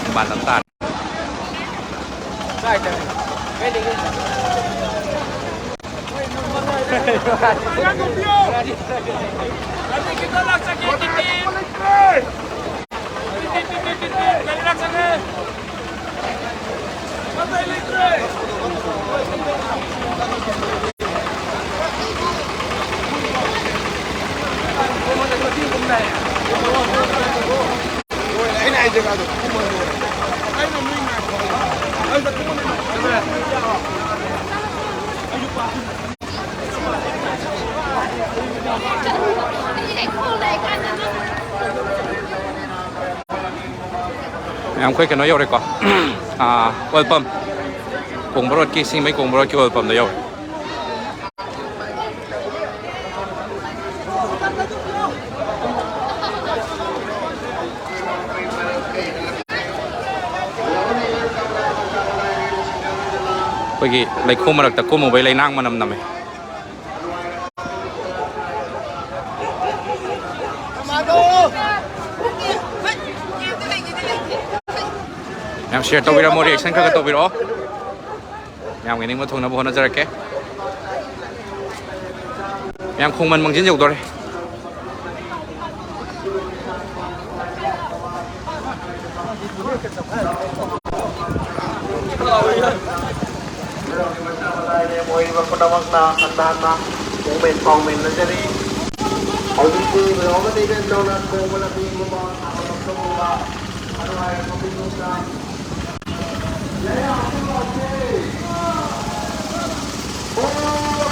ꯈꯣꯡꯕꯥꯟ ꯑꯃ ꯇꯥꯔꯦ꯫ ꯃꯌꯥꯝ, ꯑꯩꯈꯣꯏ ꯀꯩꯅꯣ ꯌꯧꯔꯦꯀꯣ꯫ ꯑꯥ, oil pump, ꯀꯣꯡꯕ ꯔꯣꯗꯀꯤ, ꯁꯤꯡꯃꯩ ꯀꯣꯡꯕ ꯔꯣꯗꯀꯤ oil pumpꯇ ꯌꯧꯔꯦ꯫ ꯑꯩꯈꯣꯏꯒꯤ ꯂꯩꯈꯣꯝ ꯃꯔꯛꯇ ꯀꯨꯝꯃꯨꯕꯩ ꯂꯩꯅꯥꯡ ꯃꯅꯝ ꯅꯝꯃꯦ꯫ ꯃꯌꯥꯝ share ꯇꯧꯕꯤꯔꯝꯃꯣ, reaction ꯈꯔ ꯈꯔ ꯇꯧꯕꯤꯔꯛꯑꯣ꯫ ꯃꯌꯥꯝꯒꯤ ꯅꯤꯡꯕ ꯊꯨꯡꯅꯕ ꯍꯣꯠꯅꯖꯔꯛꯀꯦ꯫ ꯃꯌꯥꯝ, ꯈꯣꯡꯃꯟ ꯃꯥꯡꯖꯤꯟ ꯌꯧꯗꯣꯔꯦ꯫ ꯑꯣꯏꯔꯤꯕ ꯄꯨꯝꯅꯃꯛꯅ ꯍꯟꯅ ꯍꯟꯅ ꯄꯥꯎꯃꯦꯟ ꯄꯥꯎꯃꯦꯟꯅꯖꯔꯤ꯫ ꯍꯧꯖꯤꯛꯇꯤ ꯕ꯭ꯔꯣ ꯑꯃꯗꯤ ꯏꯕꯦꯟꯗꯧꯅ ꯊꯣꯡꯕ ꯂꯝꯕꯤ ꯑꯃ ꯊꯥꯒꯠꯂꯛꯄꯒꯨꯝꯕ ꯑꯗꯨ ꯍꯥꯏꯔꯛꯄ ꯐꯤꯕꯝꯗ ꯂꯩꯔꯥꯛꯁꯨ ꯂꯥꯛꯇꯦ꯫ ꯑꯣ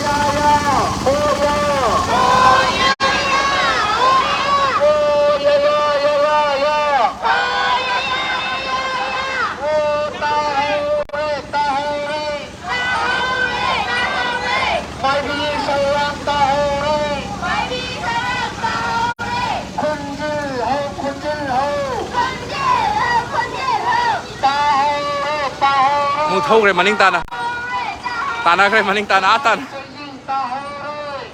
ꯌꯥ ꯌꯥ! ꯑꯣ ꯌꯥ! ꯑꯣ ꯌꯥ ꯌꯥ ꯌꯥ ꯌꯥ ꯌꯥ! ꯑꯣ ꯇꯥꯍꯧꯔꯦ, ꯇꯥꯍꯧꯔꯦ! ꯃꯥꯏꯕꯤ ꯁꯧꯔꯥꯡ ꯇꯥꯍꯧꯔꯦ! ꯈꯣꯟꯖꯦꯜ ꯍꯧ, ꯈꯣꯟꯖꯦꯜ ꯍꯧ! ꯇꯥꯍꯧꯔꯦ, ꯇꯥꯍꯧꯔꯦ! ꯑꯃꯨꯛ ꯊꯧꯈ꯭ꯔꯦ ꯃꯅꯤꯡ ꯇꯥꯅ꯫ ꯇꯥꯅꯈ꯭ꯔꯦ ꯃꯅꯤꯡ ꯇꯥꯅ, ꯑꯥ ꯇꯥꯅ꯫ ꯇꯥꯍꯧꯔꯦ!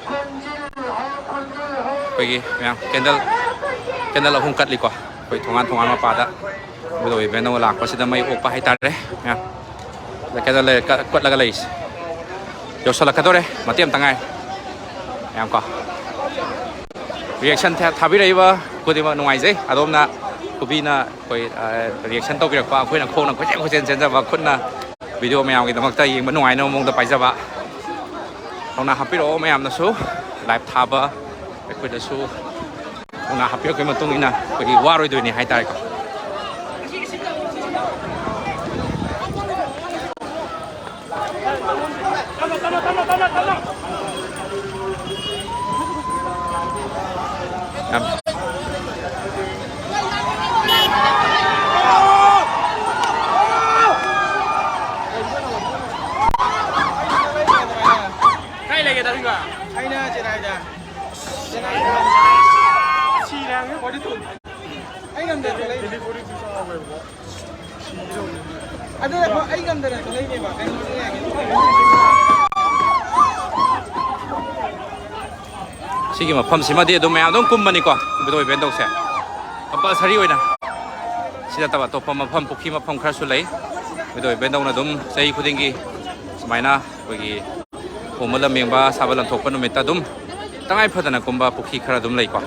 ꯈꯣꯟꯖꯦꯜ ꯍꯧ, ꯈꯣꯟꯖꯦꯜ ꯍꯧ! ꯑꯩꯈꯣꯏꯒꯤ ꯃꯌꯥꯝ ꯀꯦꯟꯗꯜ, ꯀꯦꯟꯗꯜ ꯑꯍꯨꯝ ꯀꯠꯂꯤꯀꯣ꯫ ꯑꯩꯈꯣꯏ ꯊꯣꯡꯒꯥꯟ ꯊꯣꯡꯒꯥꯟ ꯃꯄꯥꯗ ꯃꯔꯨ ꯑꯣꯏꯕ ꯅꯧꯅ ꯂꯥꯛꯄꯁꯤꯗ ꯃꯩ ꯑꯣꯛꯄ ꯍꯥꯏꯇꯥꯔꯦ꯫ ꯃꯌꯥꯝ ꯂꯩꯀꯥꯏꯗ ꯂꯩꯔꯦ ꯀ-, ꯀꯠꯂꯒ ꯂꯩꯔꯤꯁꯦ꯫ ꯌꯧꯁꯜꯂꯛꯀꯗꯧꯔꯦ, ꯃꯇꯦꯛ ꯑꯃꯇ ꯉꯥꯏꯔꯦ꯫ ꯃꯌꯥꯝ ꯀꯣ, reaction ꯊꯥ-, ꯊꯥꯕꯤꯔꯛꯏꯕ ꯈꯨꯗꯤꯡꯃꯛ ꯅꯨꯡꯉꯥꯏꯖꯩ꯫ ꯑꯗꯣꯝꯅ ꯈꯨꯕꯤꯅ ꯑꯩꯈꯣꯏ, ꯑ, reaction ꯇꯧꯕꯤꯔꯛꯄ, ꯑꯩꯈꯣꯏꯅ ꯈꯣꯡꯅ ꯀꯣꯏꯆꯦꯟ ꯀꯣꯏꯆꯦꯟ ꯆꯦꯟꯖꯕ, ꯈꯨꯠꯅ video ꯃꯌꯥꯝꯒꯤꯗꯃꯛꯇ ꯌꯦꯡꯕ ꯅꯨꯡꯉꯥꯏꯅꯕ ꯃꯑꯣꯡꯗ ꯄꯥꯏꯖꯕ꯫ ꯊꯧꯅꯥ ꯍꯥꯞꯄꯤꯔꯛꯑꯣ ꯃꯌꯥꯝꯅꯁꯨ꯫ Live ꯊꯥꯕ ꯑꯩꯈꯣꯏꯗꯁꯨ ꯊꯧꯅꯥ ꯍꯥꯞꯄꯤꯔꯛꯄꯒꯤ ꯃꯇꯨꯡ ꯏꯟꯅ ꯑꯩꯈꯣꯏꯒꯤ ꯋꯥꯔꯣꯏꯗꯣꯏꯅꯤ ꯍꯥꯏꯇꯥꯔꯦꯀꯣ꯫ ꯌꯥꯝ ꯀꯥꯏ ꯂꯩꯒꯦ ꯗꯥ ꯁꯤꯡꯕ? ꯑꯩꯅ ꯆꯦꯟꯅꯥꯏꯗ꯫ ꯆꯦꯟꯅꯥꯏꯗ꯫ ꯁꯤꯔꯦ ꯍꯥꯏꯕꯅꯤ꯫ Forty two꯫ ꯑꯩ ꯉꯝꯗꯅ ꯊꯣꯛꯂꯛꯏꯅꯦ꯫ ꯑꯗꯨ ꯑꯩ ꯉꯝꯗꯅ ꯊꯣꯛꯂꯛꯏꯅꯦꯕ꯫ ꯀꯩꯅꯣ ꯆꯦꯟꯅꯥꯏꯒꯤ꯫ ꯁꯤꯒꯤ ꯃꯐꯝꯁꯤꯃꯗꯤ ꯑꯗꯨꯝ ꯃꯌꯥꯝ ꯑꯗꯨꯝ ꯀꯨꯝꯕꯅꯤꯀꯣ, ꯕꯤꯗꯣꯏ ꯕꯦꯟꯗꯧꯁꯦ꯫ Compulsory ꯑꯣꯏꯅ꯫ ꯁꯤ ꯅꯠꯇꯕ ꯑꯇꯣꯞꯄ ꯃꯐꯝ, ꯄꯨꯈ꯭ꯔꯤ ꯃꯐꯝ ꯈꯔꯁꯨ ꯂꯩ꯫ ꯕꯤꯗꯣꯏ ꯕꯦꯟꯗꯧꯅ ꯑꯗꯨꯝ ꯆꯍꯤ ꯈꯨꯗꯤꯡꯒꯤ ꯁꯨꯃꯥꯏꯅ ꯑꯩꯈꯣꯏꯒꯤ ꯀꯨꯝꯕ ꯂꯝ ꯌꯦꯡꯕ, ꯁꯥꯕ ꯂꯝꯊꯣꯛꯄ ꯅꯨꯃꯤꯠꯇ ꯑꯗꯨꯝ ꯇꯉꯥꯏ ꯐꯗꯅ ꯀꯨꯝꯕ ꯄꯨꯈ꯭ꯔꯤ ꯈꯔ ꯑꯗꯨꯝ ꯂꯩꯀꯣ꯫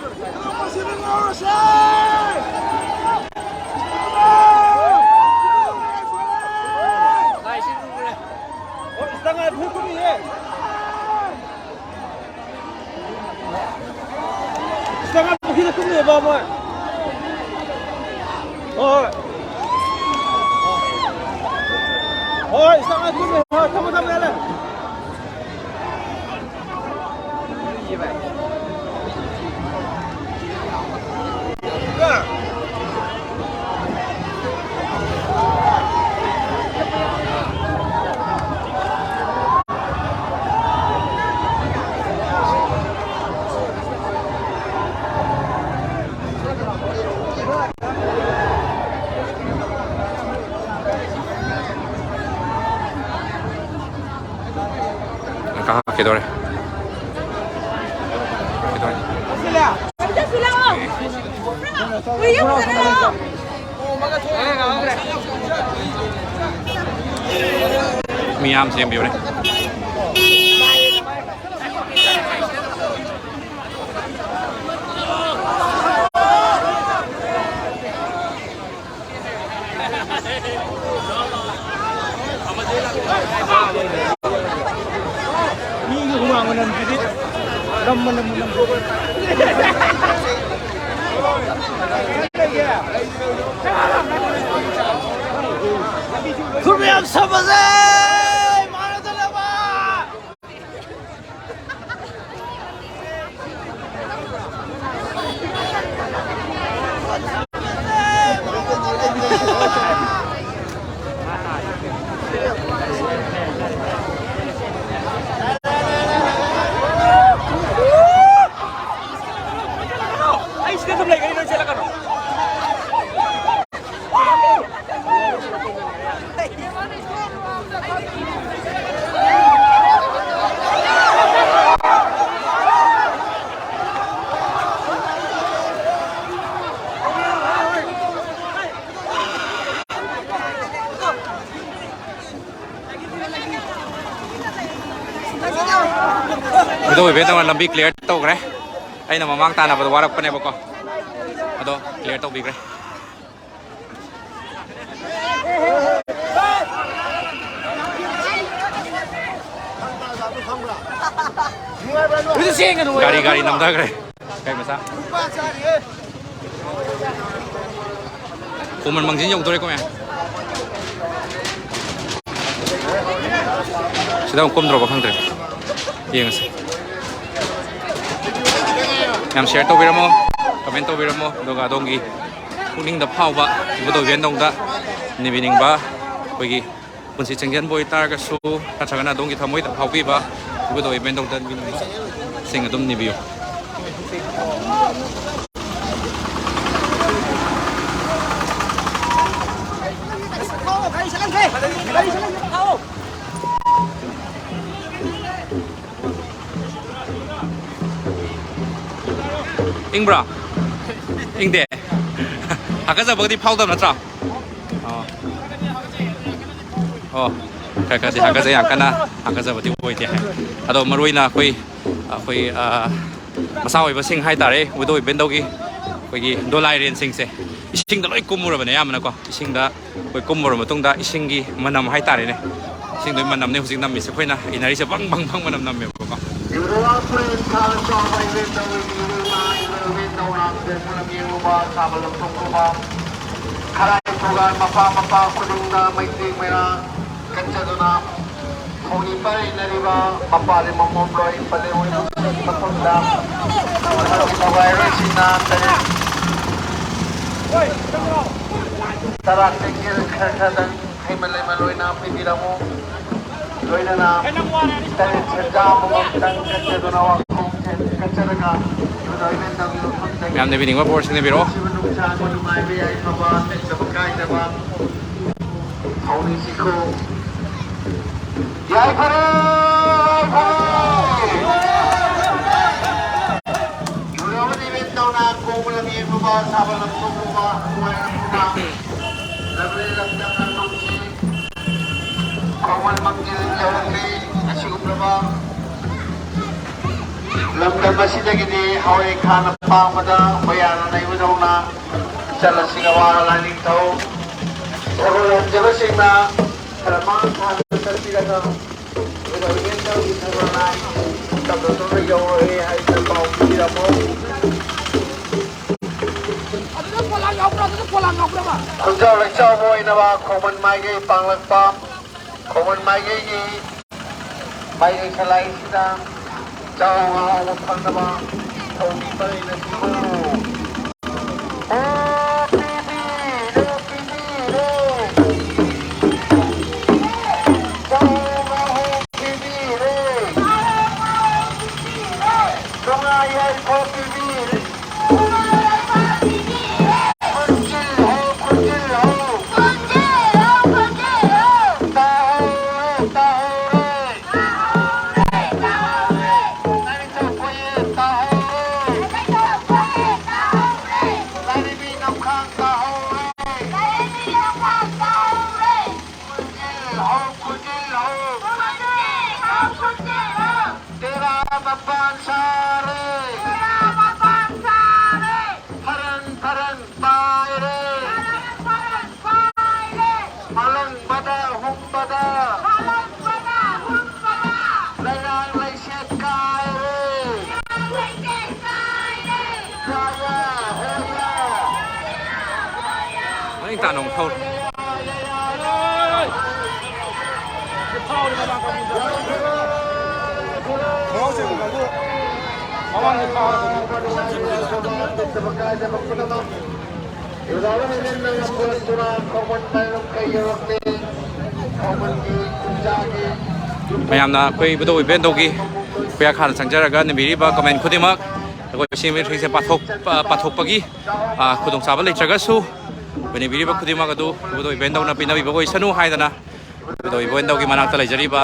ꯀꯥꯈꯠꯈꯤꯗꯣꯔꯦ꯫ ꯀꯥꯈꯠꯈꯤꯗꯣꯔꯦ꯫ ꯃꯤ ꯌꯥꯝ ꯆꯦꯟꯕꯤꯕꯅꯦ꯫ ꯃꯤꯒꯤ ꯍꯨꯃꯥꯡ ꯃꯅꯝꯁꯤꯗꯤ ꯂꯝ ꯃꯅꯝ ꯃꯅꯝ꯫ ꯈꯨꯔꯃꯤꯌꯥꯝ ꯁꯝꯕꯁꯦ ꯃꯥꯟꯅꯗꯅꯕ꯫ ꯑꯩ ꯁꯤꯗ ꯑꯗꯨꯝ ꯂꯩꯒꯅꯤ, ꯅꯣꯏ ꯆꯦꯜꯂꯛꯀꯅꯨ꯫ ꯑꯗꯣ ꯏꯕꯦꯟ ꯇꯧꯅ ꯂꯝꯕꯤ clear ꯇꯧꯈ꯭ꯔꯦ꯫ ꯑꯩꯅ ꯃꯃꯥꯡ ꯇꯥꯟꯅꯕꯗ ꯋꯥꯔꯛꯄꯅꯦꯕꯀꯣ, ꯑꯗꯣ clear ꯇꯧꯕꯤꯈ꯭ꯔꯦ꯫ ꯒꯥꯔꯤ, ꯒꯥꯔꯤ ꯅꯝꯊꯈ꯭ꯔꯦ꯫ ꯀꯩ ꯃꯆꯥ? ꯈꯣꯡꯃꯟ ꯃꯥꯡꯖꯤꯟ ꯌꯧꯗꯣꯔꯦꯀꯣ, ꯃꯌꯥꯝ꯫ ꯀꯨꯝꯗ꯭ꯔꯣꯕ ꯈꯪꯗ꯭ꯔꯦ꯫ ꯌꯦꯡꯉꯁꯤ꯫ ꯌꯥꯝ share ꯇꯧꯕꯤꯔꯝꯃꯣ, comment ꯇꯧꯕꯤꯔꯝꯃꯣ, ꯑꯗꯨꯒ ꯑꯗꯣꯝꯒꯤ ꯄꯨꯛꯅꯤꯡꯗ ꯐꯥꯎꯕ ꯏꯕꯨꯙꯧ ꯏꯕꯦꯟꯗꯧꯗ ꯅꯤꯕꯤꯅꯤꯡꯕ ꯑꯩꯈꯣꯏꯒꯤ ꯄꯨꯟꯁꯤ ꯆꯦꯡꯖꯦꯜꯕꯨ ꯑꯣꯏꯇꯥꯔꯒꯁꯨ, ꯅꯠꯇ꯭ꯔꯒꯅ ꯑꯗꯣꯝꯒꯤ ꯊꯃꯣꯏꯗ ꯐꯥꯎꯕꯤꯕ ꯏꯕꯨꯙꯧ ꯏꯕꯦꯟꯗꯧꯗ ꯅꯤꯕꯤꯅꯤꯡꯕꯁꯤꯡ ꯑꯗꯨꯝ ꯅꯤꯕꯤꯌꯨ꯫ ꯏꯪꯕ꯭ꯔꯥ? ꯏꯪꯗꯦ? ꯍꯥꯀꯠꯆꯕꯒꯗꯤ ꯐꯥꯎꯗꯕ ꯅꯠꯇ꯭ꯔꯥ? ꯑꯣ꯫ ꯑꯣ, ꯈꯔ ꯈꯔꯗꯤ ꯍꯥꯀꯠꯆꯩ, ꯌꯥꯝ ꯀꯟꯅ ꯍꯥꯀꯠꯆꯕꯗꯤ ꯑꯣꯏꯗꯦ ꯍꯥꯏ꯫ ꯑꯗꯣ ꯃꯔꯨ ꯑꯣꯏꯅ ꯑꯩꯈꯣꯏ, ꯑꯩꯈꯣꯏ, ꯑ, ꯃꯆꯥ ꯑꯣꯏꯕꯁꯤꯡ ꯍꯥꯏ ꯇꯥꯔꯦ, ꯏꯕꯨꯙꯧ ꯏꯕꯦꯟꯗꯧꯒꯤ ꯑꯩꯈꯣꯏꯒꯤ ꯗꯣꯂꯥꯏꯔꯦꯟꯁꯤꯡꯁꯦ ꯏꯁꯤꯡꯗ ꯂꯣꯏ ꯀꯨꯝꯃꯨꯔꯕꯅꯦ ꯑꯌꯥꯝꯕꯅꯀꯣ꯫ ꯏꯁꯤꯡꯗ ꯑꯩꯈꯣꯏ ꯀꯨꯝꯃꯨꯔ ꯃꯇꯨꯡꯗ ꯏꯁꯤꯡꯒꯤ ꯃꯅꯝ ꯍꯥꯏ ꯇꯥꯔꯦꯅꯦ, ꯏꯁꯤꯡꯗꯨꯒꯤ ꯃꯅꯝꯅꯦ ꯍꯧꯖꯤꯛ ꯅꯝꯃꯤꯁꯦ, ꯑꯩꯈꯣꯏꯅ ꯏꯅꯔꯤꯁꯦ ꯕꯪ ꯕꯪ ꯕꯪ ꯃꯅꯝ ꯅꯝꯃꯦꯕꯀꯣ꯫ ꯏꯕꯨꯙꯧ ꯋꯥꯡꯈꯨꯔꯦꯜ ꯊꯥꯡ ꯆꯥꯎꯕ ꯏꯕꯦꯟꯗꯧ ꯏꯕꯦꯟꯅꯧꯅ ꯏꯕꯦꯟ ꯌꯦꯡꯂꯨꯕ ꯁꯥꯕ ꯂꯝꯊꯣꯛꯂꯨꯕ ꯈꯔꯥꯏ ꯊꯧꯒꯥꯜ ꯃꯄꯥ ꯃꯄꯥ ꯈꯨꯗꯤꯡꯗ ꯃꯩꯇꯩ ꯃꯩꯔꯥ ꯀꯠꯆꯗꯨꯅ ꯈꯣꯡꯅꯤ ꯄꯥꯏꯅꯔꯤꯕ ꯃꯄꯥꯜ ꯃꯃꯣꯝ ꯂꯣꯏ ꯄꯂꯦ ꯑꯣꯏꯕ ꯃꯐꯝꯗ ꯊꯧꯒꯥꯏꯔꯣꯏꯁꯤꯡꯅ ꯇꯔꯦꯠ ꯇꯔꯥ ꯇꯦꯛꯀꯦꯜ ꯈꯔ ꯈꯔꯗꯪ ꯍꯩꯃꯟ ꯂꯩꯃꯟ ꯂꯣꯏꯅ ꯄꯤꯕꯤꯔꯝꯃꯨ꯫ ꯂꯣꯏꯅꯅ ꯇꯔꯦꯠ ꯁꯦꯟꯖꯥ ꯑꯃꯃꯝꯇꯪ ꯀꯠꯆꯗꯨꯅ ꯋꯥꯈꯣꯡ ꯀꯠꯆꯔꯒ ꯏꯕꯨꯙꯧ ꯏꯕꯦꯟꯗꯧꯒꯤ ꯃꯐꯝꯗꯒꯤ ꯌꯥꯝꯅ ꯄꯤꯅꯤꯡꯕ ꯕꯣꯔꯁꯤꯡꯅ ꯄꯤꯔꯛꯑꯣ꯫ ꯅꯨꯡꯁꯤꯕ ꯅꯨꯡꯁꯥ ꯅꯨꯡꯉꯥꯏꯕ ꯌꯥꯏꯐꯕ ꯂꯩꯇꯕ ꯀꯥꯏꯗꯕ ꯊꯧꯅꯤꯁꯤꯀꯣ꯫ ꯌꯥꯏꯐꯔꯦ! ꯌꯥꯏꯐꯔꯦ! ꯌꯨꯔꯕ ꯅꯤꯕꯦꯟ ꯇꯧꯅ ꯀꯣꯡꯕ ꯂꯝ ꯌꯦꯡꯂꯨꯕ, ꯁꯥꯕ ꯂꯝ ꯊꯣꯛꯂꯨꯕ, ꯅꯨꯡꯉꯥꯏꯔꯛꯂꯨꯕ, ꯂꯝꯂꯦꯟ ꯂꯝꯇꯝꯅ ꯅꯨꯡꯁꯤ ꯈꯣꯡꯃꯟ ꯃꯪꯖꯤꯜ ꯌꯧꯔꯛꯂꯤ꯫ ꯑꯁꯤꯒꯨꯝꯂꯕ ꯂꯝꯗꯝ ꯑꯁꯤꯗꯒꯤꯗꯤ ꯍꯋꯥꯏ ꯈꯥꯅ ꯄꯥꯡꯕꯗ ꯃꯌꯥꯅ ꯅꯩꯕꯗꯧꯅ ꯆꯠꯂꯁꯤꯒ ꯋꯥ ꯂꯥꯏꯅꯤꯡꯊꯧ ꯊꯧꯒꯜ ꯂꯝꯖꯕꯁꯤꯡꯅ ꯈꯔ ꯃꯥꯡ ꯊꯥꯅ ꯆꯠꯄꯤꯔꯒ ꯒꯣꯕꯔꯃꯦꯟ ꯇꯧꯔꯤ ꯊꯧꯒꯜ ꯂꯥꯏ ꯇꯝꯅ ꯇꯝꯅ ꯌꯧꯔꯛꯑꯦ ꯍꯥꯏꯗꯅ ꯄꯥꯎ ꯄꯤꯕꯤꯔꯝꯃꯣ꯫ ꯑꯗꯨꯗ ꯄꯣꯂꯥꯡ ꯌꯥꯎꯕ꯭ꯔꯥ? ꯑꯗꯨꯗ ꯄꯣꯂꯥꯡ ꯌꯥꯎꯕ꯭ꯔꯕ? ꯈꯨꯟꯖꯥꯎ ꯂꯩꯆꯥꯎꯕ ꯑꯣꯏꯅꯕ ꯈꯣꯡꯃꯟ ꯃꯥꯏꯀꯩ ꯄꯥꯡꯂꯛꯄ ꯈꯣꯡꯃꯟ ꯃꯥꯏꯀꯩꯒꯤ ꯃꯩꯔꯩ ꯈꯦꯂꯥꯏꯁꯤꯗ ꯆꯥꯎ ꯉꯥꯎꯕ ꯐꯪꯅꯕ ꯊꯧꯔꯤ ꯄꯔꯦꯡꯅ ꯁꯤꯜꯂꯨ꯫ ꯑꯣ ꯄꯤꯕꯤꯔꯦ, ꯄꯤꯕꯤꯔꯦ꯫ ꯆꯥꯎ ꯉꯥꯎ ꯄꯤꯕꯤꯔꯦ꯫ ꯅꯨꯡꯉꯥꯏ ꯌꯥꯏꯐ ꯄꯤꯕꯤꯔꯦ꯫ ꯈꯨꯟꯖꯤꯜ ꯍꯧ, ꯈꯨꯟꯖꯤꯜ ꯍꯧ꯫ ꯇꯥꯍꯧꯔꯦ, ꯇꯥꯍꯧꯔꯦ꯫ ꯂꯥꯏꯅꯤꯡꯊꯧ ꯀꯣꯌꯦ ꯇꯥꯍꯧꯔꯦ꯫ ꯂꯥꯏꯔꯦꯝꯕꯤ ꯅꯣꯡꯈꯥꯡ ꯇꯥꯍꯧꯔꯦ꯫ ꯈꯨꯟꯖꯤꯜ ꯍꯧ, ꯈꯨꯟꯖꯤꯜ ꯍꯧ꯫ ꯇꯦꯔꯥ ꯃꯄꯥꯟ ꯁꯥꯔꯦ꯫ ꯐꯔꯪ ꯐꯔꯪ ꯄꯥꯏꯔꯦ꯫ ꯐꯔꯪ ꯐꯔꯪ ꯄꯥꯏꯔꯦ꯫ ꯐꯥꯂꯪꯕꯗ ꯍꯨꯝꯕꯗ꯫ ꯐꯥꯂꯪꯕꯗ ꯍꯨꯝꯕꯗ꯫ ꯂꯩꯔꯥꯡ ꯂꯩꯁꯦꯠ ꯀꯥꯏꯔꯦ꯫ ꯂꯩꯔꯥꯡ ꯂꯩꯁꯦꯠ ꯀꯥꯏꯔꯦ꯫ ꯌꯥ, ꯌꯥ, ꯍꯣ, ꯌꯥ꯫ ꯃꯅꯤꯡ ꯇꯥꯅ ꯑꯃꯨꯛ ꯊꯧꯔꯤ꯫ ꯃꯃꯥꯡꯗ ꯊꯥꯔꯒ ꯃꯌꯥꯝꯅ ꯑꯩꯈꯣꯏ ꯏꯕꯨꯙꯧ ꯏꯕꯦꯟꯗꯧꯒꯤ ꯈꯨꯌꯥ ꯈꯥꯅ ꯆꯪꯖꯔꯒ ꯅꯤꯕꯤꯔꯤꯕ ꯀꯃꯦꯟ ꯈꯨꯗꯤꯡꯃꯛ ꯑꯩꯈꯣꯏ ꯁꯤ ꯃꯤꯑꯣꯏꯁꯤꯡꯁꯦ ꯄꯥꯊꯣꯛ-, ꯄꯥꯊꯣꯛꯄꯒꯤ, ꯑ, ꯈꯨꯗꯣꯡꯆꯥꯕ ꯂꯩꯇ꯭ꯔꯒꯁꯨ, ꯑꯩꯈꯣꯏ ꯅꯤꯕꯤꯔꯤꯕ ꯈꯨꯗꯤꯡꯃꯛ ꯑꯗꯨ ꯏꯕꯨꯙꯧ ꯏꯕꯦꯟꯗꯧꯅ ꯄꯤꯅꯕꯤꯕ ꯑꯣꯏꯁꯅꯨ ꯍꯥꯏꯗꯅ ꯏꯕꯨꯙꯧ ꯏꯕꯦꯟꯗꯧꯒꯤ ꯃꯅꯥꯛꯇ ꯂꯩꯖꯔꯤꯕ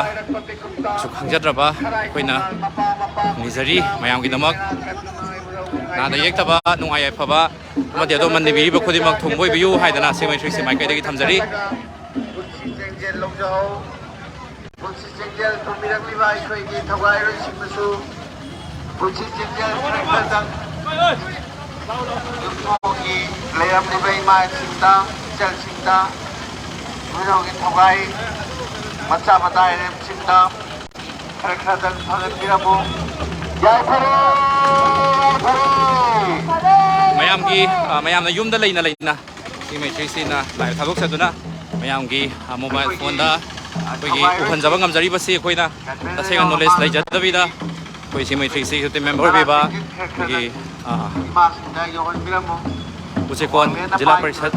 ꯁꯨ ꯈꯪꯖꯗ꯭ꯔꯕ ꯑꯩꯈꯣꯏꯅ ꯅꯤꯖꯔꯤ ꯃꯌꯥꯝꯒꯤꯗꯃꯛ꯫ ꯅꯥꯗ ꯌꯦꯛꯇꯕ, ꯅꯨꯡꯉꯥꯏ ꯌꯥꯏꯐꯕ ꯑꯃꯗꯤ ꯑꯗꯣꯝꯅ ꯅꯤꯕꯤꯔꯤꯕ ꯈꯨꯗꯤꯡꯃꯛ ꯊꯨꯡꯕ ꯑꯣꯏꯕꯤꯌꯨ ꯍꯥꯏꯗꯅ ꯁꯦꯡꯃꯩ ꯊ꯭ꯔꯤ ꯁꯤ ꯃꯥꯏꯀꯩꯗꯒꯤ ꯊꯝꯖꯔꯤ꯫ ꯄꯨꯟꯁꯤ ꯆꯦꯡꯖꯦꯜ ꯂꯧꯖꯍꯧ꯫ ꯄꯨꯟꯁꯤ ꯆꯦꯡꯖꯦꯜ ꯊꯨꯝꯕꯤꯔꯛꯂꯤꯕ ꯑꯩꯈꯣꯏꯒꯤ ꯊꯧꯒꯥꯏꯔꯣꯏꯁꯤꯡꯅꯁꯨ ꯄꯨꯟꯁꯤ ꯆꯦꯡꯖꯦꯜ ꯈꯔ ꯈꯔꯗꯪ ꯌꯨꯝꯊꯣꯡꯒꯤ ꯂꯩꯔꯝꯂꯤꯕ ꯏꯃꯥꯁꯤꯡꯗ, ꯏꯆꯜꯁꯤꯡꯗ, ꯏꯕꯨꯙꯧꯒꯤ ꯊꯧꯒꯥꯏ ꯃꯆꯥ ꯃꯇꯥ ꯏꯔꯦꯝꯁꯤꯡꯗ ꯈꯔ ꯈꯔꯗꯪ ꯐꯪꯍꯟꯕꯤꯔꯝꯃꯨ꯫ ꯌꯥꯏꯐꯔꯦ, ꯌꯥꯏꯐꯔꯦ꯫ ꯃꯌꯥꯝꯒꯤ, ꯑ, ꯃꯌꯥꯝꯅ ꯌꯨꯝꯗ ꯂꯩꯅ ꯂꯩꯅ ꯁꯤ ꯃꯩꯇ꯭ꯔꯤꯁꯤꯅ ꯂꯥꯏꯚ ꯊꯥꯗꯣꯛꯆꯗꯨꯅ ꯃꯌꯥꯝꯒꯤ, ꯑ, ꯃꯣꯕꯥꯏꯜ ꯐꯣꯟꯗ ꯑꯩꯈꯣꯏꯒꯤ ꯎꯍꯟꯖꯕ ꯉꯝꯖꯔꯤꯕꯁꯤ ꯑꯩꯈꯣꯏꯅ ꯇꯁꯦꯡꯅ ꯅꯣꯂꯦꯖ ꯂꯩꯖꯗꯕꯤꯗ ꯑꯩꯈꯣꯏ ꯁꯤ ꯃꯩꯇ꯭ꯔꯤꯁꯤ ꯇꯤꯝ ꯃꯦꯝꯕꯔ ꯑꯣꯏꯕꯤꯕ ꯑꯩꯈꯣꯏꯒꯤ, ꯑꯥ, ꯎꯆꯦꯀꯣꯟ ꯖꯤꯂꯥ ꯄꯔꯤꯁꯠ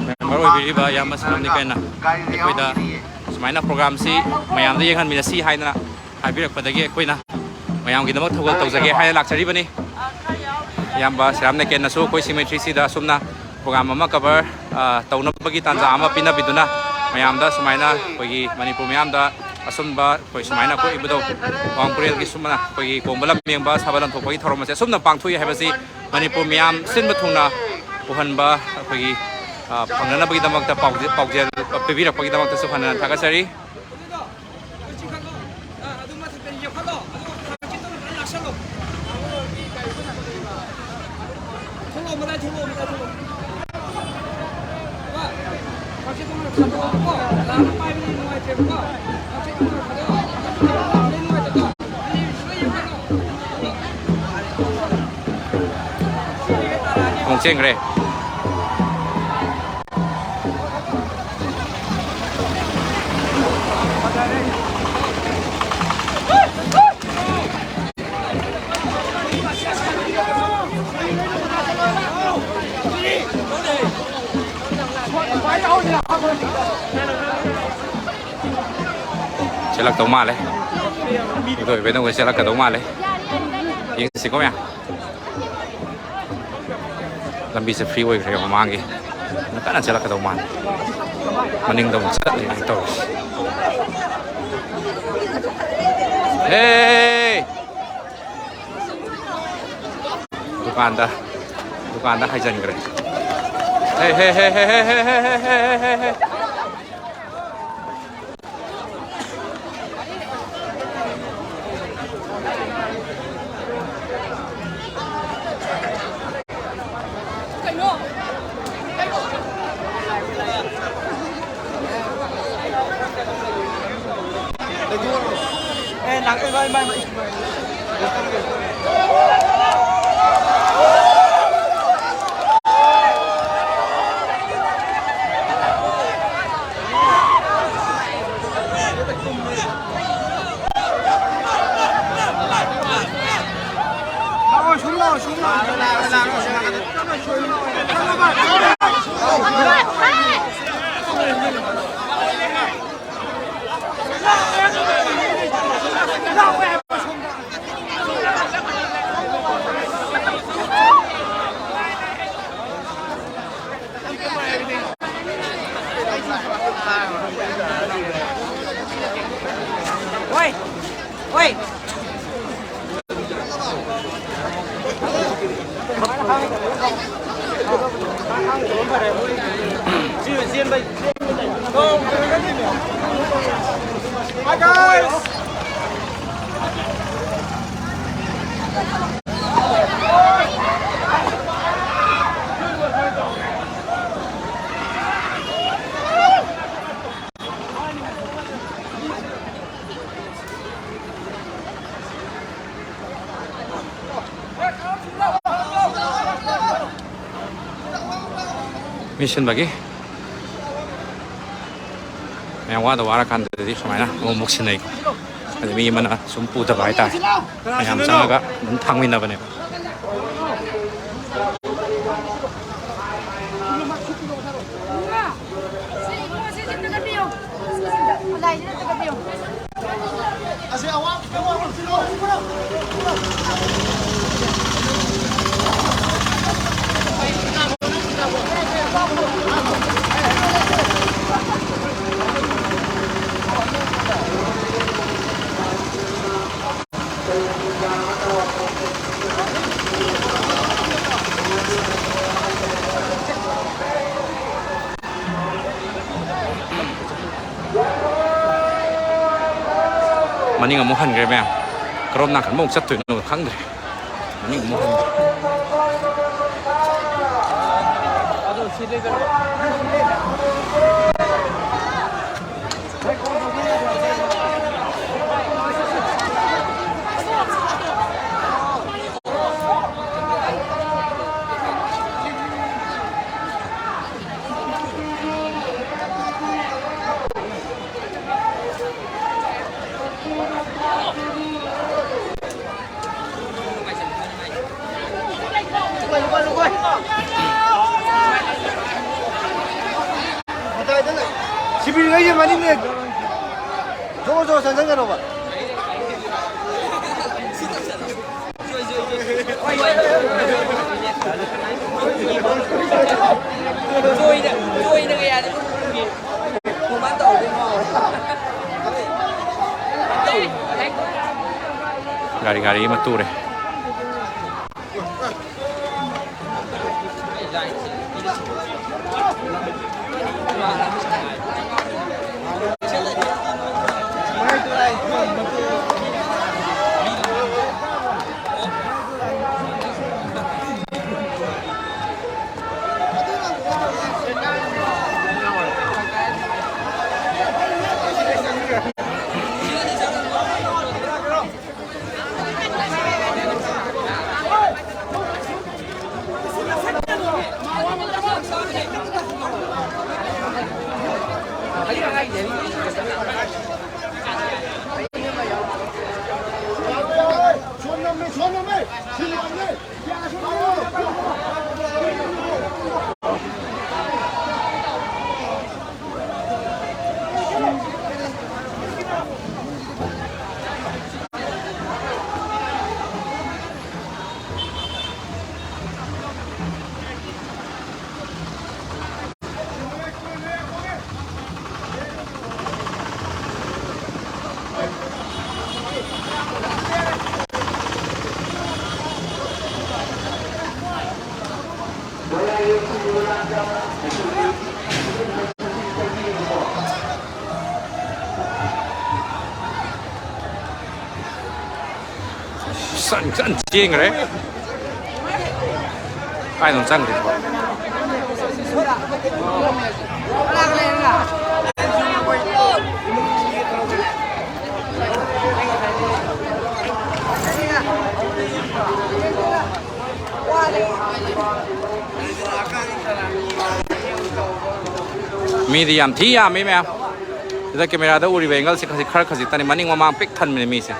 ꯃꯦꯝꯕꯔ ꯑꯣꯏꯕꯤꯔꯤꯕ ꯏꯌꯥꯝꯕ ꯁꯅꯥꯝꯅꯤꯀꯩꯅ ꯑꯩꯈꯣꯏꯗ ꯁꯨꯃꯥꯏꯅ ꯄ꯭ꯔꯣꯒꯥꯝꯁꯤ ꯃꯌꯥꯝꯗ ꯌꯦꯡꯍꯟꯃꯤꯟꯅꯁꯤ ꯍꯥꯏꯗꯅ ꯍꯥꯏꯕꯤꯔꯛꯄꯗꯒꯤ ꯑꯩꯈꯣꯏꯅ ꯃꯌꯥꯝꯒꯤꯗꯃꯛ ꯊꯧꯒꯜ ꯇꯧꯖꯒꯦ ꯍꯥꯏꯅ ꯂꯥꯛꯆꯔꯤꯕꯅꯤ꯫ ꯏꯌꯥꯝꯕ ꯁꯤꯔꯥꯝ ꯅꯦꯀꯦꯟꯅꯁꯨ ꯑꯩꯈꯣꯏ ꯁꯤ ꯃꯩꯇ꯭ꯔꯤꯁꯤꯗ ꯑꯁꯨꯝꯅ ꯄ꯭ꯔꯣꯒꯥꯝ ꯑꯃ ꯀꯚꯔ, ꯑ, ꯇꯧꯅꯕꯒꯤ ꯇꯥꯟꯖꯥ ꯑꯃ ꯄꯤꯅꯕꯤꯗꯨꯅ ꯃꯌꯥꯝꯗ ꯁꯨꯃꯥꯏꯅ ꯑꯩꯈꯣꯏꯒꯤ ꯃꯅꯤꯄꯨꯔ ꯃꯤꯌꯥꯝꯗ ꯑꯁꯨꯝꯕ ꯑꯩꯈꯣꯏ ꯁꯨꯃꯥꯏꯅ ꯀꯣꯛꯏꯕꯗꯣ, ꯋꯥꯡ ꯄꯨꯔꯦꯜꯒꯤ ꯁꯨꯝꯅ ꯑꯩꯈꯣꯏꯒꯤ ꯀꯣꯡꯕ ꯂꯝ ꯌꯦꯡꯕ, ꯁꯥꯕ ꯂꯟꯊꯣꯛꯄꯒꯤ ꯊꯧꯔꯝ ꯑꯁꯦ ꯑꯁꯨꯝꯅ ꯄꯥꯡꯊꯣꯛꯏ ꯍꯥꯏꯕꯁꯤ ꯃꯅꯤꯄꯨꯔ ꯃꯤꯌꯥꯝ ꯁꯤꯟꯕ ꯊꯨꯡꯅ ꯎꯍꯟꯕ ꯑꯩꯈꯣꯏꯒꯤ, ꯑ, ꯐꯪꯅꯅꯕꯒꯤꯗꯃꯛꯇ ꯄꯥꯎꯖꯦꯜ, ꯄꯥꯎꯖꯦꯜ ꯄꯤꯕꯤꯔꯛꯄꯒꯤꯗꯃꯛꯇꯁꯨ ꯍꯟꯅ ꯍꯟꯅ ꯊꯥꯒꯠꯆꯔꯤ꯫ ꯑꯃꯨꯛ ꯆꯦꯟꯈ꯭ꯔꯦ꯫ ꯆꯦꯜꯂꯛꯇꯧ ꯃꯥꯜꯂꯦ꯫ ꯑꯗꯨ ꯑꯣꯏꯕꯩ ꯅꯪ ꯆꯦꯜꯂꯛꯀꯗꯧ ꯃꯥꯜꯂꯦ꯫ ꯌꯦꯡꯁꯤꯀꯣ ꯃꯌꯥꯝ꯫ ꯂꯝꯕꯤꯁꯦ ꯐ꯭ꯔꯤ ꯑꯣꯏꯈ꯭ꯔꯦ ꯃꯃꯥꯡꯒꯤ꯫ ꯀꯟꯅ ꯆꯦꯜꯂꯛꯀꯗꯧ ꯃꯥꯜꯂꯦ꯫ ꯃꯅꯤꯡꯗ ꯑꯃꯨꯛ ꯆꯠꯂꯤꯅꯦ ꯇꯧꯔꯤꯁꯦ꯫ ꯍꯦ! ꯗꯨꯀꯥꯟꯗ, ꯗꯨꯀꯥꯟꯗ ꯍꯥꯏꯖꯤꯟꯈ꯭ꯔꯦ꯫ ꯍꯦ, ꯍꯦ, ꯍꯦ꯫ Oi! Oi! Hi, guys! ꯃꯤ ꯁꯤꯟꯕꯒꯤ ꯃꯌꯥꯝ ꯋꯥꯗ ꯋꯥꯔꯀꯥꯟꯗꯗꯤ ꯁꯨꯃꯥꯏꯅ ꯑꯃꯨꯛ ꯑꯃꯨꯛ ꯁꯤꯟꯅꯩꯀꯣ꯫ ꯑꯗ ꯃꯤ ꯑꯃꯅ ꯁꯨꯝ ꯄꯨꯗꯕ ꯍꯥꯏꯇꯥꯔꯦ, ꯃꯌꯥꯝ ꯆꯪꯉꯒ ꯑꯗꯨꯝ ꯊꯥꯡꯃꯤꯟꯅꯕꯅꯦꯕ꯫ ꯃꯅꯤꯡ ꯑꯃꯨꯛ ꯍꯟꯈ꯭ꯔꯦ ꯃꯌꯥꯝ꯫ ꯀꯔꯣꯝ ꯅꯥꯀꯟ ꯑꯃꯨꯛ ꯆꯠꯇꯣꯏꯅꯣ ꯈꯪꯗ꯭ꯔꯦ꯫ ꯃꯅꯤꯡ ꯑꯃꯨꯛ ꯍꯟꯈ꯭ꯔꯦ꯫ ꯁꯤꯕꯤꯜꯈꯩꯁꯦ ꯃꯅꯤꯡꯗ ꯖꯣꯔ ꯖꯣꯔ ꯆꯪꯁꯟꯒꯅꯣꯕ꯫ ꯒꯥꯔꯤ, ꯒꯥꯔꯤ ꯑꯃ ꯇꯨꯔꯦ꯫ ꯆꯪ-, ꯆꯪ-, ꯆꯦꯟꯈ꯭ꯔꯦ꯫ ꯀꯥꯏꯗꯅꯣ ꯆꯪꯈ꯭ꯔꯤꯁꯤꯕꯣ? ꯃꯤꯗꯤ ꯌꯥꯝ ꯊꯤ ꯌꯥꯝꯃꯤ ꯃꯌꯥꯝ꯫ ꯁꯤꯗ ꯀꯦꯃꯦꯔꯥꯗ ꯎꯔꯤꯕ ꯑꯦꯡꯒꯜꯁꯦ ꯈꯖꯤꯛ, ꯈꯔ ꯈꯖꯤꯛꯇꯅꯤ, ꯃꯅꯤꯡ ꯃꯃꯥꯡ ꯄꯤꯛ ꯊꯟꯕꯅꯤ ꯃꯤꯁꯦ꯫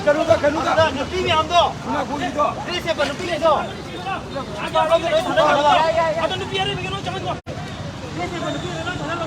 ꯀꯩꯅꯣꯗ, ꯀꯩꯅꯣꯗ꯫ ꯅꯨꯄꯤ ꯃꯌꯥꯝꯗꯣ꯫ ꯏꯃꯥ ꯒꯣꯂꯤꯗꯣ꯫ ꯗ꯭ꯔꯦꯁ ꯁꯦꯠꯄ ꯅꯨꯄꯤꯈꯩꯗꯣ꯫ ꯑꯗꯣ ꯅꯨꯄꯤ ꯑꯔꯩꯕꯒꯩ ꯂꯣꯏ ꯆꯪꯍꯟꯈꯣ꯫ ꯗ꯭ꯔꯦꯁ ꯁꯦꯠꯄ ꯅꯨꯄꯤꯈꯩꯗꯣ ꯂꯣꯏ ꯆꯪꯍꯜꯂꯣ꯫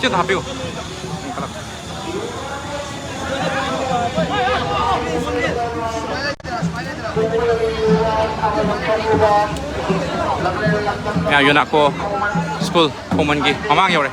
ꯁꯤ ꯑꯝꯇ ꯍꯥꯞꯄꯤꯌꯨ꯫ ꯌꯥ, ꯌꯨꯅꯥꯀꯣ ꯁ꯭ꯀꯨꯜ ꯈꯣꯡꯃꯟꯒꯤ ꯃꯃꯥꯡ ꯌꯧꯔꯦ꯫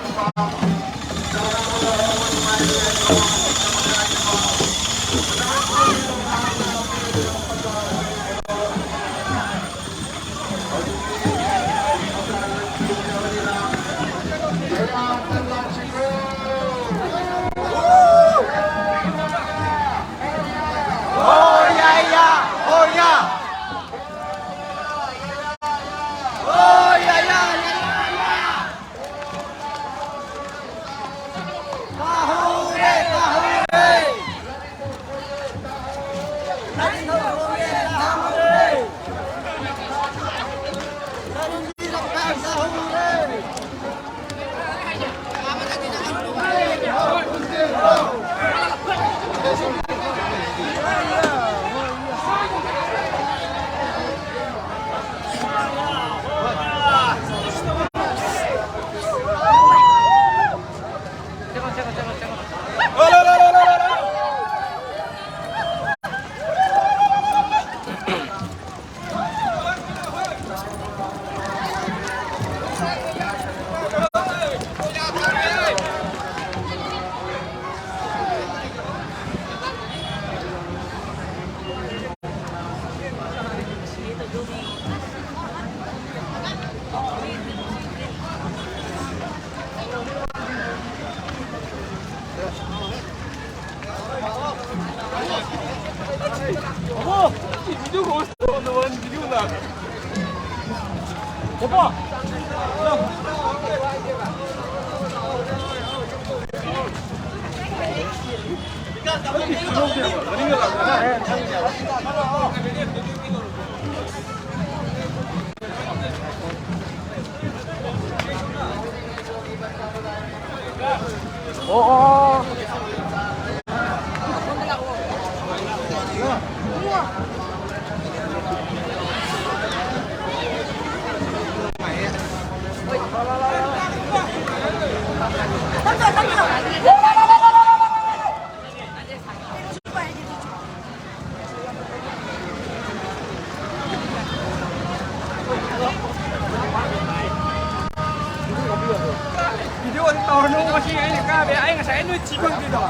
ꯚꯤꯗꯤꯑꯣꯗꯤ ꯇꯧꯔꯅꯨ, ꯉꯁꯤ ꯑꯩꯅ ꯀꯥꯕ ꯌꯥꯏ꯫ ꯑꯩ ꯉꯁꯥꯏ ꯅꯣꯏ ꯊꯤ ꯐꯪꯗ꯭ꯔꯤꯗꯣ꯫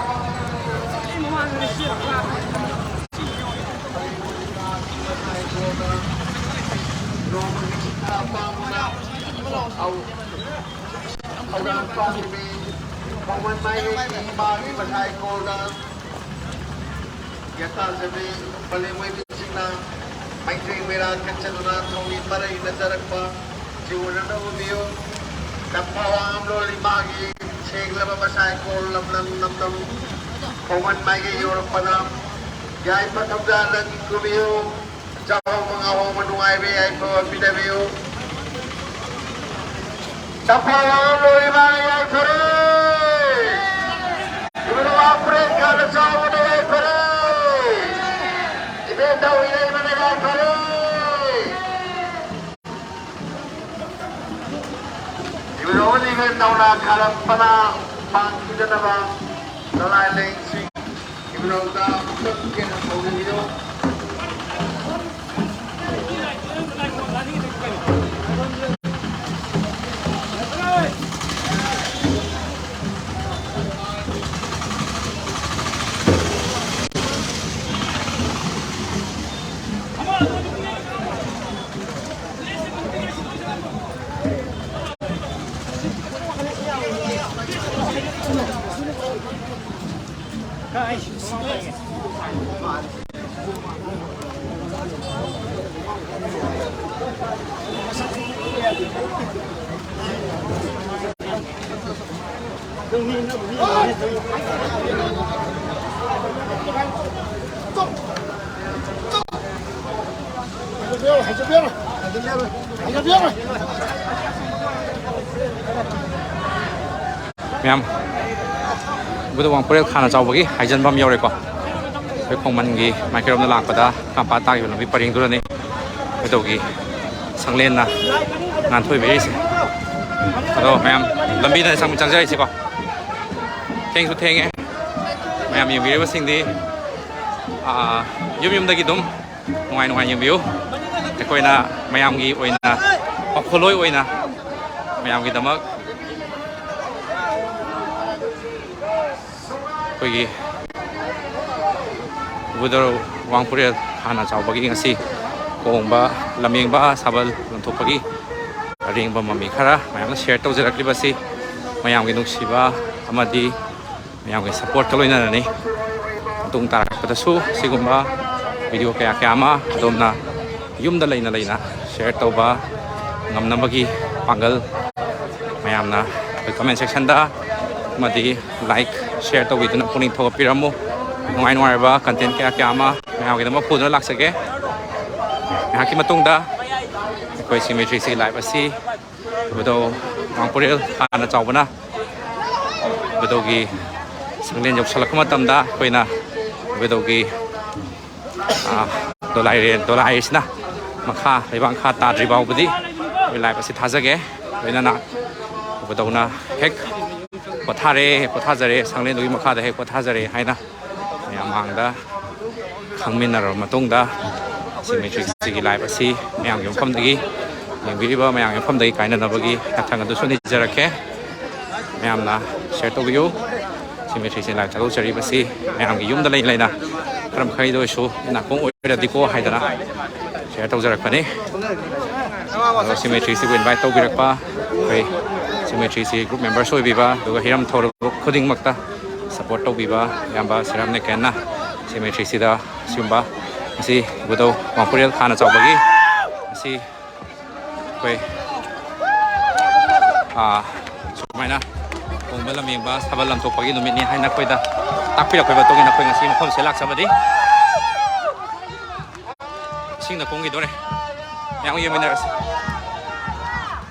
ꯑꯩ ꯃꯃꯥꯡꯗꯗꯤ ꯆꯦꯜꯂꯛꯄ꯫ ꯊꯧꯔꯥꯡ ꯄꯥꯡꯂꯤꯕꯤ ꯈꯣꯡꯃꯟ ꯃꯥꯏꯀꯩꯒꯤ ꯏꯃꯥꯒꯤ ꯃꯁꯥꯏ ꯀꯣꯜꯗ ꯒ꯭ꯌꯥꯇꯥꯖꯕꯤ ꯄꯂꯦꯝ ꯑꯣꯏꯕꯤꯁꯤꯡꯅ ꯃꯩꯇꯩ ꯃꯩꯔꯥ ꯀꯠꯆꯗꯨꯅ ꯊꯧꯅꯤ ꯄꯔꯩ ꯅꯠꯆꯔꯛꯄ ꯖꯤꯕ ꯅꯪꯅ ꯎꯕꯤꯌꯨ꯫ ꯇꯝꯐꯥ ꯋꯥꯉꯝꯂꯣꯟ ꯏꯃꯥꯒꯤ ꯁꯦꯡꯂꯕ ꯃꯁꯥꯏ ꯀꯣꯜ ꯂꯝꯗꯝ ꯂꯝꯗꯝ ꯈꯣꯡꯃꯟ ꯃꯥꯏꯀꯩ ꯌꯧꯔꯛꯄꯗ ꯌꯥꯏꯐ ꯊꯧꯖꯥꯜ ꯂꯪ ꯀꯨꯕꯤꯌꯨ꯫ ꯆꯥꯍꯧꯕ ꯉꯥꯍꯧꯕ ꯅꯨꯡꯉꯥꯏꯕ ꯌꯥꯏꯐꯕ ꯄꯤꯅꯕꯤꯌꯨ꯫ ꯇꯝꯐꯥ ꯋꯥꯉꯝꯂꯣꯟ ꯏꯃꯥꯒꯤ ꯌꯥꯏꯐꯔꯦ꯫ ꯏꯕꯨꯡꯉꯣ ꯋꯥ ꯄꯨꯔꯦꯟ ꯈꯥꯅ ꯆꯥꯎꯕꯅ ꯌꯥꯏꯐꯔꯦ꯫ ꯏꯕꯦꯟ ꯇꯧ ꯏꯔꯩꯃꯅ ꯌꯥꯏꯐꯔꯦ꯫ ꯏꯕꯨꯡꯉꯣ ꯏꯕꯦꯟ ꯅꯧꯅ ꯈꯥꯔꯛꯄꯅ ꯄꯥꯡꯈꯤꯗꯅꯕ ꯂꯂꯥꯏ ꯂꯦꯡꯁꯤꯡ ꯏꯕꯨꯡꯉꯣꯗ ꯑꯃꯨꯛꯇꯪ ꯍꯦꯟꯅ ꯀꯧꯅꯕꯤꯌꯨ꯫ ꯃꯌꯥꯝ, ꯏꯕꯨꯙꯧ ꯋꯥꯡ ꯄꯨꯔꯦꯜ ꯈꯥꯅ ꯆꯥꯎꯕꯒꯤ ꯍꯥꯏꯖꯟꯐꯝ ꯌꯧꯔꯦꯀꯣ꯫ ꯑꯩꯈꯣꯏ ꯈꯣꯡꯃꯟꯒꯤ ꯃꯥꯏꯀꯩꯔꯣꯝꯗ ꯂꯥꯛꯄꯗ ꯀꯝꯄꯥ ꯇꯥꯈꯤꯕ ꯂꯝꯕꯤ ꯄꯔꯦꯡꯗꯨꯗꯅꯤ ꯏꯕꯨꯙꯧꯒꯤ ꯁꯪꯂꯦꯟꯅ ꯉꯥꯟꯊꯣꯏꯕꯤꯔꯤꯁꯦ꯫ ꯑꯗꯣ ꯃꯌꯥꯝ, ꯂꯝꯕꯤꯗ ꯆꯪ-, ꯆꯪꯖꯔꯛꯏꯁꯤꯀꯣ꯫ ꯊꯦꯡꯁꯨ ꯊꯦꯡꯉꯦ꯫ ꯃꯌꯥꯝ ꯌꯦꯡꯕꯤꯔꯤꯕꯁꯤꯡꯗꯤ, ꯑꯥ, ꯌꯨꯝ ꯌꯨꯝꯗꯒꯤ ꯑꯗꯨꯝ ꯅꯨꯡꯉꯥꯏ ꯅꯨꯡꯉꯥꯏ ꯌꯦꯡꯕꯤꯌꯨ꯫ ꯑꯩꯈꯣꯏꯅ ꯃꯌꯥꯝꯒꯤ ꯑꯣꯏꯅ, ꯋꯥꯈꯣꯜꯂꯣꯏ ꯑꯣꯏꯅ ꯃꯌꯥꯝꯒꯤꯗꯃꯛ ꯑꯩꯈꯣꯏꯒꯤ ꯏꯕꯨꯙꯧ ꯋꯥꯡꯄꯨꯔꯦꯜ ꯍꯥꯟꯅ ꯆꯥꯎꯕꯒꯤ ꯉꯁꯤ ꯀꯣꯡꯕ ꯂꯝꯌꯦꯡꯕ ꯁꯥꯕꯜ ꯂꯪꯊꯣꯛꯄꯒꯤ ꯑꯔꯦꯡꯕ ꯃꯃꯤ ꯈꯔ ꯃꯌꯥꯝꯅ ꯁꯤꯌꯔ ꯇꯧꯖꯔꯛꯂꯤꯕꯁꯤ ꯃꯌꯥꯝꯒꯤ ꯅꯨꯡꯁꯤꯕ ꯑꯃꯗꯤ ꯃꯌꯥꯝꯒꯤ ꯁꯄꯣꯔꯠꯀ ꯂꯣꯏꯅꯅꯅꯤ꯫ ꯃꯇꯨꯡ ꯇꯥꯔꯛꯄꯗꯁꯨ ꯁꯤꯒꯨꯝꯕ ꯚꯤꯗꯤꯑꯣ ꯀꯌꯥ ꯀꯌꯥ ꯑꯃ ꯑꯗꯣꯝꯅ ꯌꯨꯝꯗ ꯂꯩꯅ ꯂꯩꯅ ꯁꯤꯌꯔ ꯇꯧꯕ ꯉꯝꯅꯕꯒꯤ ꯄꯥꯡꯒꯜ ꯃꯌꯥꯝꯅ ꯑꯩꯈꯣꯏ ꯀꯃꯦꯟ ꯁꯦꯛꯁꯟꯗ ꯑꯃꯗꯤ ꯂꯥꯏꯛ, ꯁꯤꯌꯔ ꯇꯧꯕꯤꯗꯨꯅ ꯄꯨꯛꯅꯤꯡ ꯊꯧꯒꯠꯄꯤꯔꯝꯃꯨ꯫ ꯅꯨꯡꯉꯥꯏ ꯅꯨꯡꯉꯥꯏꯔꯕ ꯀꯟꯇꯦꯟ ꯀꯌꯥ ꯀꯌꯥ ꯑꯃ ꯃꯌꯥꯝꯒꯤꯗꯃꯛ ꯄꯨꯗꯨꯅ ꯂꯥꯛꯆꯒꯦ꯫ ꯉꯥꯏꯍꯥꯛꯀꯤ ꯃꯇꯨꯡꯗ ꯑꯩꯈꯣꯏ ꯁꯤꯃꯦꯇ꯭ꯔꯤꯁꯤ ꯂꯥꯏꯚ ꯑꯁꯤ ꯏꯕꯨꯙꯧ ꯋꯥꯡꯄꯨꯔꯦꯜ ꯍꯥꯟꯅ ꯆꯥꯎꯕꯅ ꯏꯕꯨꯙꯧꯒꯤ ꯁꯪꯂꯦꯟ ꯌꯧꯁꯤꯜꯂꯛꯄ ꯃꯇꯝꯗ ꯑꯩꯈꯣꯏꯅ ꯏꯕꯨꯙꯧꯒꯤ, ꯑꯥ, ꯗꯣꯂꯥꯏꯔꯦ-, ꯗꯣꯂꯥꯏꯁꯤꯅ ꯃꯈꯥ, ꯂꯩꯕꯥꯛ ꯃꯈꯥ ꯇꯥꯗ꯭ꯔꯤ ꯐꯥꯎꯕꯗꯤ ꯑꯩꯈꯣꯏ ꯂꯥꯏꯚ ꯑꯁꯤ ꯊꯥꯖꯒꯦ꯫ ꯂꯣꯏꯅꯅ ꯏꯕꯨꯙꯧꯅ ꯍꯦꯛ ꯄꯣꯊꯥꯔꯦ, ꯍꯦꯛ ꯄꯣꯊꯥꯖꯔꯦ, ꯁꯪꯂꯦꯟꯗꯨꯒꯤ ꯃꯈꯥꯗ ꯍꯦꯛ ꯄꯣꯊꯥꯖꯔꯦ ꯍꯥꯏꯅ ꯃꯌꯥꯝ ꯃꯥꯡꯗ ꯈꯪꯃꯤꯟꯅꯔꯕ ꯃꯇꯨꯡꯗ, ꯁꯤꯃꯦꯇ꯭ꯔꯤꯁꯤꯒꯤ ꯂꯥꯏꯚ ꯑꯁꯤ ꯃꯌꯥꯝꯒꯤ ꯃꯐꯝꯗꯒꯤ, ꯌꯦꯡꯕꯤꯔꯤꯕ ꯃꯌꯥꯝꯒꯤ ꯃꯐꯝꯗꯒꯤ ꯀꯥꯏꯅꯅꯕꯒꯤ ꯌꯥꯊꯪ ꯑꯗꯨꯁꯨ ꯅꯤꯖꯔꯛꯀꯦ꯫ ꯃꯌꯥꯝꯅ ꯁꯤꯌꯔ ꯇꯧꯕꯤꯌꯨ꯫ ꯁꯤꯃꯦꯇ꯭ꯔꯤꯁꯤ ꯂꯥꯏꯚ ꯊꯥꯗꯣꯛꯆꯔꯤꯕꯁꯤ ꯃꯌꯥꯝꯒꯤ ꯌꯨꯝꯗ ꯂꯩ ꯂꯩꯅ ꯈꯔ ꯃꯈꯩꯗ ꯑꯣꯏꯔꯁꯨ ꯅꯥꯀꯣꯡ ꯑꯣꯏꯔꯗꯤꯀꯣ ꯍꯥꯏꯗꯅ ꯁꯤꯌꯔ ꯇꯧꯖꯔꯛꯄꯅꯤ꯫ ꯑꯗꯣ ꯁꯤꯃꯦꯇ꯭ꯔꯤꯁꯤꯕꯨ ꯏꯟꯚꯥꯏꯠ ꯇꯧꯕꯤꯔꯛꯄ ꯑꯩꯈꯣꯏ ꯁꯤꯃꯦꯇ꯭ꯔꯤꯁꯤ ꯒ꯭ꯔꯨꯞ ꯃꯦꯝꯕꯔꯁ ꯑꯣꯏꯕꯤꯕ, ꯑꯗꯨꯒ ꯍꯤꯔꯝ ꯊꯧꯔꯝ ꯈꯨꯗꯤꯡꯃꯛꯇ ꯁꯄꯣꯔꯠ ꯇꯧꯕꯤꯕ ꯏꯌꯥꯝꯕ ꯁꯤꯔꯥꯝ ꯅꯦꯀꯦꯟꯅ ꯁꯤꯃꯦꯇ꯭ꯔꯤꯁꯤꯗ ꯑꯁꯤꯒꯨꯝꯕ ꯉꯁꯤ ꯏꯕꯨꯙꯧ ꯋꯥꯡꯄꯨꯔꯦꯜ ꯈꯥꯅ ꯆꯥꯎꯕꯒꯤ ꯉꯁꯤ ꯑꯩꯈꯣꯏ, ꯑꯥ, ꯁꯨꯃꯥꯏꯅ ꯀꯣꯡꯕ ꯂꯝꯌꯦꯡꯕ ꯁꯥꯕꯜ ꯂꯝꯊꯣꯛꯄꯒꯤ ꯅꯨꯃꯤꯠꯅꯤ ꯍꯥꯏꯅ ꯑꯩꯈꯣꯏꯗ ꯇꯥꯛꯄꯤꯔꯛꯄꯒꯤ ꯃꯇꯨꯡ ꯏꯟꯅ ꯑꯩꯈꯣꯏ ꯉꯁꯤ ꯃꯐꯝꯁꯤꯗ ꯂꯥꯛꯆꯕꯅꯤ꯫ ꯏꯁꯤꯡꯅ ꯀꯨꯝꯈꯤꯗꯣꯔꯦ꯫ ꯃꯌꯥꯝ ꯌꯦꯡꯃꯤꯟꯅꯔꯁꯤ꯫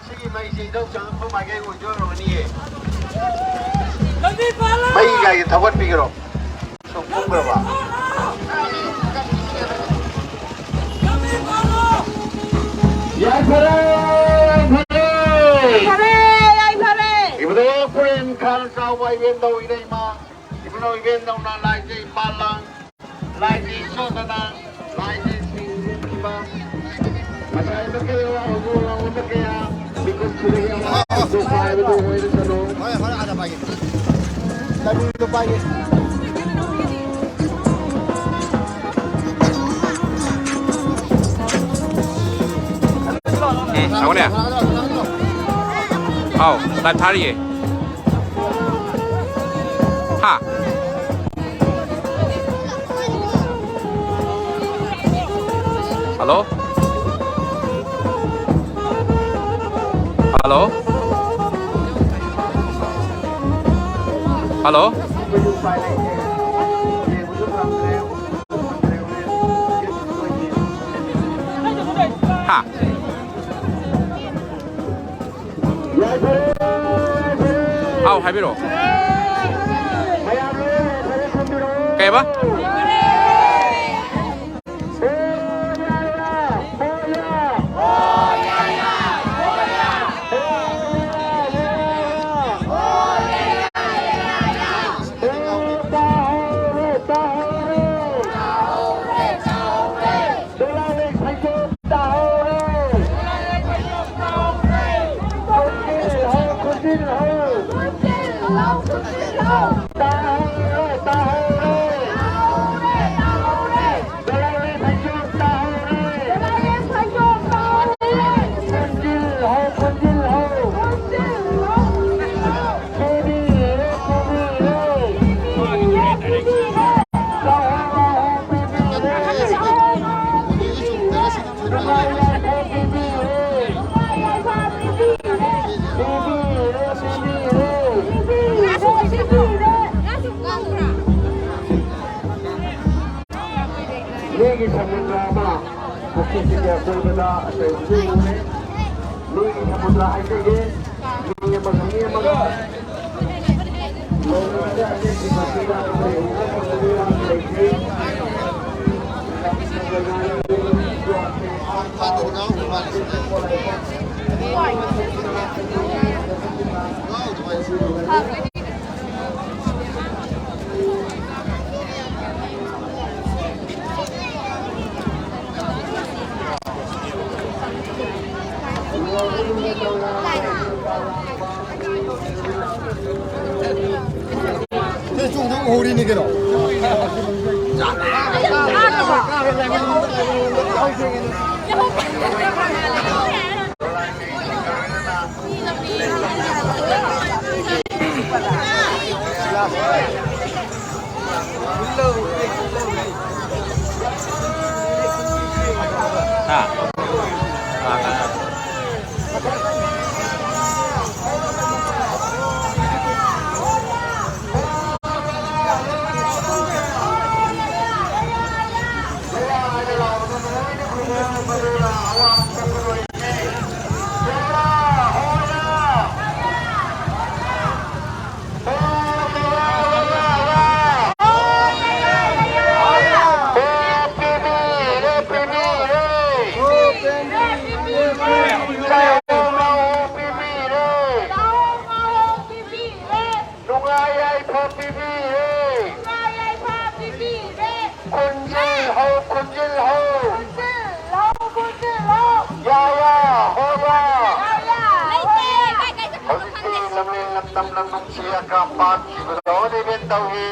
ꯁꯤꯒꯤ ꯃꯩꯁꯦ ꯏꯙꯧ ꯆꯪꯉꯛꯄ ꯃꯥꯏꯀꯩ ꯑꯣꯏꯗꯣꯏ ꯑꯣꯏꯔꯝꯒꯅꯤꯌꯦ꯫ ꯃꯩ ꯒꯥꯔꯤ ꯊꯧꯒꯠꯄꯤꯒꯔꯣ? ꯁꯨꯝ ꯀꯨꯝꯈ꯭ꯔꯕ? ꯌꯥꯏꯐꯔꯦ, ꯌꯥꯏꯐꯔꯦ꯫ ꯐꯔꯦ, ꯌꯥꯏꯐꯔꯦ꯫ ꯏꯕꯨꯙꯧ ꯄꯨꯔꯦꯟ ꯈꯥꯅ ꯆꯥꯎꯕ ꯏꯕꯦꯟꯗꯧ ꯏꯅꯩꯃ, ꯏꯕꯨꯡꯅꯧ ꯏꯕꯦꯟꯗꯧꯅ ꯂꯥꯏꯖꯩ ꯄꯥꯜꯂꯪ, ꯂꯥꯏꯖꯩ ꯁꯣꯟꯗꯅ, ꯂꯥꯏꯖꯩ ꯁꯤꯡꯕ, ꯉꯁꯥꯏ ꯃꯈꯩ ꯍꯧꯖꯤꯛ ꯂꯥꯎꯕ ꯀꯌꯥ, ꯃꯤꯀꯨꯞ ꯈꯨꯗꯤꯡꯒꯤ ꯑꯋꯥꯕ ꯍꯥꯏꯕꯗꯨ ꯑꯣꯏꯔꯁꯅꯨ꯫ ꯍꯣꯏ, ꯍꯣꯏ, ꯑꯥꯗ ꯄꯥꯏꯒꯦ꯫ ꯆꯠꯅꯤꯡꯗꯣ ꯄꯥꯏꯒꯦ꯫ ꯎꯝ, ꯉꯥꯏꯈꯣꯅꯦ꯫ ꯍꯥꯎ, ꯂꯥꯏꯞ ꯊꯥꯔꯤꯌꯦ꯫ ꯍꯥ? ꯍꯜꯂꯣ? ꯍꯜꯂꯣ? ꯍꯜꯂꯣ? ꯍꯥ? ꯍꯥꯎ, ꯍꯥꯏꯕꯤꯔꯛꯑꯣ꯫ ꯀꯩꯕ? ꯃꯤꯒꯤ ꯁꯃꯨꯗ꯭ꯔ ꯑꯃ ꯄꯨꯈ꯭ꯔꯤꯁꯤꯒꯤ ꯑꯀꯣꯏꯕꯗ ꯑꯆꯧꯕꯁꯨ ꯎꯔꯦ꯫ ꯃꯤꯒꯤ ꯁꯃꯨꯗ꯭ꯔ ꯍꯥꯏꯖꯒꯦ꯫ ꯃꯤ ꯑꯃꯒ ꯃꯤ ꯑꯃꯒ ꯂꯩꯔꯤꯕ ꯑꯇꯦꯛ ꯑꯇꯦꯛꯄꯁꯤꯗ ꯑꯩꯈꯣꯏ ꯎꯕ ꯐꯪꯕꯒꯤ ꯋꯥꯁꯨ ꯂꯩꯇꯦ꯫ ꯁꯤ ꯆꯣꯡꯊꯣꯛ ꯍꯧꯔꯤꯅꯤ ꯀꯩꯅꯣ꯫ ꯅꯨꯡꯉꯥꯏ ꯌꯥꯏꯐ ꯄꯤꯕꯤꯔꯦ꯫ ꯅꯨꯡꯉꯥꯏ ꯌꯥꯏꯐ ꯄꯤꯕꯤꯔꯦ꯫ ꯈꯨꯟꯖꯤꯜ ꯍꯧ, ꯈꯨꯟꯖꯤꯜ ꯍꯧ꯫ ꯈꯨꯟꯖꯤꯜ ꯍꯧ, ꯈꯨꯟꯖꯤꯜ ꯍꯧ꯫ ꯌꯥ, ꯌꯥ, ꯍꯣ, ꯌꯥ꯫ ꯌꯥ, ꯌꯥ, ꯍꯣ, ꯌꯥ꯫ ꯍꯧꯖꯤꯛꯇꯤ ꯂꯝꯂꯦꯟ ꯂꯝꯗꯝ ꯂꯝ ꯅꯨꯡꯁꯤ ꯑꯀꯥꯝ ꯄꯥꯠ ꯏꯕꯨꯙꯧ ꯂꯩꯔꯦꯟ ꯇꯧꯏ꯫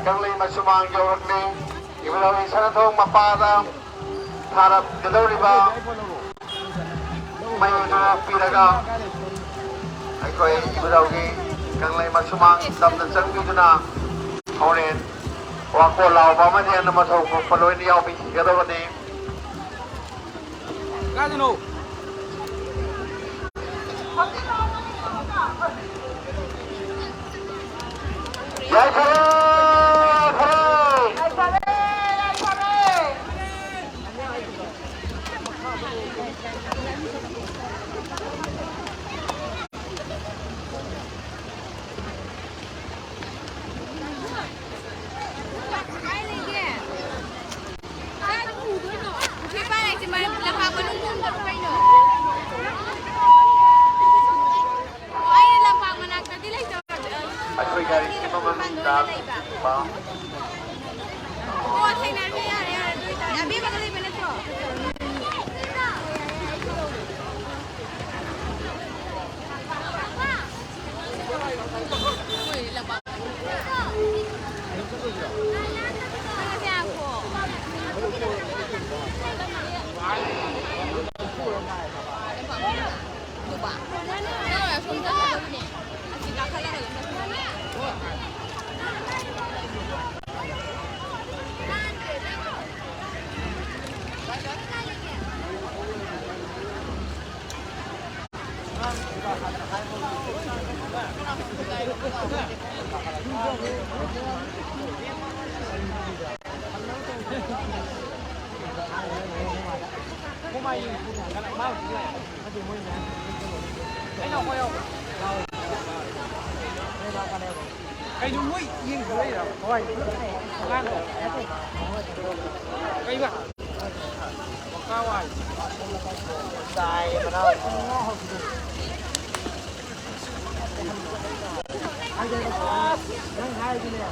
ꯀꯪꯂꯩ ꯃꯁꯨꯃꯥꯡ ꯌꯧꯔꯛꯂꯤ꯫ ꯏꯕꯨꯙꯧꯒꯤ ꯁꯅꯥꯊꯣꯡ ꯃꯄꯥꯗ ꯊꯥꯔꯛꯀꯗꯧꯔꯤꯕ ꯃꯩꯗꯨ ꯄꯤꯔꯒ ꯑꯩꯈꯣꯏ ꯏꯕꯨꯙꯧꯒꯤ ꯀꯪꯂꯩ ꯃꯁꯨꯃꯥꯡ ꯇꯝꯅ ꯆꯪꯕꯤꯗꯨꯅ ꯍꯣꯔꯦꯟ ꯋꯥꯀꯣ ꯂꯥꯎꯕ ꯑꯃꯗꯤ ꯑꯅ ꯃꯊꯧ ꯀꯨꯞꯄ ꯂꯣꯏꯅ ꯌꯥꯎꯕꯤꯒꯗꯕꯅꯤ꯫ ꯀꯥꯏꯗꯅꯣ? ꯌꯥꯏꯐꯔꯦ, ꯌꯥꯏꯐꯔꯦ꯫ ꯑꯩꯈꯣꯏ ꯒꯥꯔꯤꯒꯤ ꯃꯃꯜ ꯂꯥꯈ ꯅꯤꯄꯥꯟ꯫ ꯑꯣ, ꯊꯦꯡꯅꯔꯁꯦ, ꯌꯥꯔꯦ, ꯌꯥꯔꯦ, ꯑꯗꯨ ꯑꯣꯏꯇꯥꯔꯗꯤ꯫ ꯑꯕꯦꯝꯃꯒ ꯂꯩꯕ ꯅꯠꯇ꯭ꯔꯣ? ꯀꯩꯅꯣ ꯃꯣꯏ ꯌꯦꯡ ꯊꯣꯛꯂꯛꯏꯔꯣ? ꯍꯣꯏ꯫ ꯑꯉꯥꯡꯗꯣ꯫ ꯀꯩꯕ? ꯀꯥꯋꯥꯏ꯫ ꯅꯪ ꯍꯥꯏꯗꯨꯅꯦ꯫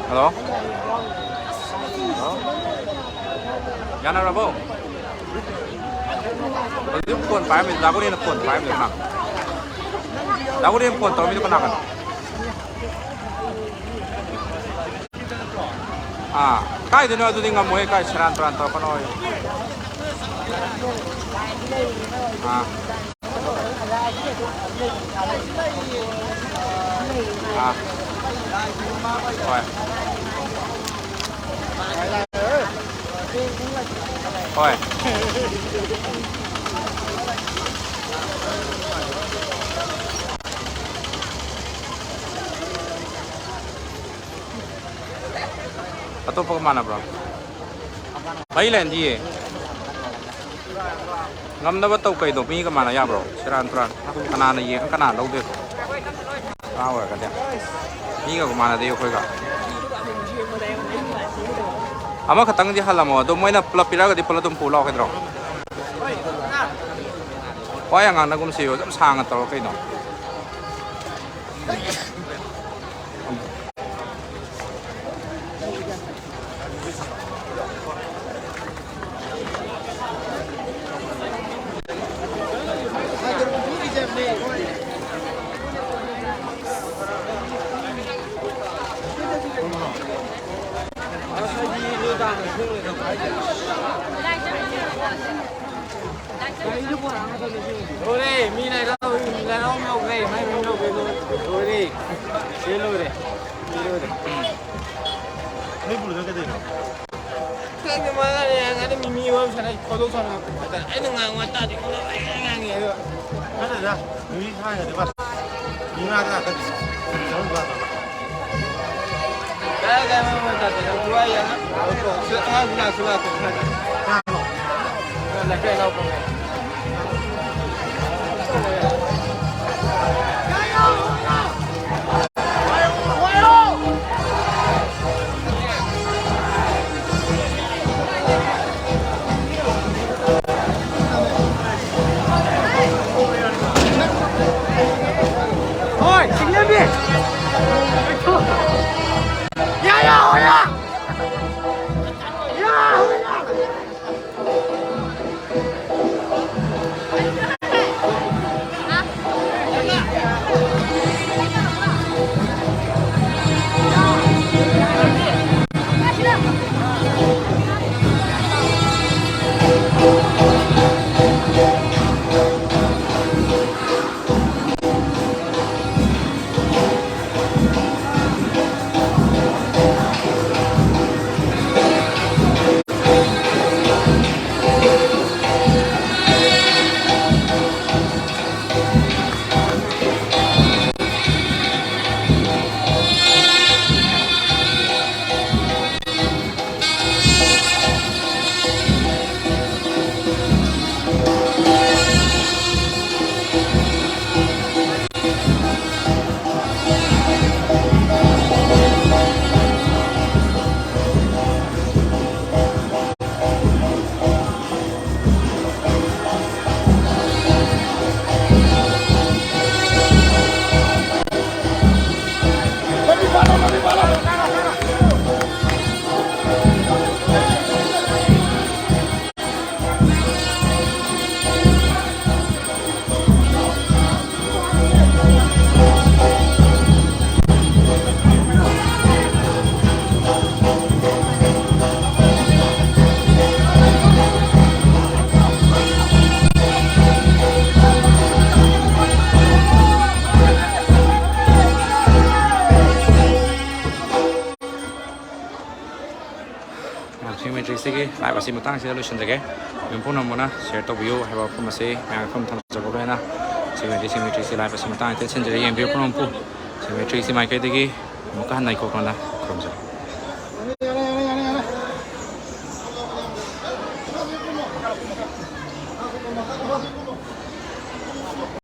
ꯍꯜꯂꯣ? ꯌꯥꯅꯔꯕꯣ? ꯍꯧꯖꯤꯛ ꯐꯣꯟ ꯄꯥꯏꯔꯝꯃꯤ, ꯗꯥ ꯒꯣꯔꯤꯅ ꯐꯣꯟ ꯄꯥꯏꯔꯝꯃꯤꯗꯨ ꯀꯅꯥ? ꯗꯥ ꯒꯣꯔꯤꯅ ꯐꯣꯟ ꯇꯧꯔꯝꯃꯤꯗꯨ ꯀꯅꯥ ꯀꯅꯥ? ꯑꯥ, ꯀꯥꯏꯗꯩꯅꯣ ꯑꯗꯨꯗꯤ ꯉꯝꯃꯣꯏ, ꯀꯥꯏ ꯁꯦꯔꯥꯟ ꯇꯨꯔꯥꯟ ꯇꯧꯔꯛꯀꯅꯣ꯫ ꯑꯥ꯫ ꯑꯥ꯫ ꯍꯣꯏ꯫ ꯍꯣꯏ꯫ ꯑꯇꯣꯞꯄꯒ ꯃꯥꯟꯅꯕ꯭ꯔꯣ? ꯃꯩ ꯂꯦꯟꯗꯤꯌꯦ꯫ ꯉꯝꯅꯕ ꯇꯧ ꯀꯩꯅꯣ, ꯃꯤꯒ ꯃꯥꯟꯅ ꯌꯥꯕ꯭ꯔꯣ? ꯁꯦꯔꯥꯟ ꯇꯨꯔꯥꯟ꯫ ꯀꯅꯥꯅ ꯌꯦꯡꯉ ꯀꯅꯥ ꯂꯧꯗꯣꯏꯅꯣ? ꯉꯥ ꯑꯣꯏꯔꯒꯗꯤ꯫ ꯃꯤꯒ ꯃꯥꯟꯅꯗꯦ ꯑꯩꯈꯣꯏꯒ꯫ ꯑꯃꯈꯛꯇꯪꯗꯤ ꯍꯜꯂꯝꯃꯣ, ꯑꯗꯣ ꯃꯣꯏꯅ ꯄꯨꯂꯞ ꯄꯤꯔꯛꯑꯒꯗꯤ ꯄꯨꯂꯞ ꯑꯗꯨꯝ ꯄꯨ ꯂꯥꯛꯑꯣ ꯀꯩꯗ꯭ꯔꯣ? ꯋꯥ ꯌꯥꯝ ꯉꯥꯡꯅꯒꯨꯝꯁꯤ, ꯑꯗꯨꯝ ꯁꯥꯡꯅ ꯇꯧꯔꯣ ꯀꯩꯅꯣ꯫ ꯂꯣꯏꯔꯦ, ꯃꯤ ꯂꯥꯏꯔꯥꯎ, ꯂꯥꯏꯔꯥꯎ ꯌꯧꯈ꯭ꯔꯦ, ꯃꯥꯏ ꯃꯌꯨꯝ ꯌꯧꯈ꯭ꯔꯦ, ꯂꯣꯏꯔꯦ꯫ ꯂꯣꯏꯔꯦ꯫ ꯁꯤ ꯂꯣꯏꯔꯦ꯫ ꯁꯤ ꯂꯣꯏꯔꯦ꯫ ꯅꯣꯏ ꯄꯨꯔꯒ ꯀꯩꯗꯧꯔꯤꯅꯣ? ꯈꯪꯗꯦ, ꯃꯥꯅ ꯌꯥꯡꯉꯅꯤ, ꯃꯤ ꯃꯤ ꯋꯥꯔꯤ ꯁꯥꯟꯅꯩ, ꯈꯣꯏꯗꯧ ꯁꯥꯎꯅꯤꯡꯉꯛꯄ ꯍꯥꯏꯇꯥꯔꯦ꯫ ꯑꯩꯅ ꯉꯥꯡꯕ ꯇꯥꯗꯦ, ꯈꯣꯏꯗꯧ ꯂꯣꯏ ꯉꯥꯡꯉꯦ ꯍꯥꯏꯕ꯫ ꯅꯠꯇꯦꯗ, ꯅꯨꯃꯤꯠ ꯊꯥꯏꯅꯗꯤ ꯃꯥ ꯃꯤ ꯉꯥꯗ ꯉꯥꯛꯇꯅꯤ꯫ ꯆꯠꯂꯨ ꯂꯥꯛꯑꯣ꯫ ꯀꯥꯏ ꯀꯥꯏ ꯃꯔꯝ ꯑꯣꯏꯅ ꯇꯥꯗꯦ, ꯅꯪ ꯋꯥ ꯌꯥꯝꯅ ꯁꯤ ꯑꯉꯥꯡꯁꯤ ꯂꯥꯛꯁꯨ ꯂꯥꯛꯇꯦ ꯁ꯭ꯋꯥꯏꯗ꯫ ꯀꯅꯥꯅꯣ? ꯂꯩꯀꯥꯏ ꯏꯅꯥꯎꯄꯥꯉꯩ꯫ ꯁꯤꯡ ꯃꯩꯇ꯭ꯔꯤꯁꯤꯒꯤ ꯂꯥꯏꯞ ꯑꯁꯤ ꯃꯇꯥꯡꯁꯤꯗ ꯂꯣꯏꯁꯤꯟꯖꯒꯦ꯫ ꯃꯌꯥꯝ ꯄꯨꯝꯅꯃꯛꯅ ꯁꯤꯌꯔ ꯇꯧꯕꯤꯌꯨ ꯍꯥꯏꯕ ꯋꯥꯐꯝ ꯑꯁꯤ ꯃꯌꯥꯝ ꯃꯐꯝ ꯊꯝꯖꯕ ꯂꯣꯏꯅ ꯁꯤꯡ ꯃꯩꯇ꯭ꯔꯤ, ꯁꯤꯡ ꯃꯩꯇ꯭ꯔꯤꯁꯤ ꯂꯥꯏꯞ ꯑꯁꯤ ꯃꯇꯥꯡ ꯑꯁꯤꯗ ꯂꯣꯏꯁꯤꯟꯖꯔꯦ꯫ ꯌꯦꯡꯕꯤꯌꯨ ꯄꯨꯝꯅꯃꯛꯄꯨ ꯁꯤꯡ ꯃꯩꯇ꯭ꯔꯤꯁꯤ ꯃꯥꯏꯀꯩꯗꯒꯤ ꯑꯃꯨꯛꯀ ꯍꯟꯅ ꯏꯀꯣꯛ ꯇꯧꯅ ꯈꯨꯔꯨꯝꯖꯔꯤ꯫